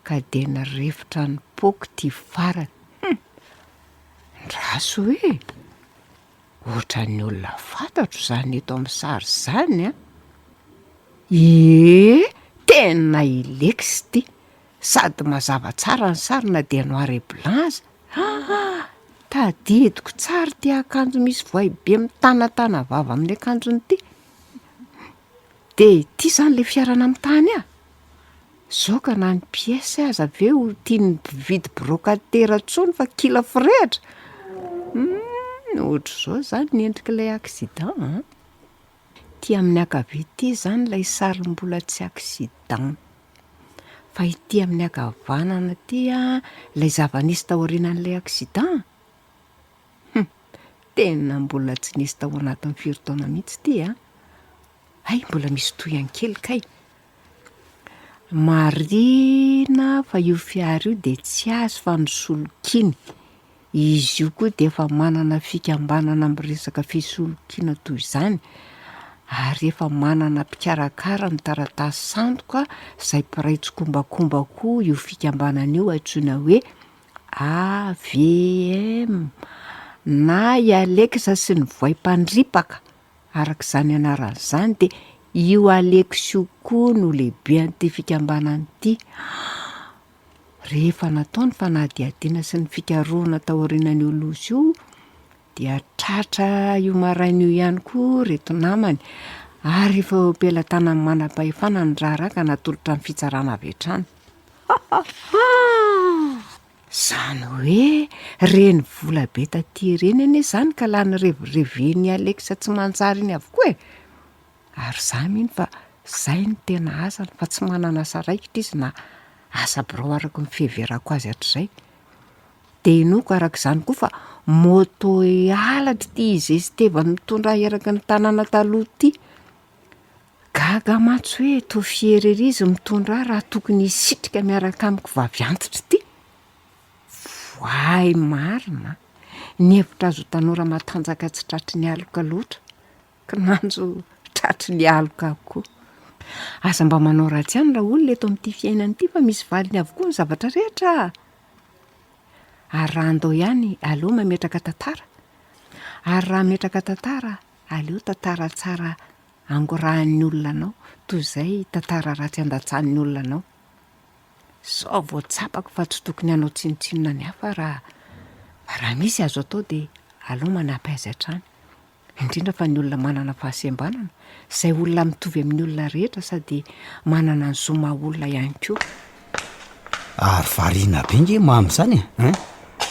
ka dia nirefotra nipoaka ity farany. Hum! Ndraso hoe! Ohatran'ny olona fantatro izany eto amin'ny sary izany an! Ie! Tena i Lex ity! Sady mazava tsara ny sary na dia noir et blanc aza. Aa! Tadidiko tsara ity akanjo misy voay be mitanatana vava amin'ny akanjony ity. Dia ity izany ilay fiara namitahany ahy? Zao ka na ny pièce aza ve ho tian'ny mpividy brocatera intsony fa kila forehitra? Humm, ohatr'izao izany ny endrik'ilay accident an! Ity amin'ny ankavia ity izany ilay sary mbola tsy accident. Fa ity amin'ny ankavanana ity an, ilay zava-nisy taorianan'ilay accident. Hum, tena mbola tsy nisy tao anatin'ny firy taona mihitsy ity an! Hay, mbola misy tohiny kely kay. Marihina fa io fiara io dia tsy azy fa nisolokiany. Izy io koa dia efa manana fikambanana miresaka fisolokiana toy izany ary efa manana mpikarakara ny taratasy sandoka izay mpiray tsikombakomba koa io fikambanana io antsoina hoe AVM na i Alex sy ny voay mpandripaka. Araka izany anarany izany dia io Alex io koa no lehiben'ity fikambanana ity. Rehefa natao ny fanadihadiana sy ny fikarohana taorianan'io loza io dia tratra io maraina io ihany koa ireto namany ary efa eo am-pelatanan'ny manam-pahefana ny raharaha ka natolotra ny fitsarana avy hatrany. Zany hoe reny vola be taty ireny anie zany ka lany revireven'i Alex tsy manjary iny avokoa e! Ary za mino fa zay no tena asany fa tsy manana asa raikitra izy na asa birao araka ny fiheverako azy hatrizay. De inoako araka izany koa fa moto halatra ity izestevany mitondra ahy eraky ny tanàna taloha ity. Gaga mantsy hoe toa fier ery izy mitondra ahy raha tokony hisitrika miaraka amiko vavy antitra ity. Voay marina an! Nihevitra azy ho tanora matanjaka tsy tratry ny aloka loatra, kinanjo tratry ny aloka koa. Aza mba manao ratsy ihany raolona eto amin'ity fiainana ity fa misy valiny avokoa ny zavatra rehetra a! Ary raha handao ihany aleo mametraka tantara, ary raha hametraka tantara aleo tantara tsara angorahan'ny olona anao toy izay tantara ratsy andatsahan'ny olona anao. Izao vao tsapako fa tsy tokony hanao tsinontsinona ny hafa raha fa raha misy azo atao dia aleo manampy azy hatrany. Indrindra fa ny olona manana fahasembanana, izay olona mitovy amin'ny olona rehetra sady manana ny zo maha olona ihany koa. Ary variana be nge mamy izany e, hein?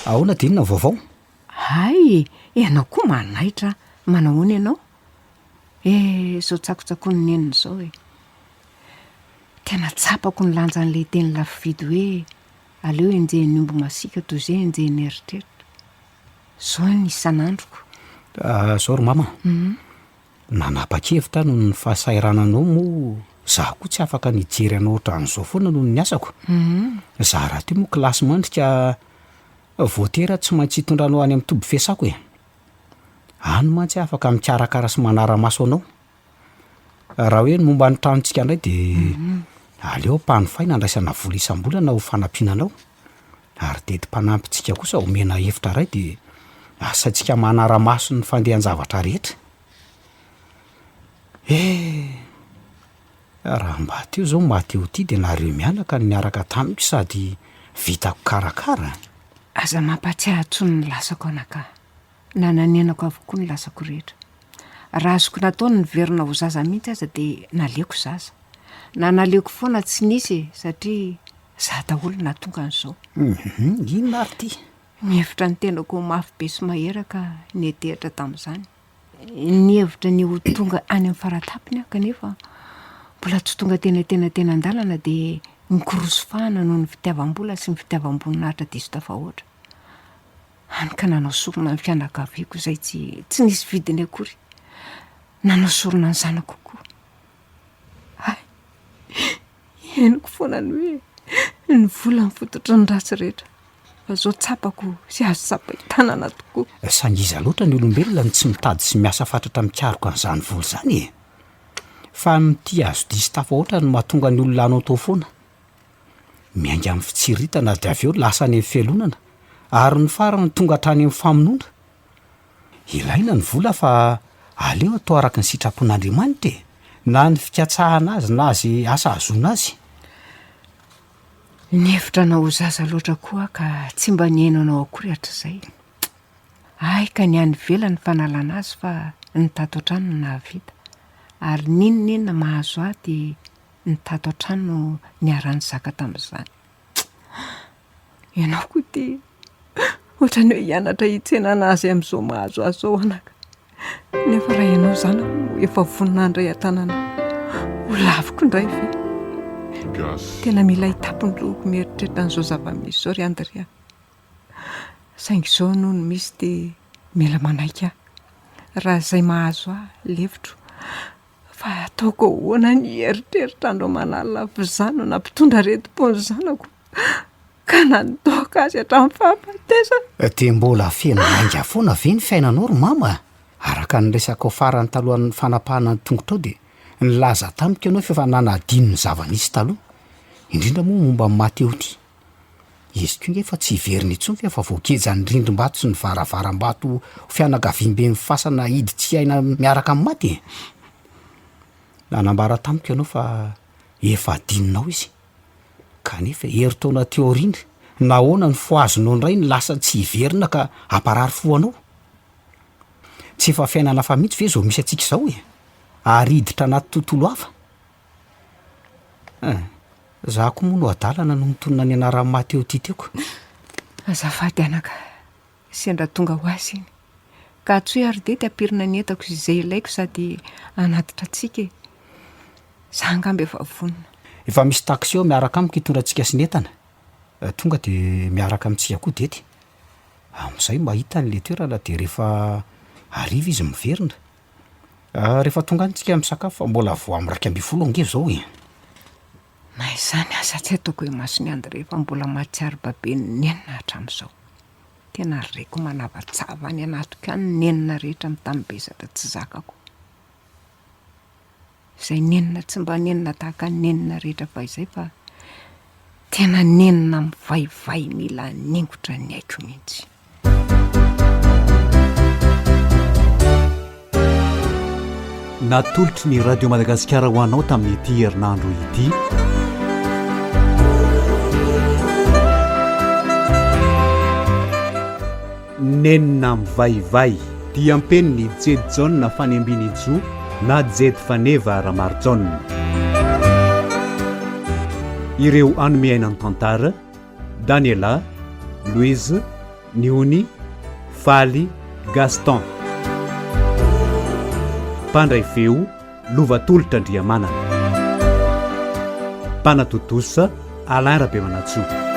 Ahoana dia inona ny vaovao? Hay! Ianao koa manaitra an! Manahoana ianao? Eh, izao tsakotsakon'ny nenina izao e! Tena tsapako ny lanjan'ilay teny lafo vidy hoe aleo enjehin'ny omby masiaka toy izay enjehin'ny eritreritra. Izao ny isan'androko. Ah, izao ry mama a! Nanapa-kevitra aho noho ny fahasahirananao moa izaho koa tsy afaka ny hijery anao ohatran'izao foana noho ny asako. Izaho rahateo moa kilasy mandry ka voatery aho tsy maintsy hitondra anao any amin'ny toby fiasako e! Any mantsy aho afaka mikarakara sy manara-maso anao. Raha hoe ny momba ny tranontsika indray dia aleo ampanofaina andraisana vola isam-bolana ho fanampiana anao. Ary didy mpanampintsika kosa omena efitra iray dia asaintsika manara-maso ny fandehan-javatra rehetra. Eh! Raha mba teo izao Mateo ity dia nareo mianaka no niaraka tamiko sady vitako karakara. Aza mampatsiahy intsony ny lasako anaka. Nananenako avokoa ny lasako rehetra. Raha azoko natao ny niverina ho zaza mihitsy aza dia naleoko zaza. Na naleoko foana tsy nisy e, satria za daholo no nahatonga an'izao. Hum, inona ary ity? Nihevitra ny tenako ho mafy be sy mahery ka niantehitra tamin'izany. Nihevitra ny ho tonga any amin'ny faratapony aho kanefa. Mbola tsy tonga teny antenatenan-dalana dia nikorosy fahana noho ny fitiavam-bola sy ny fitiavam-boninahitra diso tafahoatra. Hany ka nanao sorona ny fianakaviako izay tsy tsy nisy vidiny akory. Nanao sorona ny zanako koa. Hay! Henoko foana ny hoe ny vola no fototry ny ratsy rehetra. Fa izao tsapako sy azo tsapain-tanana tokoa. Saingy iza loatra ny olombelona no tsy mitady sy miasa fatratra mikaroka an'izany vola izany e? Fa ny mitia azo diso tafahoatra no mahatonga ny olona hanaotao foana. Miainga amin'ny fitsiriritana dia avy eo lasa any amin'ny fialonana ary ny farany tonga hatrany amin'ny famonoana. Ilaina ny vola fa aleo atao araka ny sitrapon'Andriamanitra e! Na ny fikatsahana azy na ze asa ahazoana azy. Nihevitra anao ho zaza loatra koa aho ka tsy mba nihaino anao akory hatrizay. Hay ka ny any ivelany fanalana azy fa ny tato an-trano no nahavita. Ary n'inon'inona mahazo ahy dia ny tato an-trano no niaraha-nizaka tamin'izany. Ianao koa ity ohatran'ny hoe hianatra hitsenana azy amin'izao mahazo azy izao anaka. Nefa raha ianao zanako no efa vonona handray an-tanana ho laviko indray ve? Tena mila hitapy ny lohako mieritreritra an'izao zava-misy izao ry Andrea. Saingy izao noho ny misy dia mila manaiky aho. Raha izay mahazo ahy lefitro. Fa ataoko ahoana ny hieritreritra andro aman'alina fa izaho no nampitondra aretim-po ny zanako ka nandoaka azy hatramin'ny fahafatesana. Dia mbola feno lainga foana ve ny fiainanao ry mama a? Araka ny resakao farany talohan'ny fanapahana ny tongotrao dia nilaza tamiko ianao fa efa nanadino ny zava-nisy taloha, indrindra moa momba an'i Mateo ity. Izy koa nge efa tsy hiverina intsony fa efa voagejan'ny rindrim-bato sy ny varavaram-bato ho fianakaviamben'ny fasana hidy tsy hiaina miaraka amin'ny maty e! Nanambara tamiko ianao fa efa adinonao izy, kanefa herintaona aty aoriana, nahoana no fohazinao indray ny lasa tsy hiverina ka hamparary fo anao? Tsy efa fiainana hafa mihitsy ve izao misy antsika izao e? Ary hiditra anaty tontolo hafa? Eh, za koa moa no adalana no mitonona ny anaran'i Mateo ity teoko. Azafady anaka, sendra tonga ho azy iny. Ka antsoy ary dety hampirina ny entako sy izay ilaiko sady hanatitra antsika e. Za angamba efa vonona. Efa misy taxi ao miaraka amiko hitondra antsika sy ny entana. Tonga dia miaraka amintsika koa dety. Amin'izay mahita an'ilay toerana dia rehefa hariva izy miverina. Rehefa tonga any tsika misakafo fa mbola vao amin'ny 11 ange izao e! Na izany aza tsy ataoko imason'i André fa mbola mahatsiaro baben'ny nenina hatramin'izao. Tena reko manavatsava any anatiko any ny nenina rehetra mitambesatra tsy zakako. Izay nenina tsy mba nenina tahaka ny nenina rehetra fahizay fa tena nenina mivaivay mila haningotra ny aiko mihitsy. Natolotry ny Radio Madagasikara ho anao tamin'ity herinandro ity. Nenina mivaivay. Diam-penin'i Jedy Jaona Fanembinijo na Jedy Faneva Ramarijaona. Ireo hanome aina ny tantara, Daniela, Louise, Niony, Faly, Gaston. Mpandray feo, Lova Tolotra Andriamanana. Mpanatontosa, Alain Rabemanantsoa.